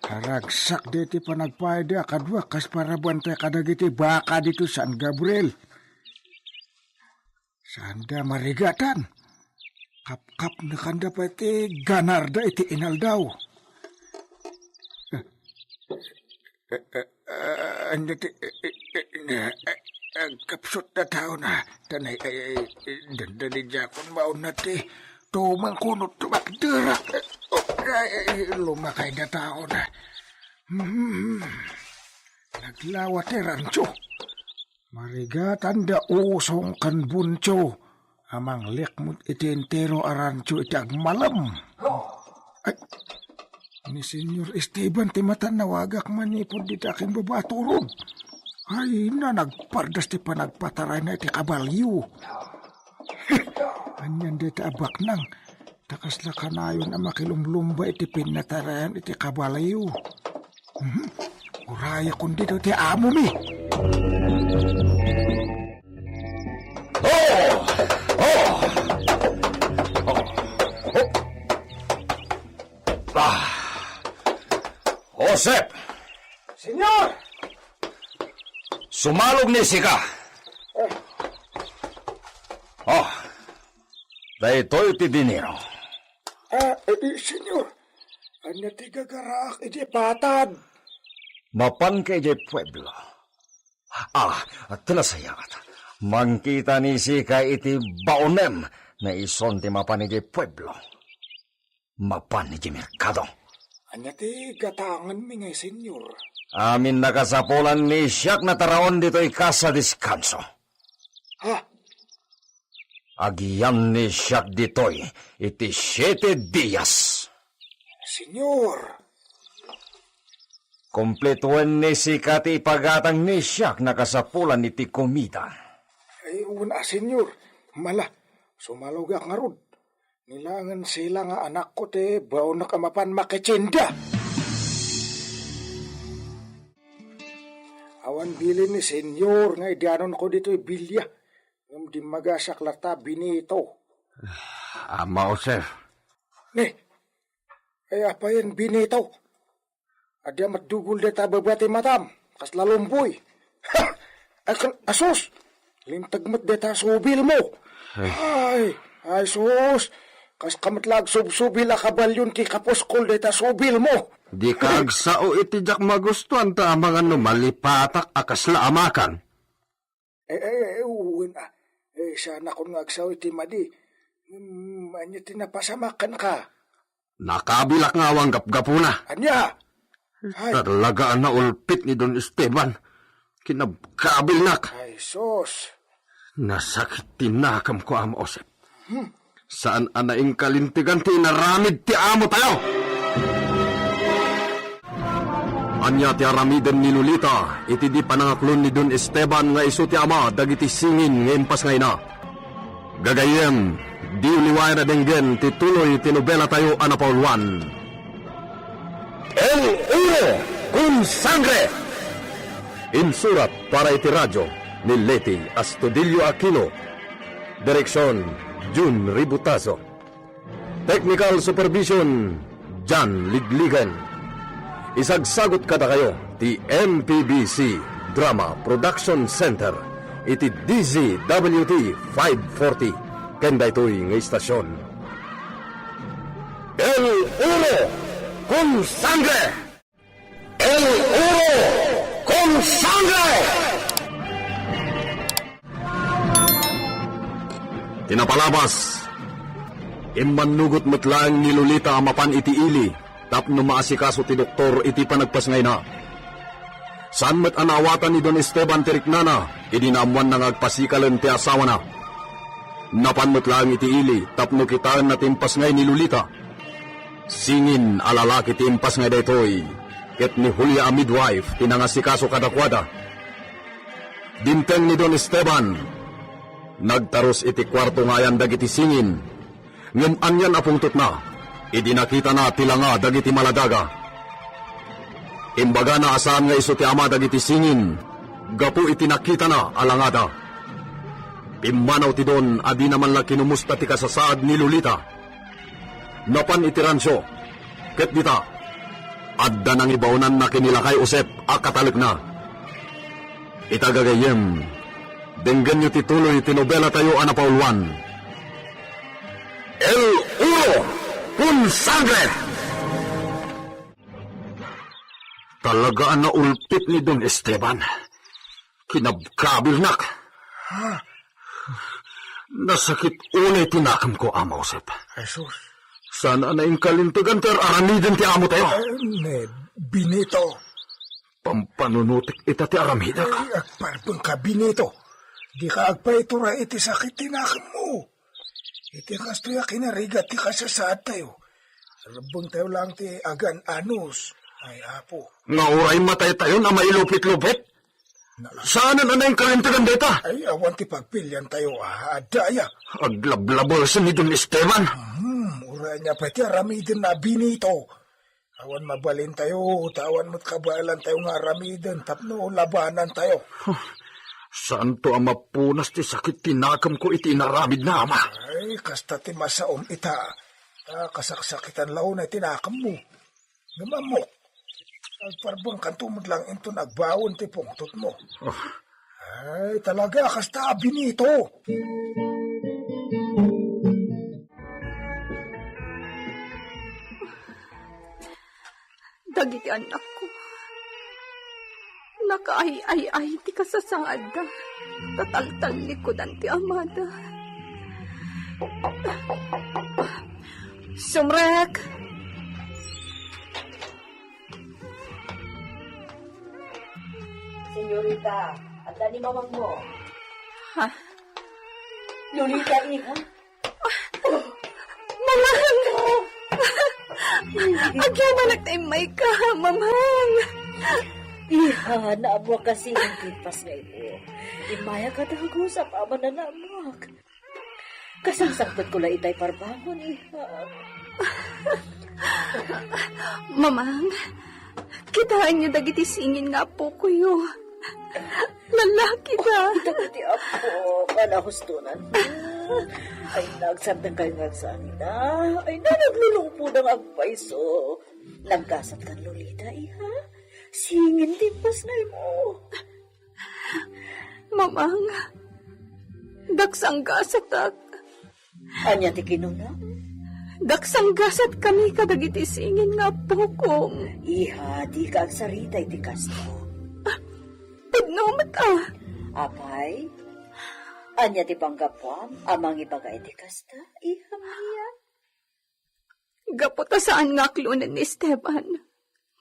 Karagsak deti panagpayda a kadua kas parabuan tay kadagiti baka dito San Gabriel. Saanda marigatan. Kapkapnekanda pay ti ganarda iti inaldaw. Eh, eh, eh, ania ti, eh, eh, eh, eh, eh, agkapsut da taona. Tanay, eh, eh, eh, dandani diakon mauna ti tumang kuno tumakderak. Eh, oh, eh, eh, lumakay da taona. Hmm. Naglawa ti rancho. Marigatan da Usong ken Buncho a manglikmut iti entero a rancho iti agmalem. Ay, ni Señor Esteban ti matan nawagak manipud dita ken baba a turod. Ay, na nagpardas ti panagpatarayna iti kabalio. Anian dayta a baknang? Ta kasla kanayon a makilumlumba iti pinnatarayan iti kabalio. Mhm. Urayakon dito ti amomi. Oh! Oh! Oh! Oh! Ah! Josep! Señor! Sumalog ni sika. Oh. Oh. Daytoy ti dinero. Ah, eh, eh, Señor, ania ti gagaraak idiay patad? Mapanka idiay pueblo. Ah, ta nasayaat. Mangkita ni sika iti baonem nga ison ti mapan idiay pueblo. Mapan idiay merkado. Ania ti gatangenmi ngay, Señor? Amin nakasapulan ni siak nataraon ditoy kas a deskanso. Ha? Agian ni siak ditoy iti siete dias. Señor! Kumpletuen ni sika ti ipagatang ni siak nakasapulan iti komida. Ay, wen a, Señor. Mala, sumalogak ngarud. Nilangen sila nga anakko ti baonek a mapan makitienda. Awan bilin ni Señor nga idianonko ditoy bilia. Ngem dimmagasak latta, Benito. Ama Josef. Ne, ay, apayen, Benito? Adda met dugol dayta a baba ti matam, kasla lumboy. Ha! Ay, kan-, asus! Linteg met dayta a subilmo. Ay. Ay, ay, sus! Kaska met la agsubsubil a kabalio ti kapuskol dayta a subilmo. Dika agsao iti diak magustuan ta amangan no malipatak a kasla amakan. Eh, eh, eh, wen, ah. Eh, saanakon nga agsao iti madi. Hmm, ania ti napasamak kenka? Nakabilak nga awan gapgapuna. Ania? Ay. Talaga a naulpit ni Don Esteban. Kinabkabilnak. Ay, sus. Nasakit ti nakemko, Ama Josep. Hmm. Saan a naingkalintegan ti inaramid ti amo tayo. Ania ti aramiden ni Lolita iti di panangaklon ni Don Esteban nga isu ti ama dagiti singin nga impasngayna? Gagayyem, diyo liwayan a denggen ti tuloy ti nobela tayo a napauluan, El Oro con Sangre. Insurat para iti radio ni Leti Astudillo Aquino. Direksion, Jun Ributazo. Technical supervision, John Ligligan. Isagsagut kadakayo ti M P B C Drama Production Center iti D Z W T five forty ken daytoy nga istasyon. El Oro con Sangre! El Oro con Sangre! Ti napalabas, immannugot met laeng ni Lolita a mapan iti ili tapno maasikaso ti doktor iti panagpasngayna. Saan met a naawatan ni Don Esteban ti riknana idi naammoanna nga agpasikalen ti asawana. Napan met laeng iti ili tapno kitaenna ti impasngay ni Lolita. Singin a lalaki ti impasngay daytoy, ket ni Julia a midwife ti nangasikaso kadakuada. Dimteng ni Don Esteban, nagtarus iti kuarto nga ayan dagiti singin. Ngem anian a pungtotna, idi nakitana ti langa dagiti maladaga. Imbagana a saan nga isu ti ama dagiti singin gapu iti nakitana a langada. Pimmanaw ti don a dina man la kinumusta ti kasasaad ni Lolita. Napan iti ransio, ket dita, adda nangibaonanna ken ni Lakay Josep a katalekna. Ita gagayyem, denggenyo ti tuloy ti nobelatayo a napauluan, El Oro con Sangre! Talaga a naulpit ni Don Esteban. Kinabkabilnak. Ha? Nasakit unay ti nakemko, Ama Josep. Jesus. Saan a nainkalintegan ti ar-aramiden ti amo tayo. Eh, ne, Benito. Pampanunotek ita ti aramidek. Ay, agparbeng ka, Benito. Di ka agpaitura iti sakit ti nakemmo. Iti kastoy a kinarigat ti kasasaad tayo. Rebbeng tayo lang ti agan-anus. Ay, Apo. Nga uray matay tayon a mailupit-lupit? Saanen a nainkalintegan dayta? Ay, awan ti pagpilian tayo, ah, adda aya. Aglablabesen ni Don Esteban. Hmm, uray ania pay ti aramiden na, Benito. Awan mabalin tayo, ta awan met kabaelan tayo nga aramiden tapno labanan tayo. Saanto a mapunas ti sakit ti nakemko iti inaramid na ama. Ay, kasta ti masaom ita. Ta kasaksakitan la unay ti nakemmo. Ngem ammok, agparbengkanto met lang inton agbaon ti pungtotmo. Oh. Ay, talaga, kasta, Benito. Dagiti annakko, nakaay-ay-ay ti kasasaadda, ta taltallikudan ti amada. Sumrek! Senyorita, adda ni mamangmo. Ha? Lolita, iha? Mamang! Agyamanak ta immayka, Mamang! Iha, naammoak a singin ti impasngaymo. Immayak a dagus apaman a naammoak. Kasangsangpetko la itay parbangon, iha. Mamang, kitaenyo dagiti singin nga appokoyo. Lalakida. Oh, dagiti appo, a nahustonan. Ay, nagsardengkayo nga agsangita. Ay, na, naglulungpodang agpayso. Naggasatkan, Lolita, iha. Singin ti impasngaymo. Mamang, daksanggasatak. Ania ti kinunam? Daksanggasatkami kadagiti singin nga appokom. Iha, dika agsarita iti kasta. Pudno met a. Apay, ania ti panggapuam a mangibaga iti kasta, iha Mia? Gapu ta saan nga aklonen ni Esteban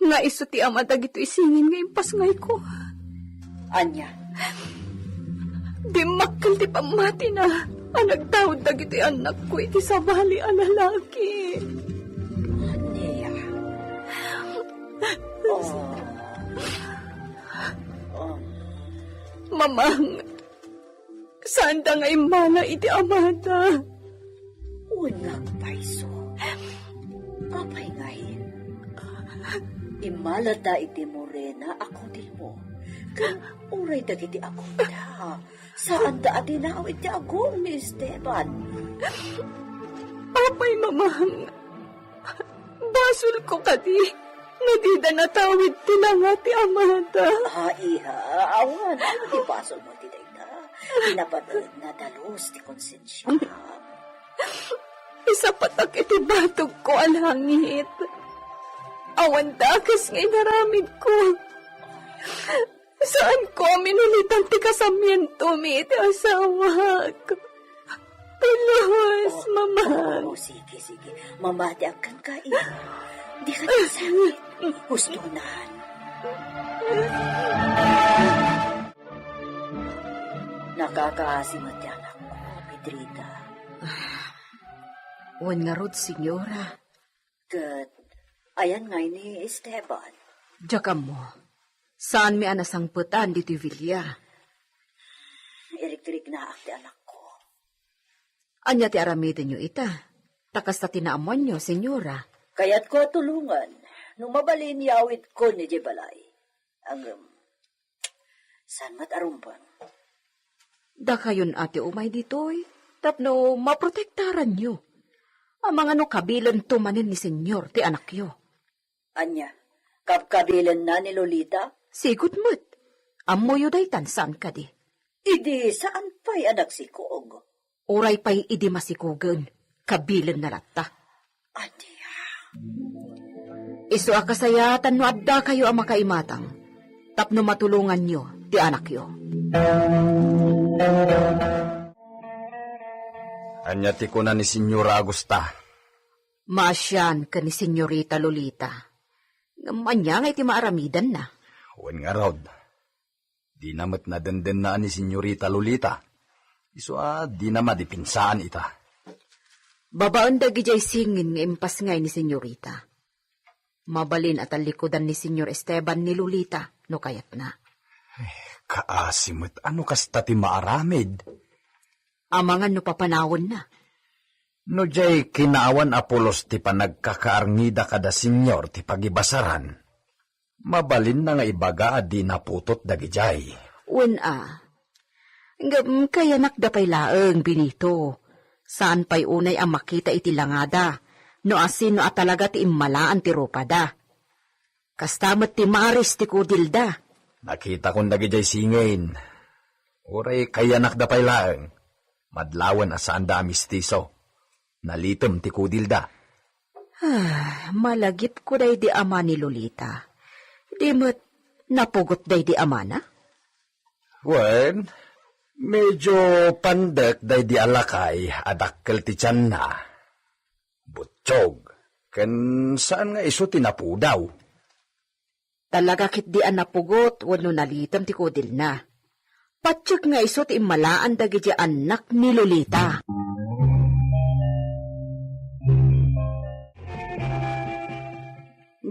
nga isu ti ama dagitoy singin nga impasngayko. Ania? Dimmakkel ti pammatina a nagtaud dagitoy annakko iti sabali a lalaki. Ania? Oh. Oh. Mamang, saanda nga immala iti amada. Wen nga agpayso. Apay ngayen? Immalada iti Morena a kudirmo. Ken uray dagiti agumda, saanda a dinao iti agum ni Esteban. Apay, Mamang? Basolko kadi nga dida natawid ti langa ti amada? Ah, iha, awan. Ano ti basolmo iti dayta? Napateg, nadalus ti konsensiam. Isapatak iti batogko a langit. Awan dakes nga inaramidko. Saanko a minulitan ti kasamiantomi iti asawak. Pulos, oh, Mamang. Oh, sige, sige. Mamatiak kenka, iha. Dika ti sakit. Hustonan. Nakakaasi met ti anakko, Pedrita. Wen ngarud, Senyora. Ket ayan ngay ni Esteban? Diak ammo. Saanmi a nasangpetan ditoy bilia. Irigirignaak ti anakko. Ania ti aramidenyo ita? Ta kasta ti naammoanyo, Senyora. Kayatko a tulongan no mabalin nga awidkon idiay balay. Ngem, saan met a rumbeng. Dakayon a ti umay ditoy, tapno maprotektaranyo. Amangan no kabilento manen ni Senyor ti anakyo. Ania, kabkabilenna ni Lolita? Sigud met. Ammoyo daytan, saan kadi? Idi saan pay a nagsikog. Uray pay idi masikogen, kabilenna latta. Ania? Isu a kasayaatan no addakayo a makaimatang, tapno matulonganyo ti anakyo. Ania ti kuna ni Senyora Augusta? Maasian ken ni Senyorita Lolita. Ngem ania ngay ti maaramidanna? Wen ngarud, dina met nadendennaan ni Senyorita Lolita. Isu a dina madi pinsaan ita. Babaen dagidiay singin nga impasngay ni Senyorita. Mabalin a tallikudan ni Senyor Esteban ni Lolita no kayatna. Kaasi met a no kasta ti maaramid. Amangan no papanawenna. No diay kinaawan a pulos ti panagkakaarngida kada Senyor ti pagibasaran, mabalinna nga ibaga a di naputot dagidiay. Wen a. Ngem kayanakda pay laeng, Benito. Saan pay unay a makita iti langada no asino a talaga ti immalaan ti rupada. Kasta met ti maris ti kudilda. Nakitakon dagidiay singin. Uray kayanakda pay laeng. Madlawen a saanda a mistiso. Nalitem ti kudilda. Ah, malagipko daydi ama ni Lolita. Di met napugot daydi amana? Wen, medyo pandek daydi a lakay a dakkel ti tianna. Buttiog, ken saan nga isu ti napudaw. Talaga ketdi a napugot wenno nalitem ti kudilna. Patiek nga isu ti immalaan dagiti annak ni Lolita.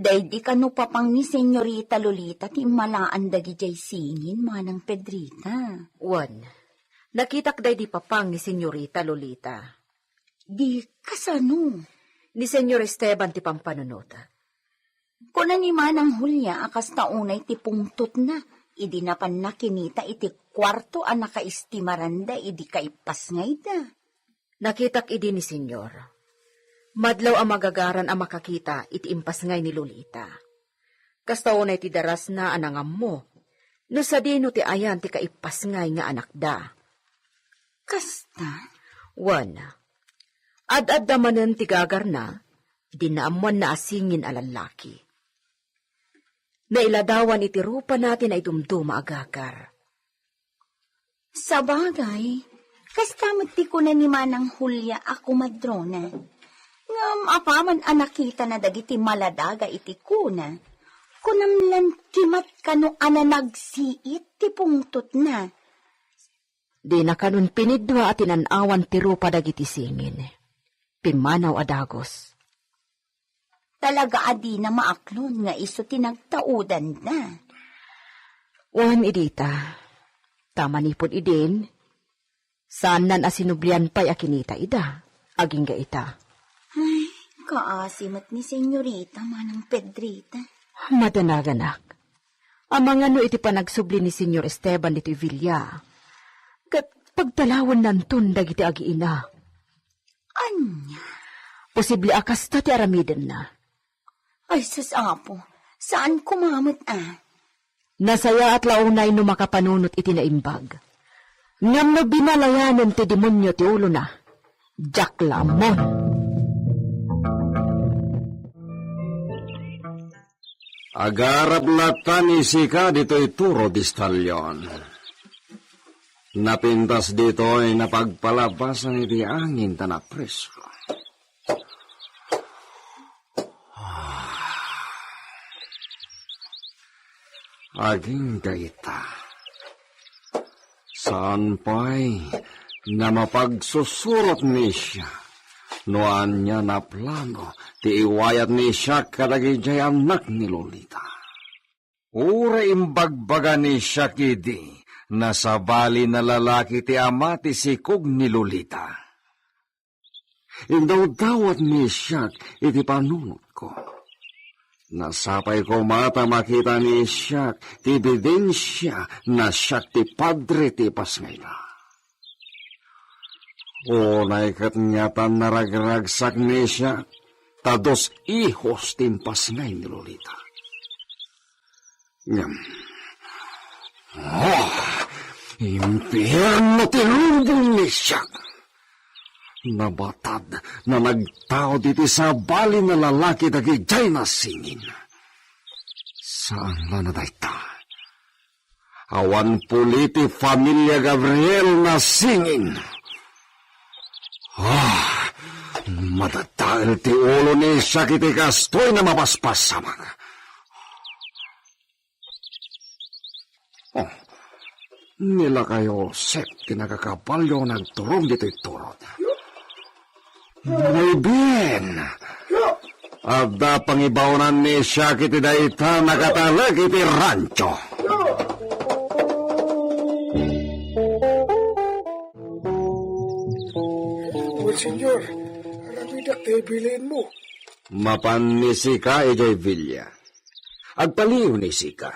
Daydi kano papang ni Senyorita Lolita ti immalaan dagidiay singin, Manang Pedrita? Wen, nakitak daydi papang ni Senyorita Lolita. Di kasano? Ni Senyor Esteban ti pampanunotak. Kuna ni Manang Julia a kasta unay ti pungtotna idi napanna kinita iti kuarto a nakaestimaranda idi kaipasngayda. Nakitak idi ni Senyor. Madlaw a magagaran a makakita iti impasngay ni Lolita. Kasta unay ti darasna a nangammo no sadino ti ayan ti kaipasngay nga anakda. Kasta? Wen, ad-adda manen ti gagarna, idi naammoanna a singin a lallaki. Nailadawan iti rupana ti naidumduma a gagar. Sabagay, kasta met ti kuna ni Manang Julia a komadrona. Ngem apaman a nakitana dagiti maladaga iti kuna, kunam lan kimat kano a nanagsiit ti pungtotna. Dina kanon pinidua a tinan-awan ti rupa dagiti singin. Pimmanaw a dagus. Talaga a dina maaklon nga isu ti nagtaudanda. Wen, idi ta, ta manipud idin, saannan a sinublian pay a kinita ida, agingga ita. Ay, kaasi met ni Senyorita, Manang Pedrita. Madanaganak. Amangan no iti panagsubli ni Senyor Esteban ditoy villa, ket pagtalawennanton dagiti agiina. Ania? Posible a kasta ti aramidenna. Ay, sus, Apo, saan koma met a. Nasayaat la unay no makapanunot iti naimbag. Ngem no binalayanen ti demonio ti ulona, diak la ammon. Agarap latta ni sika ditoy turo di stallion. Napintas ditoy napagpalabasan iti angin ta napresko. Ah. Agingga ita. Saan pay nga mapagsusurot ni siak no ania a plano ti iwayat ni siak kadagiti annak ni Lolita. Uray imbagbaga ni siak idi, nasabalin a lalaki ti ama ti sikog ni Lolita. Indawdawat ni Siak iti panunotko. Nasapay koma ta makita ni Siak ti ebidensia na siak ti padre ti ipasngayna. Unay ket ngatan naragragsak ni Siak ta dos ihos ti impasngay ni Lolita. Ngem, oh, impierno ti lubong ni Siak. Nabatad, nanagtaud iti sabali na lalaki dagidiay nasingin. Saan la na dayta. Awan puli ti familia Gabriel nasingin. Ah, madadael ti ulo ni Siak iti kastoy na mapaspasamak. Oh, ni lakay Josep ti nakakabalio nga agturong ditoy turod. Muy bien. Adda pangibaonan ni Siak iti dayta nakatalek iti rancho. Well, senyor, aramidak ti bilinmo. Mapan ni Sika idiay villa. Agpaliw ni Sika.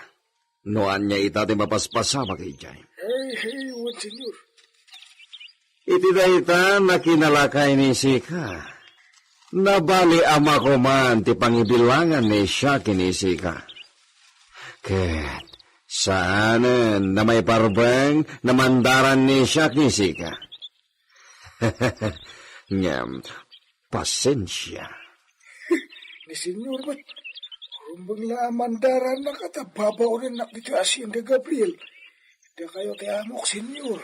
No ania ita ti mapaspasamak idiay. Ay, ay, wen, senyor. Iti dayta, nakinalakay ni Sika. Nabali a makuman ti pangibilangan ni Siak ken ni Sika. Ket saanen a maiparbeng a mandaran ni Siak ken ni Sika. Ngem, pasensia. Ni senyor met, rumbeng la a mandaranna ket babaonennak ditoy hacienda Gabriel. Dakayo ti amok, senyor.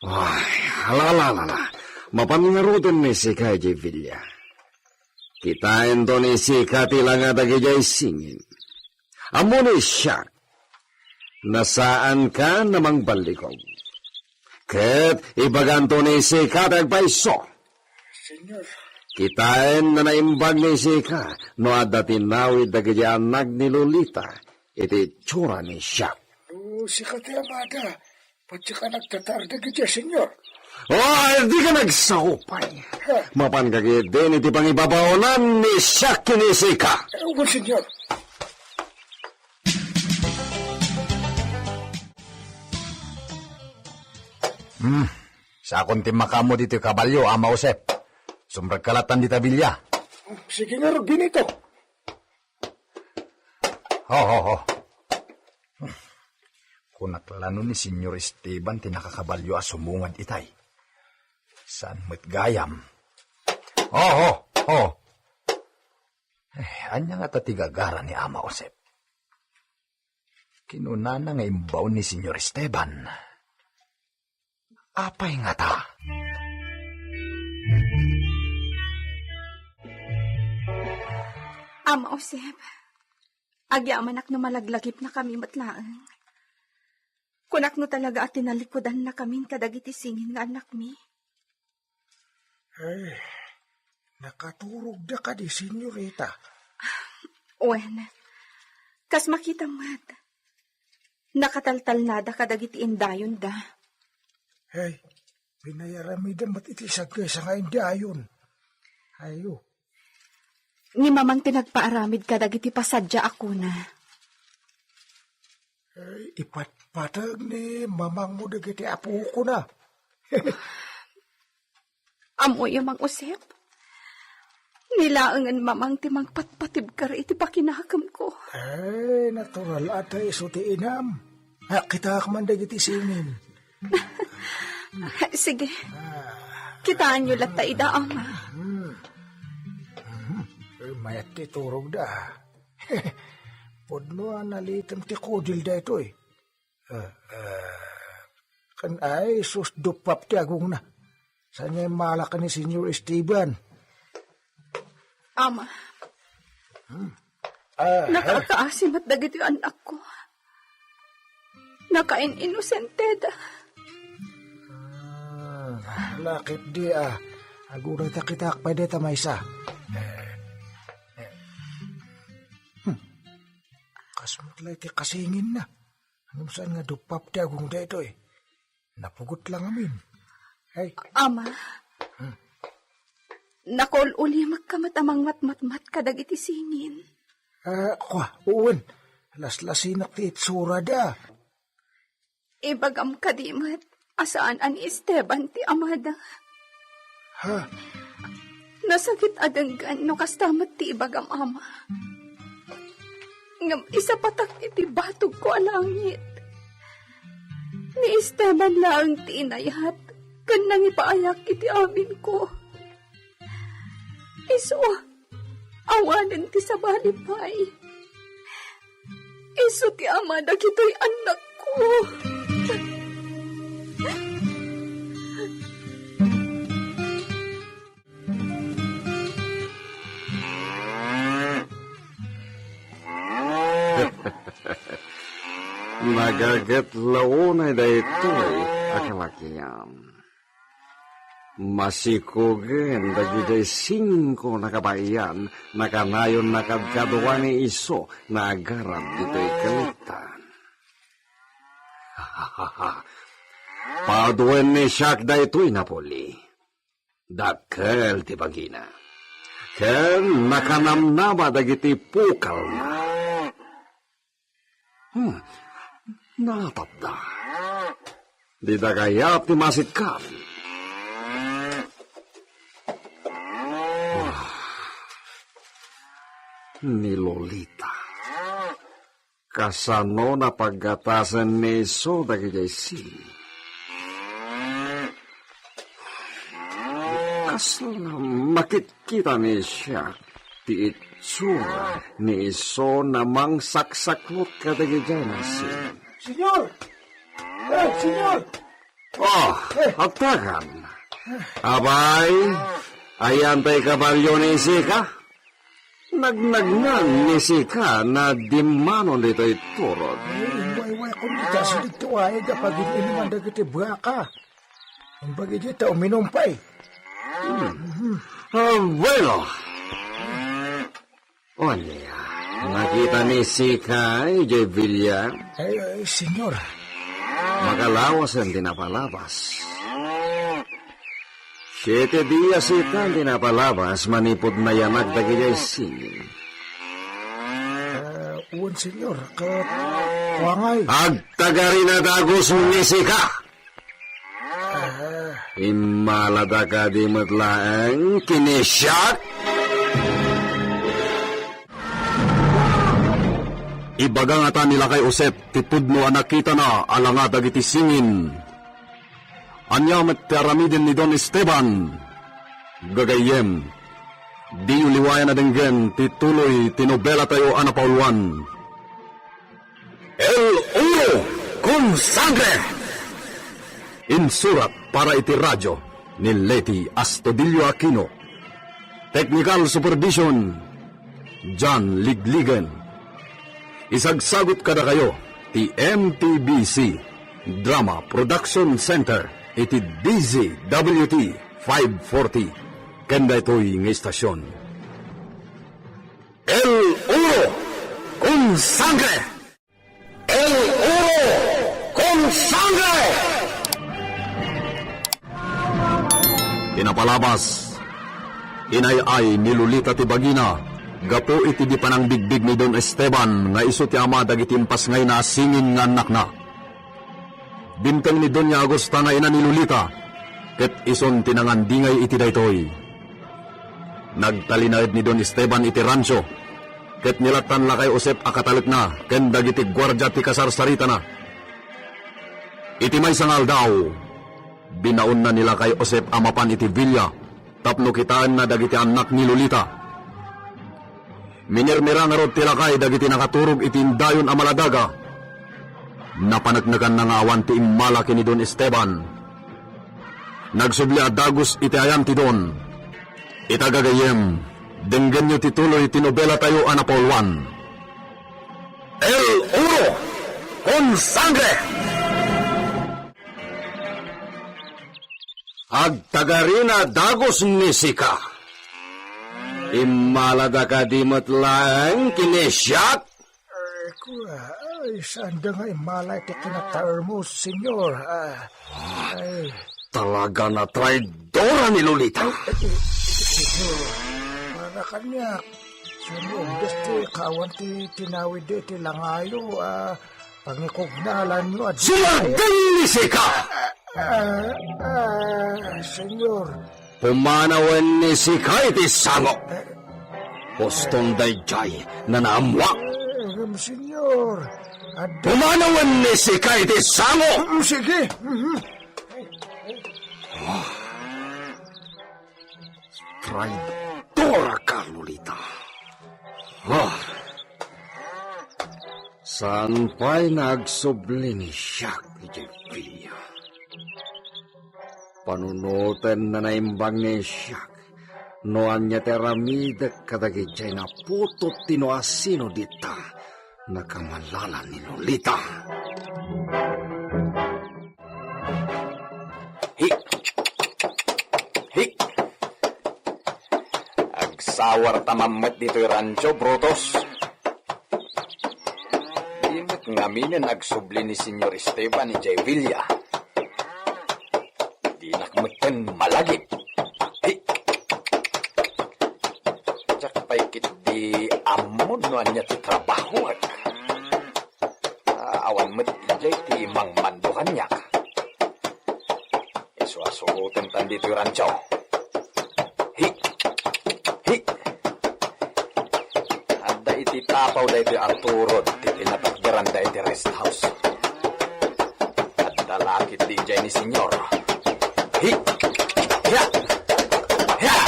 Ay, ala, ala, ala, ala. Mapan ngaruden ni Sika idiay villa. Kitaento ni Sika ti langa dagidiay singin. Ammo ni Siak, nasaanka a mangballikog. Ket ibaganto ni Sika ti agpayso. Senyor. Kitaen a naimbag ni Sika no adda tinawid dagiti annak ni Lolita iti itsura ni Siak. No sika ti amada, patyak a nagtatar dagiti, senyor. Oh, dika nagsao pay. Ha? Mapanka ketdin iti pangibabaonan ni Siak ken ni Sika. Eh, wen, senyor. Hmm. Sakon ti makaammo ditoy kabalio, Ama Josep. Sumrekka lattan dita villa. Sige ngarud, Benito. Ho, ho, ho. Kunak la no ni Senyor Esteban ti nakakabalio a sumungad itay. Saan met gayam? Ho, ho, ho. Eh, ania ngata ti gagara ni Ama Josep? Kinunana nga imbaon ni Senyor Esteban. Apay ngata? Ama Josep, agyamanak no malaglagipnakami met laeng. Kunak no talaga a tinallikudannakamin kadagiti singin nga annakmi. Ay, nakaturogda kadi, senyorita? Wen, kas makitam met, nakataltalnada kadagiti indayonda. Ay, pinayaramida met iti sagkaysa nga indayon. Ayo. Ni Mamang ti nagpaaramid kadagiti pasadia a kuna. Ay, ipatpateg ni Mamangmo dagiti apokona. Ammoyo, Mang Josep, ni laengen Mamang ti mangpatpatibker iti pakinakemko. Ay, natural a ta isu ti inam. Akitaak man dagiti singin. Sige. Kitaenyo latta ida, Ama. Hmm. Hmm. Mayat ti turogda. Pudno a nalitem ti kudil daytoy. Ah, ah, ken ay, sus, duppap ti agongna. Saan nga immala ken ni Senyor Esteban? Ama, hmm? Ah, nakakaasi met dagiti annakko. Nakain-inosenteda. Hmm, lakip di, ah. Agunay ta kitaak pay dayta maysa. Hmm. Kas met la iti kasinginna. Ngem saan nga duppap ti agong daytoy? Napugot la ngamin. Ay. Ama. Hmm. Nakaul-ulimek ka met a mangmatmatmat kadagiti singin. Ah, kua, wen, laslasinak ti itsurada. Ibagam kadi met a saan a ni Esteban ti amada. Ha? Nasakit a denggen no kasta met ti ibagam, Ama. Ngem isapatak iti batogko a langit. Ni Esteban laeng ti inayat ken nangipaayak iti aminko. Isu, awanen ti sabali pay. Isu ti ama dagitoy annakko. Nagaget la unay daytoy a kalakian. Masikogen dagiti singinko a kabaelan, nakanayon nakadkadua ni isu nga agarab ditoy kaliktan. Paduenna siak daytoy napuli. Dakkel ti bagina. Ken nakanamnama dagiti pukalna. Hmm, natapda. Dida kayat ti masikkan. Ah, ni Lolita. Kasano napaggatasen ni isu dagiti singin? Kasla makitkita ni siak ti itsura ni isu a mangsaksaklot kadagiti nasing. Senyor! Eh, senyor! Oh, agtakan. Apay, ayan tay kabalio ni Sika? Nagnagnan ni Sika a dimmanon ditoy turod. Ay, iwaywayak dita, siligto ay, agpagin-inuman dagiti buaka. Imbag iti ta uminum pay. Hmm. Ah, bueno. O ania, nakita ni Sika idiay villa? Ay, ay, senyor. Makalawasen ti napalabas. Siete dias ita ti napalabas manipud nayanak dagiti singin. Ah, wen, senyor, ket kuangay. Agtagari na dagus ni Sika. Ah. Immalada kadi met laeng ken ni siak? Ibaga ngata ni Lakay Josep ti pudno a nakitana a langa dagiti singin. Ania met ti aramiden ni Don Esteban? Gagayyem, diyo liwayan a denggen ti tuloy ti nobelatayo a napauluan. El Oro con Sangre! Insurat para iti radio ni Leti Astudillo Aquino. Technical supervision, John Ligligen. Isagsagut kadakayo ti M T B C Drama Production Center iti D Z W T five forty ken daytoy nga istasyon. El Oro con Sangre! El Oro con Sangre! Ti napalabas, inay-ay ni Lolita ti bagina gapu iti di panangbigbig ni Don Esteban nga isu ti ama dagiti impasngayna a singin nga annakna. Dimteng ni Doña Agusta nga ina ni Lolita, ket isun ti nangandingay iti daytoy. Nagtalinaed ni Don Esteban iti ransio, ket nilattan Lakay Josep a katalekna ken dagiti guardia ti kasarsaritana. Iti maysa nga aldaw, binaonna ni Lakay Josep a mapan iti villa tapno kitaenna dagiti annak ni Lolita. Minirmira ngarud ti lakay dagiti nakaturog iti indayon a maladaga. Napaneknekanna nga awan ti immala ken ni Don Esteban. Nagsubli a dagus iti ayan ti Don. Ita gagayyem, denggenyo ti tuloy ti nobelatayo a napauluan. El Oro con Sangre! Agtagarina dagus ni Sika. Immalada kadi met laeng ken ni siak? Ay, kua, ay, saanda nga immala iti kinataermo, senyor. Ah, ay. Talaga nga traidora ni Lolita. Ay, ay, Senyor, para kaniak, senyor, desti kawan ti tinawid iti langayo, a pangikugnalanyo a Senyor Dennis, ika! Ah, ah, senyor. Pumanawen ni sika iti sango. Huston daydiay, nanaammuak. Em, senyor. Ad- Pumanawen ni sika iti sango. Mm, sige. Mhm. Traidora ka, Lolita. Ah. Saan pay nga agsubli ni siak idiay villa? Panunoten a naimbag ni siak no ania ti aramidek kadagiti naputot ti no asino dita nakamalala ni Lolita. Hi! Hi! Agsawar ta mammet ditoy rancho, Brutus. Di met ngaminen agsubli ni Senyor Esteban idiay villa. Dinak metten malagip. Hi! Diak pay ketdi ammon no ania ti trabahoek. Ah, awan met idiay ti mangmando kaniak. Isu a suroten tan ditoy rancho. Hi! Hi! Adda iti tapaw daytoy a turod ti pinatakderanda iti rest house. Adda la ketdi idiay ni Senyor. Hi! Hiya! Hiya!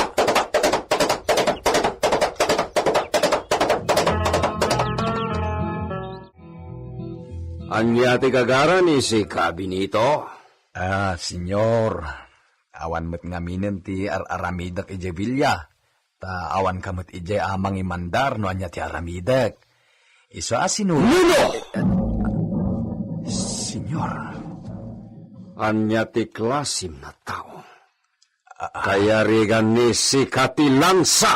Ania ti gagaran, isika, Benito? Ah, Senyor, awan met ngaminen ti ar-aramidek idiay villa, ta awanka met idiay a mangimandar no ania ti aramidek. Isu a sinu- Nuno! Senyor. Ania ti klasim a tao? Ah, ah. Kayarigan ni sika ti lansa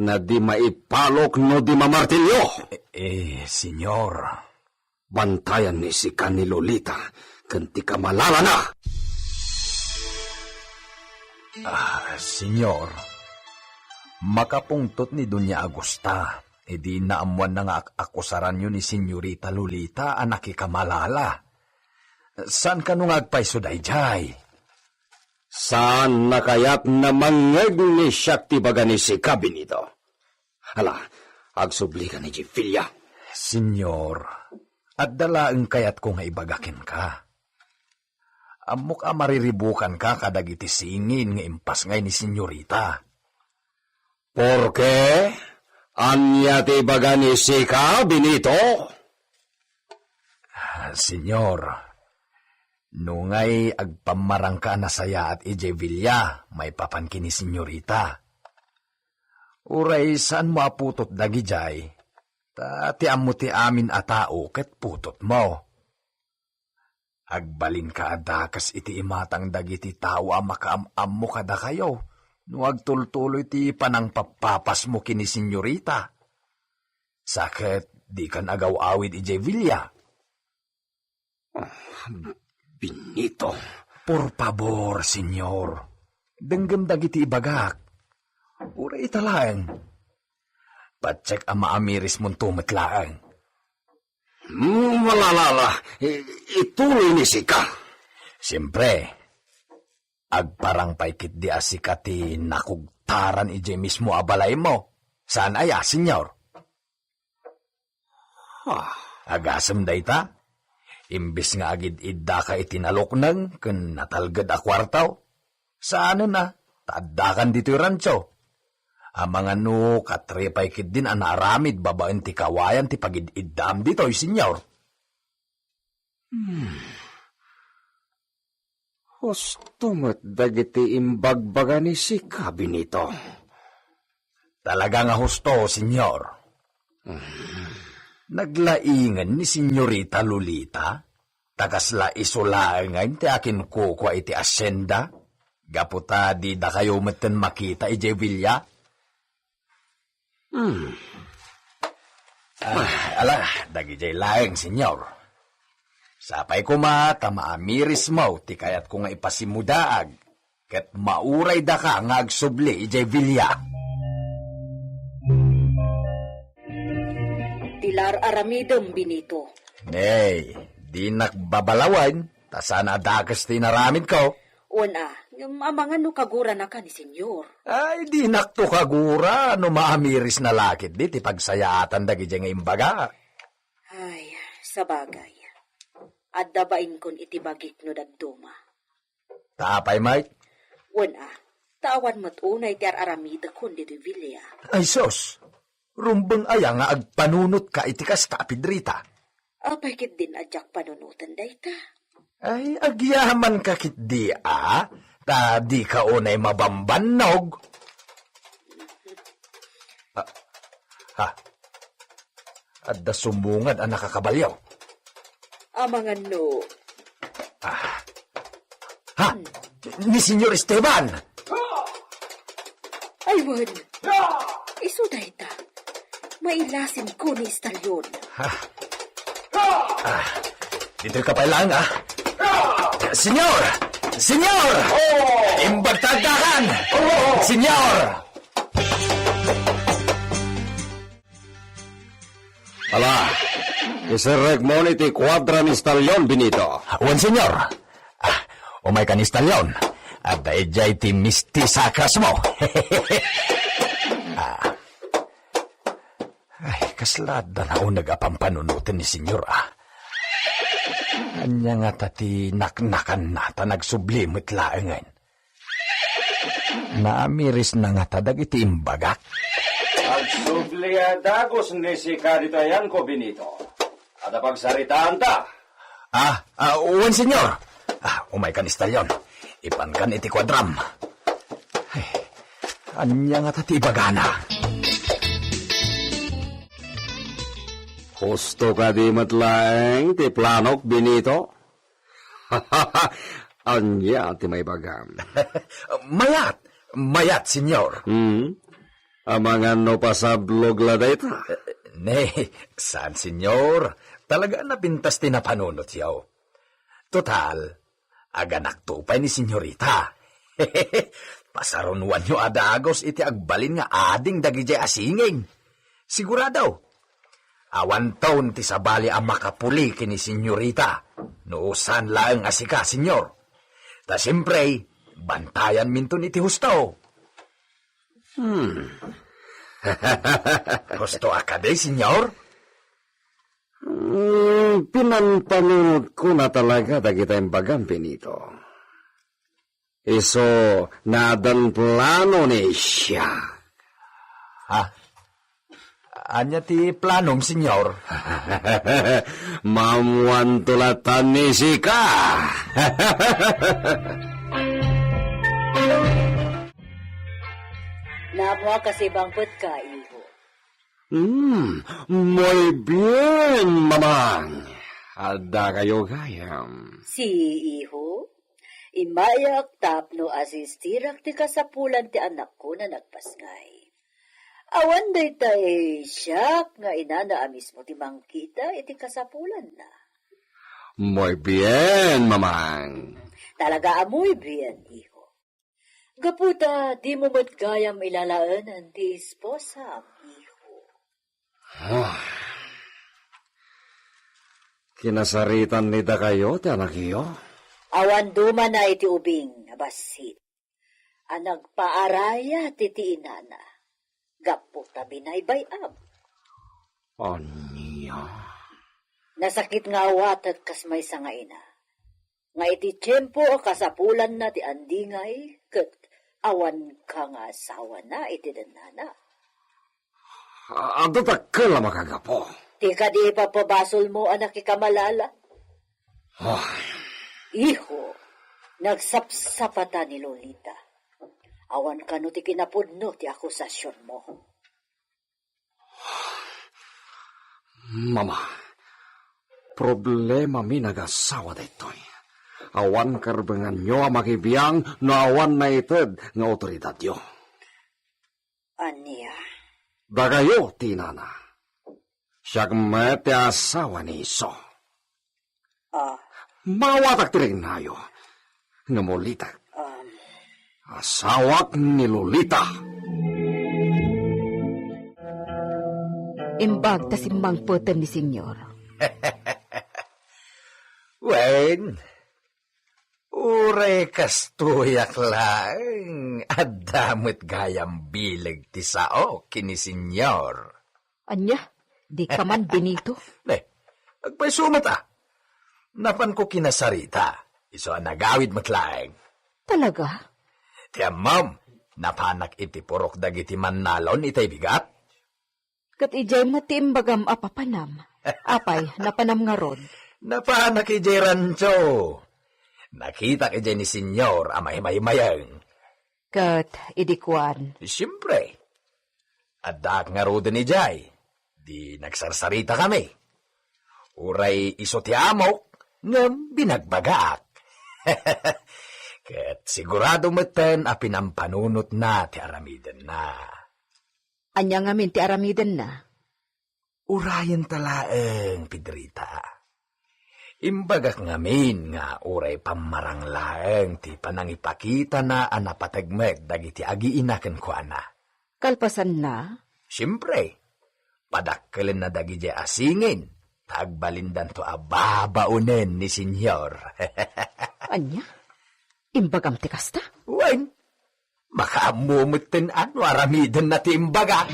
na di maipalok no di mamartilyo. Eh, eh, Senyor. Bantayan ni sika ni Lolita ken ti kamalalana. Ah, Senyor, makapungtot ni Doña Agusta, idi naammoanna nga ak-akusaranyo ni Senyorita Lolita a nakikamalala. Saan kano nga agpayso daydiay? Saan na kayat na mangngeg ni siak ti baga ni sika, Benito? Ala, agsublika ni Jevilla. Senyor, adda laeng kayatko nga ibaga kenka. Ammok a mariribukanka kadagiti singin nga impasngay ni Senyorita. Porke, ania ti ibaga ni sika, Benito? Ah, Senyor, nungay agpammarangka a nasayaat idiay villa maipapan ken ni Senyorita. Uray saanmo a putot dagidiay, ta ti ammo ti amin a tao ket putotmo. Agbalinka a dakes iti imatang dagiti tao a makaam-ammo kadakayo no agtultuloy ti panangpappapasmo ken ni Senyorita. Sa ket dikan agaw-awid idiay villa. Ah, Benito. Por pabor, Senyor. Denggem dagiti ibagak. Uray ita laeng. Patiek a maamirismonto met laeng. Hmm, wala, wala, wala. I-, ituloy ni sika. Siempre, agparang pay ketdi a sika ti nakugtaran idiay mismo a balaymo. Saan aya, Senyor? Ah. Agasem dayta? Imbes nga agid-iddaka iti nalukneng ken natalged a kuarto, saanen a, ta addakan ditoy rancho. Amangan no katri pay ketdin a naaramid babaen ti kawayan ti pagid-iddaam ditoy, Senyor. Hmm. Husto met dagiti imbagbaga ni sika, Benito. Talaga nga husto, Senyor. Hmm. Naglaingen ni Senyorita Lolita, ta kasla isu laengen ti akinkukua iti asienda, gapu ta didakayo metten makita idiay villa. Hmm. Ah, ala, dagidiay laeng, Senyor. Sapay koma ta maamirismo ti kayatko nga ipasimudaag. ket mauray daka nga agsubli idiay Villa. Ti ar-aramidem, Benito. Nay, dinak babalawen, ta saan a dakes ti inaramidko. Wen a, ngem amangan no kaguranaka ni Senyor. Ay, dinakto kagura no maamirisna la ketdi ti pagsayaatan dagidiay nga imbaga. Ay, sabagay. Adda bainkon iti bagik no dadduma. Ta apay met? Wen a, ta awan met unay ti ar-aramidekon ditoy Villa. Ay sus, rumbeng aya nga agpanunotka iti kasta a Pedrita? Apay ketdin a diak panunoten dayta? Ay, agyamanka ketdi a, ta dika unay mabambannog. Ah, ha? Adda sumungad a nakakabalio. Amangan no. Ah. Ha? Ni Senyor Esteban! Ay, wen. Isu dayta. Mailasinko ni Estalion. Ha? Ah. Ditoy ka pay lang, ah. Senyor! Senyor! Imbag ta agdakan! Senyor! Ala, iserrekmon iti kuadra ni Estalion, Benito. Wen, Senyor. Ah, umayka ni Estalion. Adda idiay ti mistisa a krasmo. Ah. Ay, kasla adda nauneg a pampanunoten ni Senyor a. Ania ngata ti naknakanna ta nagsubli met laengen? Naamirisna ngata dagiti imbagak? Agsubli a dagus ni sika ditoy ayanko, Benito. Adda pagsaritaanta. Ah, ah, wen, Senyor. Ah, umaykan, Estalion. Ipankan iti kuadram. Ay, ania ngata ti ibagana? Husto kadi met laeng ti planok, Benito? Ania ti maibagam? Mayat, mayat, Senyor. Hmm? Amangan no pasablog la dayta? Ne, saan, Senyor. Talaga a napintas ti napanunotyo. Total, aganakto pay ni Senyorita. Pasarunoanyo a dagus iti agbalin nga ading dagidiay a singing. Sigurado, awanton ti sabali a makapuli ken ni Senyorita no saan laeng a sika, Senyor. Ta siempre, bantayanminton iti husto. Hmm. Husto a kadi, Senyor? Hmm, pinampanunotko na talaga dagita imbagam, Benito. Isu, naadan plano ni siak. Ha? Ania ti planom, Senyor? Maammoanto latta ni sika. Naammoak a sibangpetka, iho. Hmm, muy bien, mamang. Adda kayo gayam. Si iho? Immayak tapno asistirak ti kasapulan ti anakko a nagpasngay. Awan daytay siak nga inana a mismo ti mangkita iti kasapulanna. Muy bien, mamang. Talaga a muy bien, iho. Gapu ta dimo met gayam ilalaenan ti esposam, iho. Ah. Kinasaritan ni dakayo ti anakyo? Awan dumana iti ubing a bassit a nagpaarayat iti inana gapu ta binaybay-am. Ania? Nasakit nga awatek kas maysa nga ina, nga iti tiempo a kasapulanna ti andingay ket awan ka nga asawana iti dennana. A-, adda dakkel a makagapu. Ti kadi ipapabasolmo a nakikamalala. Ah. Iho, nagsapsapata ni Lolita. Awan kano ti kinapudno ti akusasionmo. Mama, problemami nagasawa daytoy. Awan karbenganyo a makibiang no awan naited nga awtoridadyo. Ania? Dakayo ti inana. Siak met ti asawa ni Iso. Ah. Maawatak ti riknayo. Ngem ulitek. Um. Asawak ni Lolita. Imbag ta simmangpeten ni Senyor. Wen, uray kastoyak laeng, adda met gayam bileg ti saok ken ni Senyor. Ania? Dika man, Benito? Ne, agpayso met a. Napanko kinasarita, isu a nagawid met laeng. Talaga? Ti ammom, napanak iti purok dagiti mannalon itay bigat. Ket idiay met ti imbagam a papanam. Apay, napanam ngarud? Napanak idiay rancho. Nakitak idiay ni Senyor a maimaymayeng. Ket idi kuan? Siempre. Addaak ngaruden idiay. Di nagsarsarita kami. Uray isu ti amok, ngem binagbagaak. Ket sigurado metten a pinampanunotna ti aramidenna. Ania ngamin ti aramidenna? Urayenta laeng, Pedrita. Imbagak ngamin nga uray pammarang laeng ti panangipakitana a napateg met dagiti agiina kenkuana. Kalpasanna? Siempre, padakkelenna dagidiay a singin, ta agbalindanto a babaonen ni Senyor. Ania? Imbagam ti kasta? Wen, makaammo metten a no aramidenna ti imbagak.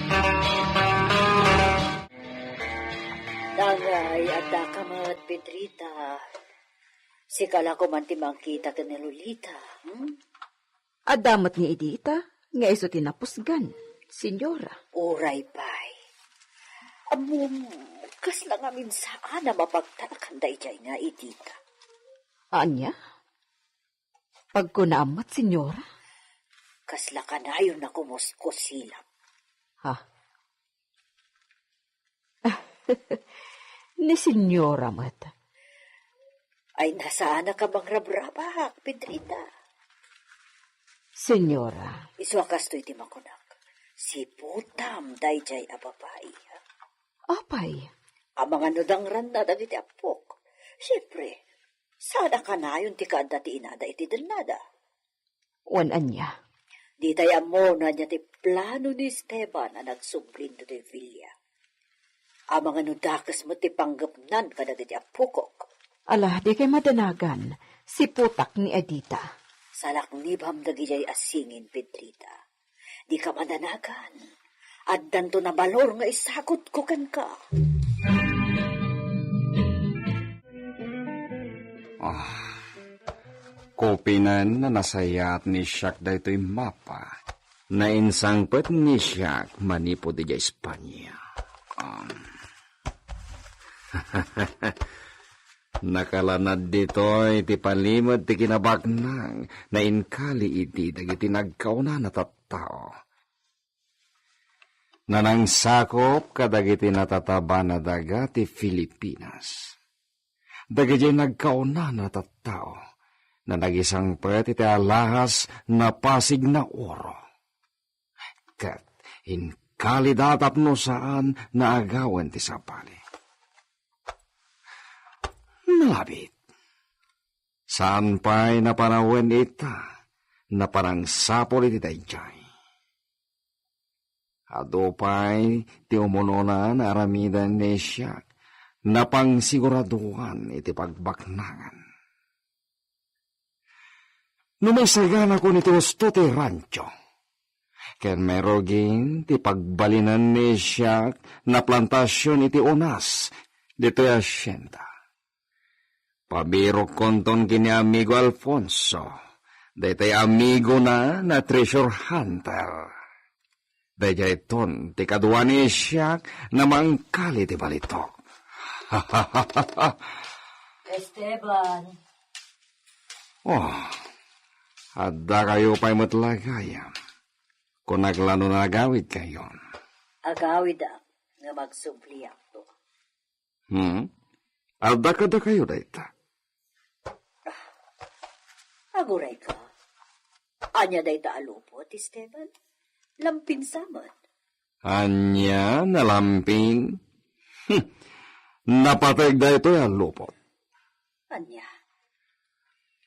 Dangay, addaka met, Pedrita. Sika la koman ti mangkita ken ni Lolita, hmm? Adda met ni Edita nga isu ti napusgan, Senyora. Uray pay. Ammom, kasla ngamin saan a mapagtalkan daydiay nga Edita. Ania? Pagkunaam met, Senyora? Kasla kanayon a kumuskusilak. Ha? Ni Senyora met. Ay, nasaanak a mangrabrabak, Pedrita. Senyora. Isu a kastoy ti makunak. Siputam daydiay a babai, ha? Apay? Amangan no dangranna dagiti appok. Siempre, saan a kanayon ti kaadda ti inada iti dennada. Wen ania? Ditay ammo no ania ti plano ni Esteban a nagsublin ditoy villa. Amangan no dakes met ti panggepnan kadagiti appokok. Ala, dikay madanagan. Siputak ni Edita. Salaknibam dagidiay a singin, Pedrita. Dika madanagan. Addanto a balor nga isagutko kenka. Ah, kupinen a nasayaat ni Siak daytoy mapa. Nainsangpet ni Siak manipud idiay Espania. Um, nakalanad ditoy ti palimed ti kinabaknang, nainkali iti dagiti nagkaunana tattao. Nanangsakop kadagiti natatabana daga ti Filipinas. Dagidiay nagkaunana tattao, nanagisangpet iti alahas napasig na oro. Ket inkalida tapno saan naagawen ti sabali. Nalabit. Saan pay napanawen ita, napanangsapul iti daydiay. Adu pay ti umunona nga aramiden ni Siak, napangsiguraduan iti pagbaknangan. No maisaganakon iti husto ti rancho, ken mairugin ti pagbalinen ni Siak nga plantasion iti unas ditoy hasienda. Pabirokkonton ken ni amigo Alfonso, daytoy amigona nga treasure hunter. Daydiayton ti kadua ni Siak nga mangkali ti balitok. Esteban. Oh, adda kayo pay met la gayam. Kunak la no nagawid kayo. Agawidak nga magsubliakto. Hmm? Adda kadakayo dayta? Agurayka. Ania dayta a lupot, Esteban? Lampin sa met. Ania, nalampin? Hmm. Napateg daytoy a lupot. Ania?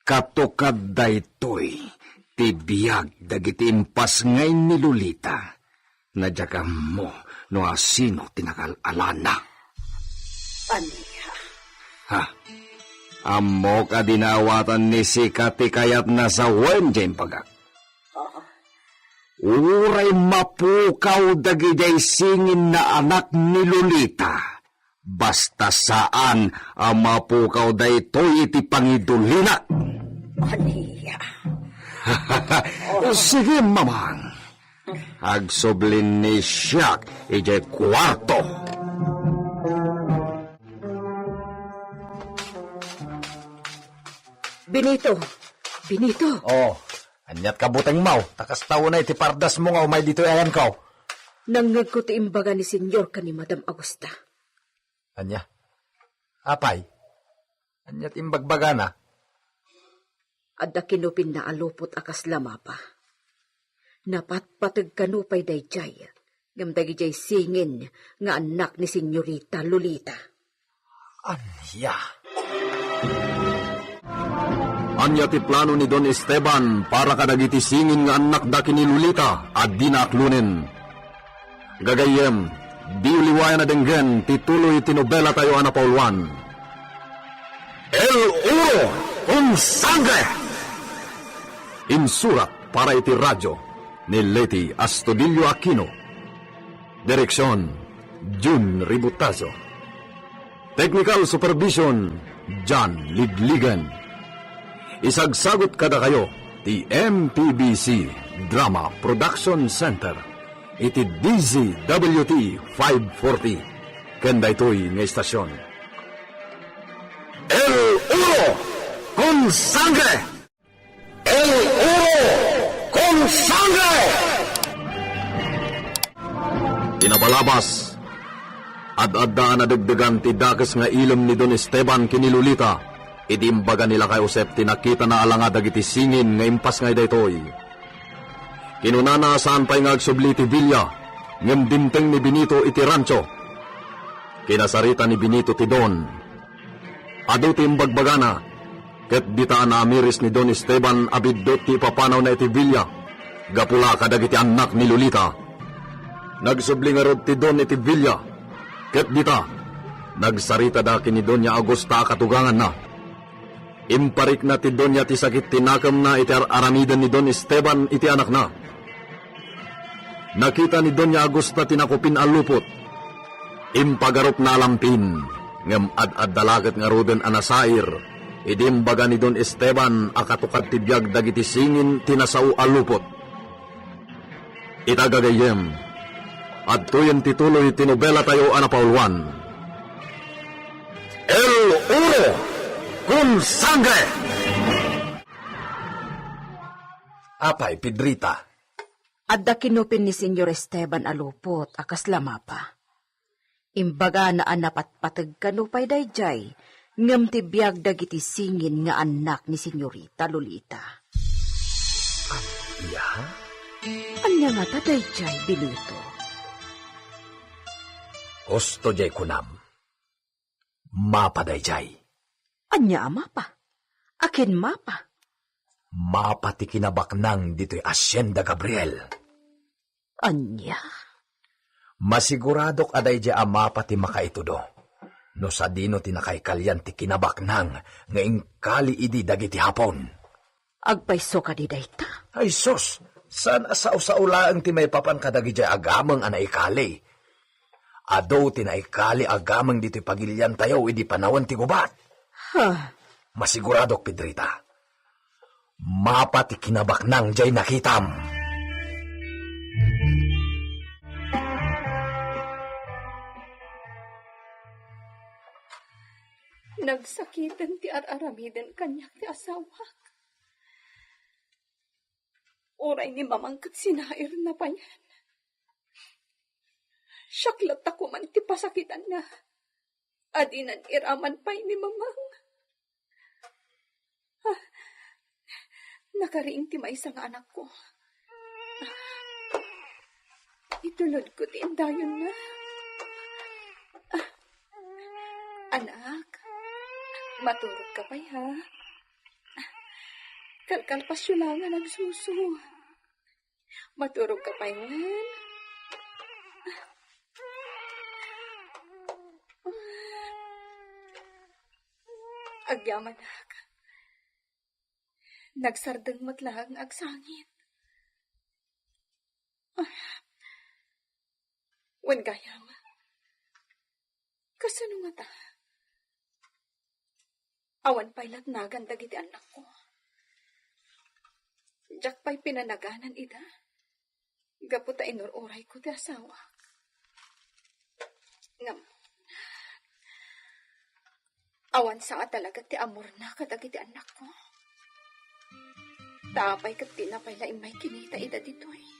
Katukad daytoy. ti biag dagiti impas nga ni Lolita. Diak ammo no asino ti nakal-alana. Ania? Ha? Ammok a dinawatan ni Sika ti kayatna sawen diay imbagak. Ah. Uray mapukaw dagidiay singin nga anak ni Lolita. Basta saan a mapukaw daytoy iti pangidulina. Ania? Sige, Mamang. Agsubli ni siak idiay kuarto. Benito! Benito! Oh, aniat ka butengmo? Ta kasta unay ti pardasmo nga umay ditoy ayanko. Nangngegko ti imbaga ni Senyor ken ni Madam Augusta. Ania? Apay? Ania ti imbagbagana? Adda kinupinna a lupot a kasla mapa. Napatpateg kano pay daydiay, ngem dagidiay singin nga annak ni Senyorita Lolita. Ania? Ania ti plano ni Don Esteban para kadagiti singin nga annakda ken ni Lolita a dina aklonen? Gagayyem, diyo liwayan a denggen ti tuloy ti nobelatayo a napauluan, El Oro con Sangre! Insurat para iti radio ni Leti Astudillo Aquino. Direksion, Jun Ributazo. Technical supervision, John Ligligan. Isagsagut kadakayo ti M P B C Drama Production Center iti D Z W T five forty ken daytoy nga istasion. El Oro con Sangre! El Oro con Sangre! Ti nabalabas, ad-adda a nadegdegan ti dakes nga ilem ni Don Esteban ken ni Lolita, idi imbaga ni Lakay Josep ti nakitana a langa dagiti singin nga impas nga daytoy. Kinunana a saan pay nga agsubli ti bilia, ngem dimteng ni Benito iti rancho. Kinasarita ni Benito ti Don. Adu ti imbagbagana, ket dita a naamiris ni Don Esteban a biddut ti ipapanawna iti bilia, gapu la kadagiti annak ni Lolita. Nagsubli ngarud ti Don iti bilia, ket dita, nagsaritada ken ni Doña Augusta a katuganganna. Imparikna ti Doña ti sakit ti nakemna iti ar-aramiden ni Don Esteban iti anakna. Nakita ni Doña Augusta ti nakupin a lupot. Impagarupna a lampin, ngem ad-adda la ket ngaruden a nasair idi imbaga ni Don Esteban a katukad ti biag dagiti singin ti nasao a lupot. Ita gagayyem, adtoyen ti tuloy ti nobelatayo a napauluan, El Oro con Sangre! Apay, Pedrita? Adda kinupin ni Señor Esteban a lupot a kasla mapa. Imbagana a napatpateg kano pay daydiay, ngem ti biag dagiti singin nga annak ni Señorita Lolita. Ania? Ania ngata daydiay, Benito? Husto diay kunam. Mapa daydiay. Ania a mapa? Akin mapa? Mapa ti kinabaknang ditoy Hacienda Gabriel. Ania? Masiguradok a daydiay a mapa ti makaitudo no sadino ti nakaikalian ti kinabaknang nga inkali idi dagiti Hapon. Agpayso kadi dayta? Ay sus, saan a sao-sao laeng ti maipapan kadagidiay a gameng a naikali. Adu ti naikali a gameng ditoy pagiliantayo idi panawen ti gubat. Ha? Masiguradok, Pedrita. Mapa ti kinabaknang diay nakitam. Nagsakiten ti ar-aramiden kaniak ti asawak. Uray ni Mamang ket sinairna payen. Siak latta koman ti pasakitanna. Adinan iraman pay ni Mamang. Ah, nakariing ti maysa nga anakko. Itulodko ti indayonna. Ah, anak, maturog ka pay, ha? Kalkalpasyo la nga nagsuso. Maturog ka pay wen? Agyamanak. Nagsardeng met laeng nga agsangit. Wen gayam, kasano ngata? Awan pay latnagan dagiti annakko. Diak pay pinanaganan ida gapu ta inur-urayko ti asawak. Ngem, awan sanga talaga ti amorna kadagiti annakko. Ta apay ket dina pay la immay kinita ida ditoy.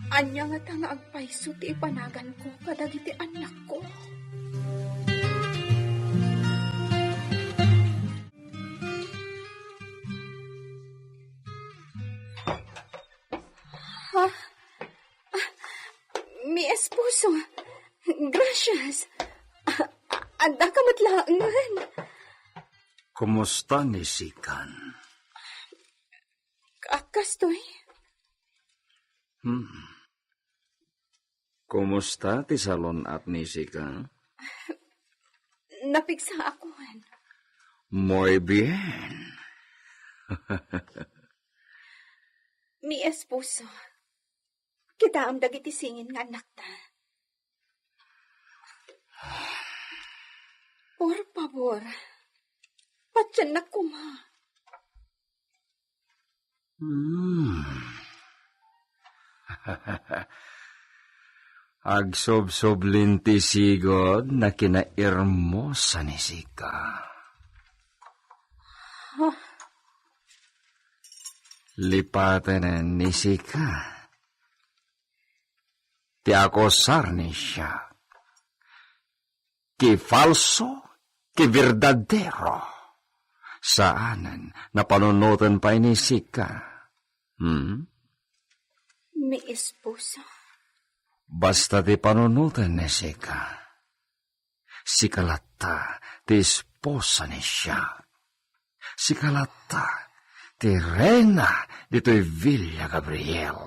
Ania ngata nga agpayso ti ipanaganko kadagiti annakko? Ha? Ah, mi esposo. Gracias. Ah, adda ka met laengen. Kumusta ni Sikan? Ka-, kastoy? Hmm. Kumusta ti salun-at ni Sika? Napigsa akon. Muy bien. Mi esposo, kitaem dagiti singin nga annakta. Por pabor, patiennak koma. Hmm. Agsubsublin ti sigud na kinairmosa ni Sika. Huh? Lipaten ni Sika ti akusar ni Siak. Ki falso, ki berdadero. Saanen, napanunoten pay ni Sika. Hmm? Mi esposo. Basta ti panunoten ni Sika. Sika latta ti esposa ni Siak. Sika latta ti reyna ditoy Villa Gabriel.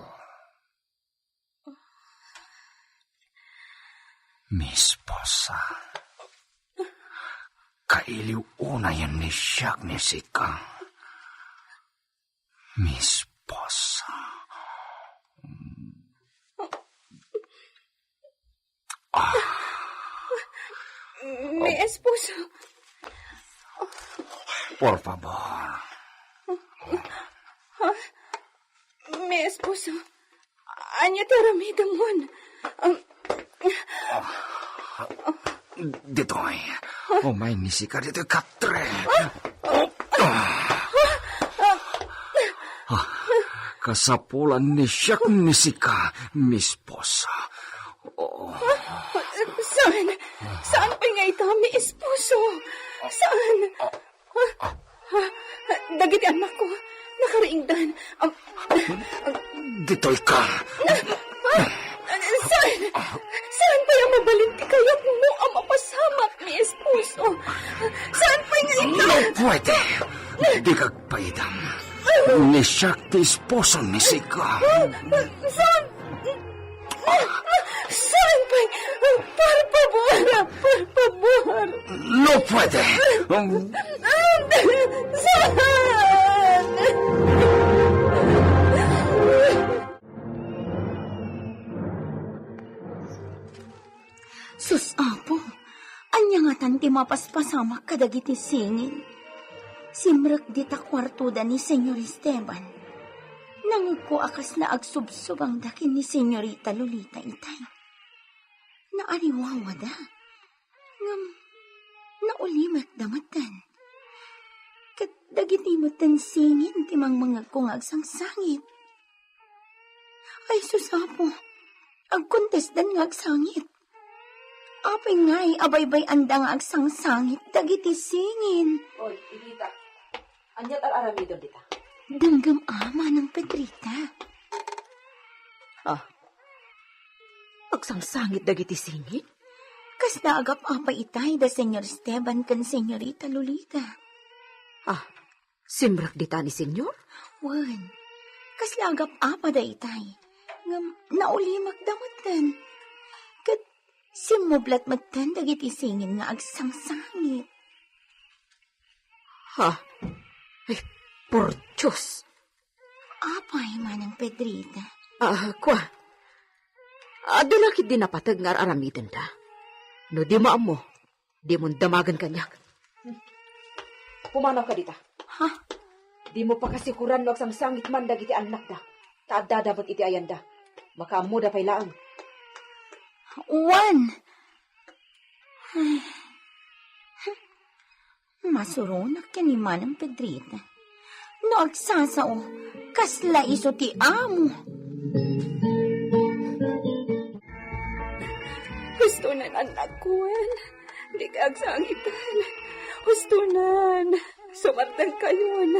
Mi esposa, kailiw unayen ni Siak ni Sika. Mi esposa. Ah. Mi esposo. Por favor. Mi esposo. Ania ti aramidemon? Um, Ditoy. Umay ni Sika ditoy katre. Ah, kasapulan ni Siak ni Sika, mi esposa. Oh. Saan? Saan pay nga ita, mi esposo? Saan? Dagiti annakko, nakariingdan. Am, Ditoy ka. Saan? Saan pay a mabalin ti kayatmo a mapasamak, mi esposo? Saan pay nga ita? No puede. Dika agpaidam. Ni Siak ti esposo ni Sika. Saan? Saan pay? Por pabor, por pabor. No puede. Saan? Sus, Apo, ania ngatan ti mapaspasamak kadagiti singin? Simrek dita kuartoda ni Señor Esteban. Nangegko a kasla agsubsubangda ken ni Señorita Lolita itay. Naariwawada. Ngem, naulimekda metten. Ket dagiti metten singin ti mangmangegko nga agsangsangit. Ay, sus, Apo, agkontesdan nga agsangit. Apay ngay a baybay-anda nga agsangsangit dagiti singin? Oy, Edita, ania ti ar-aramidem dita? Denggem a, Manang Pedrita. Ah, agsangsangit dagiti singin? Kasla agap-apa itay da Señor Esteban ken Señorita Lolita? Ah, simrek dita ni Señor? Wen, kasla agap-apa daytay. Ngem naulimek da metten. Ket simmublat metten dagiti singin nga agsangsangit. Ha? Ay, por Dios! Apay, Manang Pedrita? Ah, kua. Adda la ketdi napateg nga ar-aramidenda? No dimo ammo, dimon damagen kaniak. Pumanawka dita. Ha? Dimo pakasikoran no agsangsangit man dagiti annakda. Ta addada met iti ayanda. Makaammoda pay laeng. Wen! Ay. Masuronak ken ni Manang Pedrita. No agsasao, kasla isu ti amo. Hustonan, annakko, wen. Dika agsangiten. Hustonan. Sumartengkayon.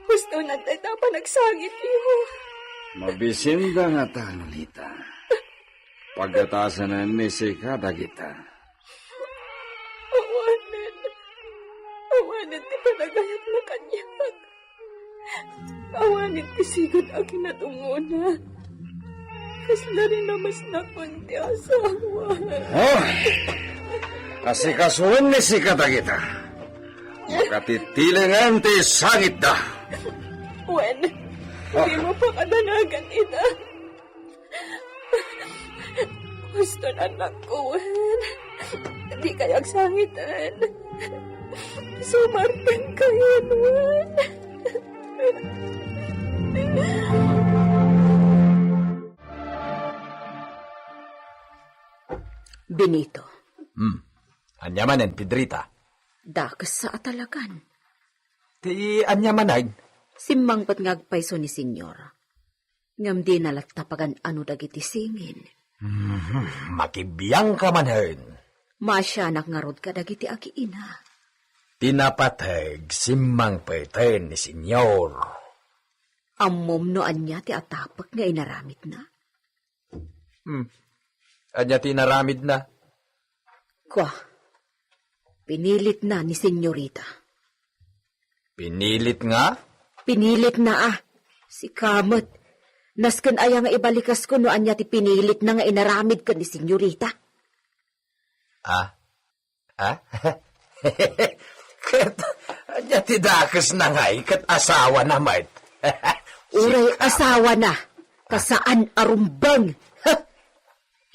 Hustonan dayta panagsangityo. Mabisinda ngata, Lolita. Pagatasanen ni sika dagita. Awanen. Awanen ti panagayatna kaniak. Awanen ti sigud a kinatungona. Kasla rinamasnakon ti asawa. Oh! Asikasuen ni sika dagita. Makatitilingen ti sangitda. Wen, dimo pakadanagan ita. Husto, annakko, wen. Dikay agsangiten. Sumartengkayon, wen. Benito. Hmm. Ania manen, Pedrita? Dakes sa atalagan. Ti ania manen? Simmangpet nga agpayso ni Señor. Ngem dina latta pagan-ano dagiti singin. Mhm, makibiangka manen. Maasianak ngarud kadagiti agiina. Ti napateg, simmangpeten ni Señor. Ammom no ania ti atapek nga inaramidna? Hmm. Ania ti inaramidna? Kua, pinilitna ni Señorita. Pinilit nga? Pinilitna, a. Sika met. Nasken aya nga ibalikasko no ania ti pinilitna nga inaramid ken ni Señorita? Ah? Ah? Ket, ania ti dakesna ngay ket asawana met? Uray asawana, ta saan a rumbeng. Ha!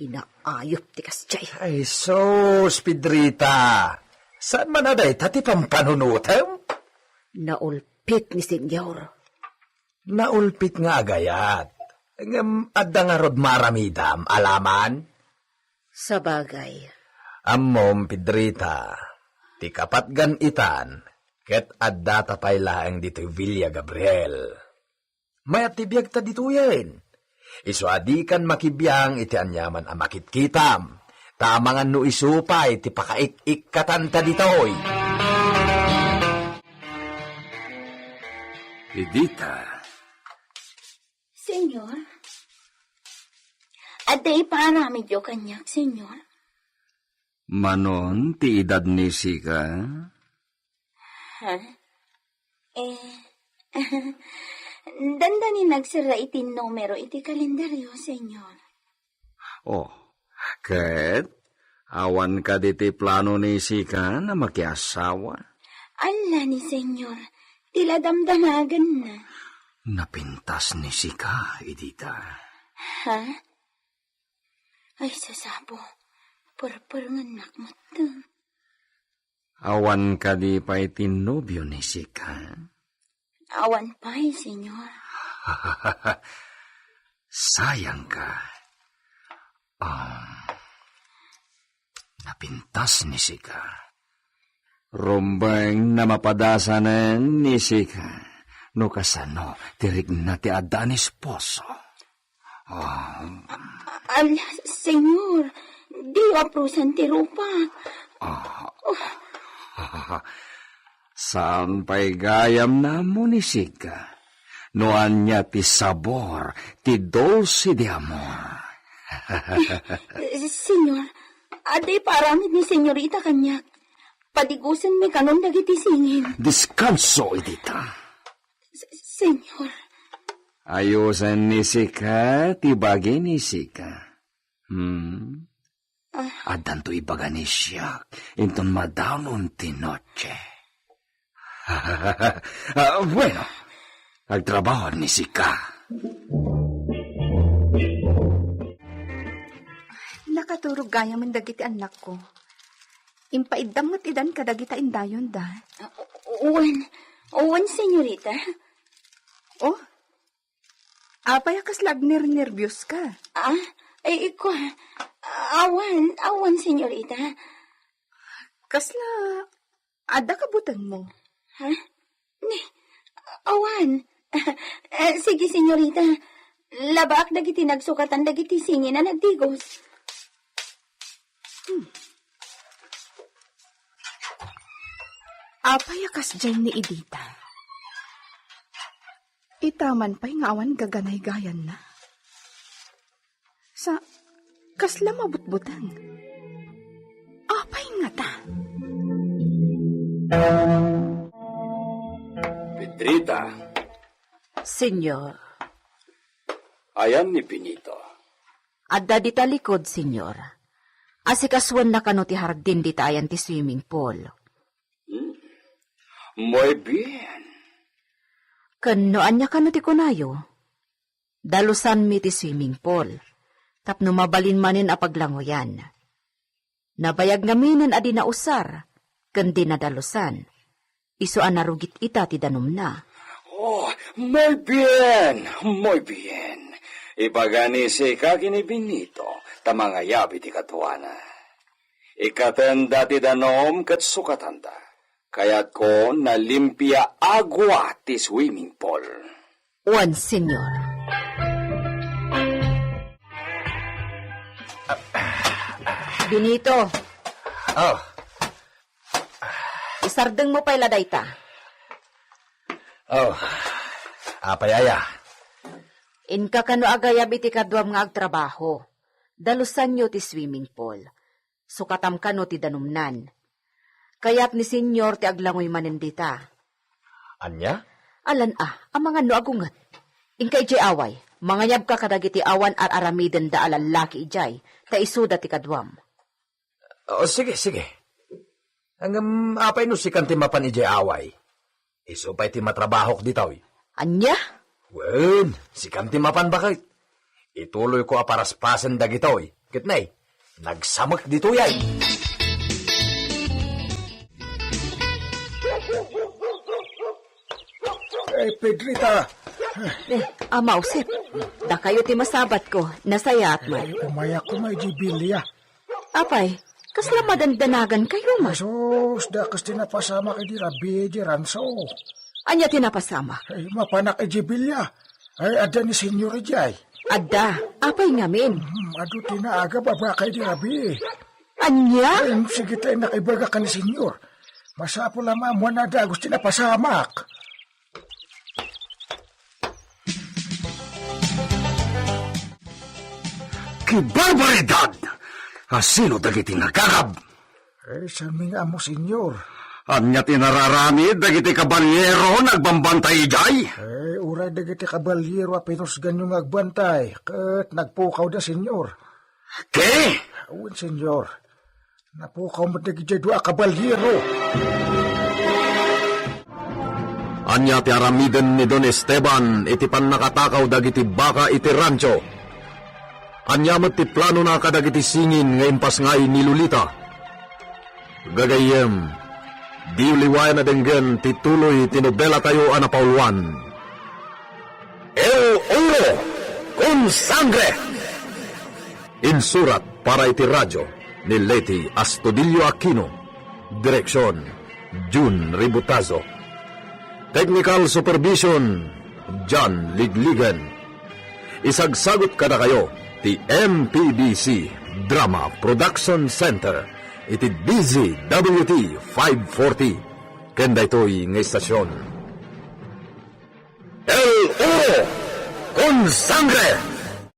Inaayop ti kasdiay. Ay, sus, Pedrita. Saan man a dayta ti pampanunotem? Naulpit ni Señor. Naulpit nga agayat. Ngem adda ngarud maaramidam, alaman? Sabagay. Ammom, Pedrita, ti kapatgan itan, ket addata pay laeng ditoy Villa Gabriel. Mayat ti biagta ditoyen. Isu a dikan makibiang iti aniaman a makitkitam. Ta amangan no isu pay ti pakaik-ikkatanta ditoy. Pedrita. Señor? Adda ipaaramidyo kaniak, Señor? Manon ti edad ni sika? Ha? Eh, dandani nagserra iti numero iti kalendario, Señor. Oh, ket awan kadi ti plano ni sika na makiasawa? Ala ni Señor, ti la damdamagenna. Napintas ni sika, Edita. Ha? Ay, sasapo, perperengennak metten. Awan kadi pay ti nobio ni sika? Awan pay, Señor. Sayangka. Ah, napintas ni sika. Rumbeng na mapadasanen ni sika. No kasano, ti rikna ti adda ni esposo. Ah. Ala, Señor, di aprusan ti rupa. Ah. Saan pay gayam na ammo ni sika? No ania ti sabor, ti dulce de amor. Señor, adda ipaaramid ni Señorita kaniak. Padigosenmi kanon dagiti singin. Deskanso iti ta. S-, Señor. Ayosen ni sika ti bagi ni sika. Hmm? Ah. Addanto ibaga ni siak, inton madanon ti noche. Ah, bueno, agtrabaho ni sika. Nakaturog gayamen dagiti annakko. Impaiddam met idan kadagita indayonda. Ah, wen, wen, señorita. Oh, apay a kasla agnernerbios ka? Ah, ay, iko, awan, awan, señorita. Kasla adda kabutengmo? Ha? Ni, awan. Eh, sige, señorita. Labaak dagiti nagsukatan dagiti singin a nagdigos. Hmm. Apay a kasdiay ni Edita? Ita man pay nga awan gaganaygayanna. Sa, kasla mabutbuteng. Apay ngata? Pedrita. Señor. Ayan ni Benito? Adda dita likod, señor. Asikasuenna kano ti hardin dita ayan ti swimming pool. Hmm. Muy bien. Ken no ania kano ti kunayo? Dalusanmi ti swimming pool, tapno mabalin manen a paglangoyan. Nabayag ngaminen a di nausar, ken di nadalusan. Isu a narugit ita ti danumna. Oh, muy bien, muy bien. Ibaga ni sika ken ni Benito, ta mangayab iti kaduana. Ikkatenda ti danum ket sukatanda. Kayatko nalimpia agua ti swimming pool. Wen, señor. Benito. Oh. Isardengmo pay la dayta. Oh. Apay aya? Inka kano agayab iti kaduam nga agtrabaho. Dalusanyo ti swimming pool. Sukatam kano ti danumnan. Kayat ni Señor ti aglangoy manen dita. Ania? Alan a, amangan no agunget. Inka idiay away, mangayabka kadagiti awan ar-aramidenda a lallaki idiay, ta isuda ti kaduam. Oh, sige, sige. Ngem apay no sikan ti mapan idiay away? Isu pay ti matrabahok ditoy. Ania? Wen, sikan ti mapan baket. Ituloyko a paraspasen dagitoy. Ket nay, nagsamek ditoy ay. Eh, Pedrita. Eh, Ama Josep, dakayo ti masabatko, nasayaat met. Eh, umayak koma iti bilia. Apay, kasla madandanagan kayo man? Asus, dakes ti napasamak idi rabii di ranso. Ania ti napasamak? Ay, mapanak idi bilia. Ay, adda ni Senyor idiay. Adda, apay ngamin? Hmm, adu ti naaga babaka idi rabii. Ania? Ay, sige tayo nakibaga ka ni Senyor. Masapul a maammuan a dagus ti napasamak. Ki barbaridad! Asino dagiti nagagab? Eh, saan mi nga ammo, Senyor? Ania ti nararamid dagiti kabalyero nga agbambantay idiay? Eh, uray dagiti kabalyero a pinusganyo nga agbantay, ket nagpukawda, Senyor. Ke? Wen, Senyor. Napukaw met dagiti dua a kabalyero. Ania ti aramiden ni Don Esteban iti pannakatakaw dagiti baka iti rancho? Ania met ti planona kadagiti singin nga impasngay ni Lolita? Gagayyem, diyo liwayan a denggen ti tuloy ti nobelatayo a napauluan. El Oro con Sangre. Insurat para iti radio ni Leti Astudillo Aquino. Direksion, Jun Ributazo. Technical supervision, John Ligligan. Isagsagut kadakayo ti M P B C Drama Production Center iti D Z W T five forty. Ken daytoy nga istasion. El Oro con Sangre!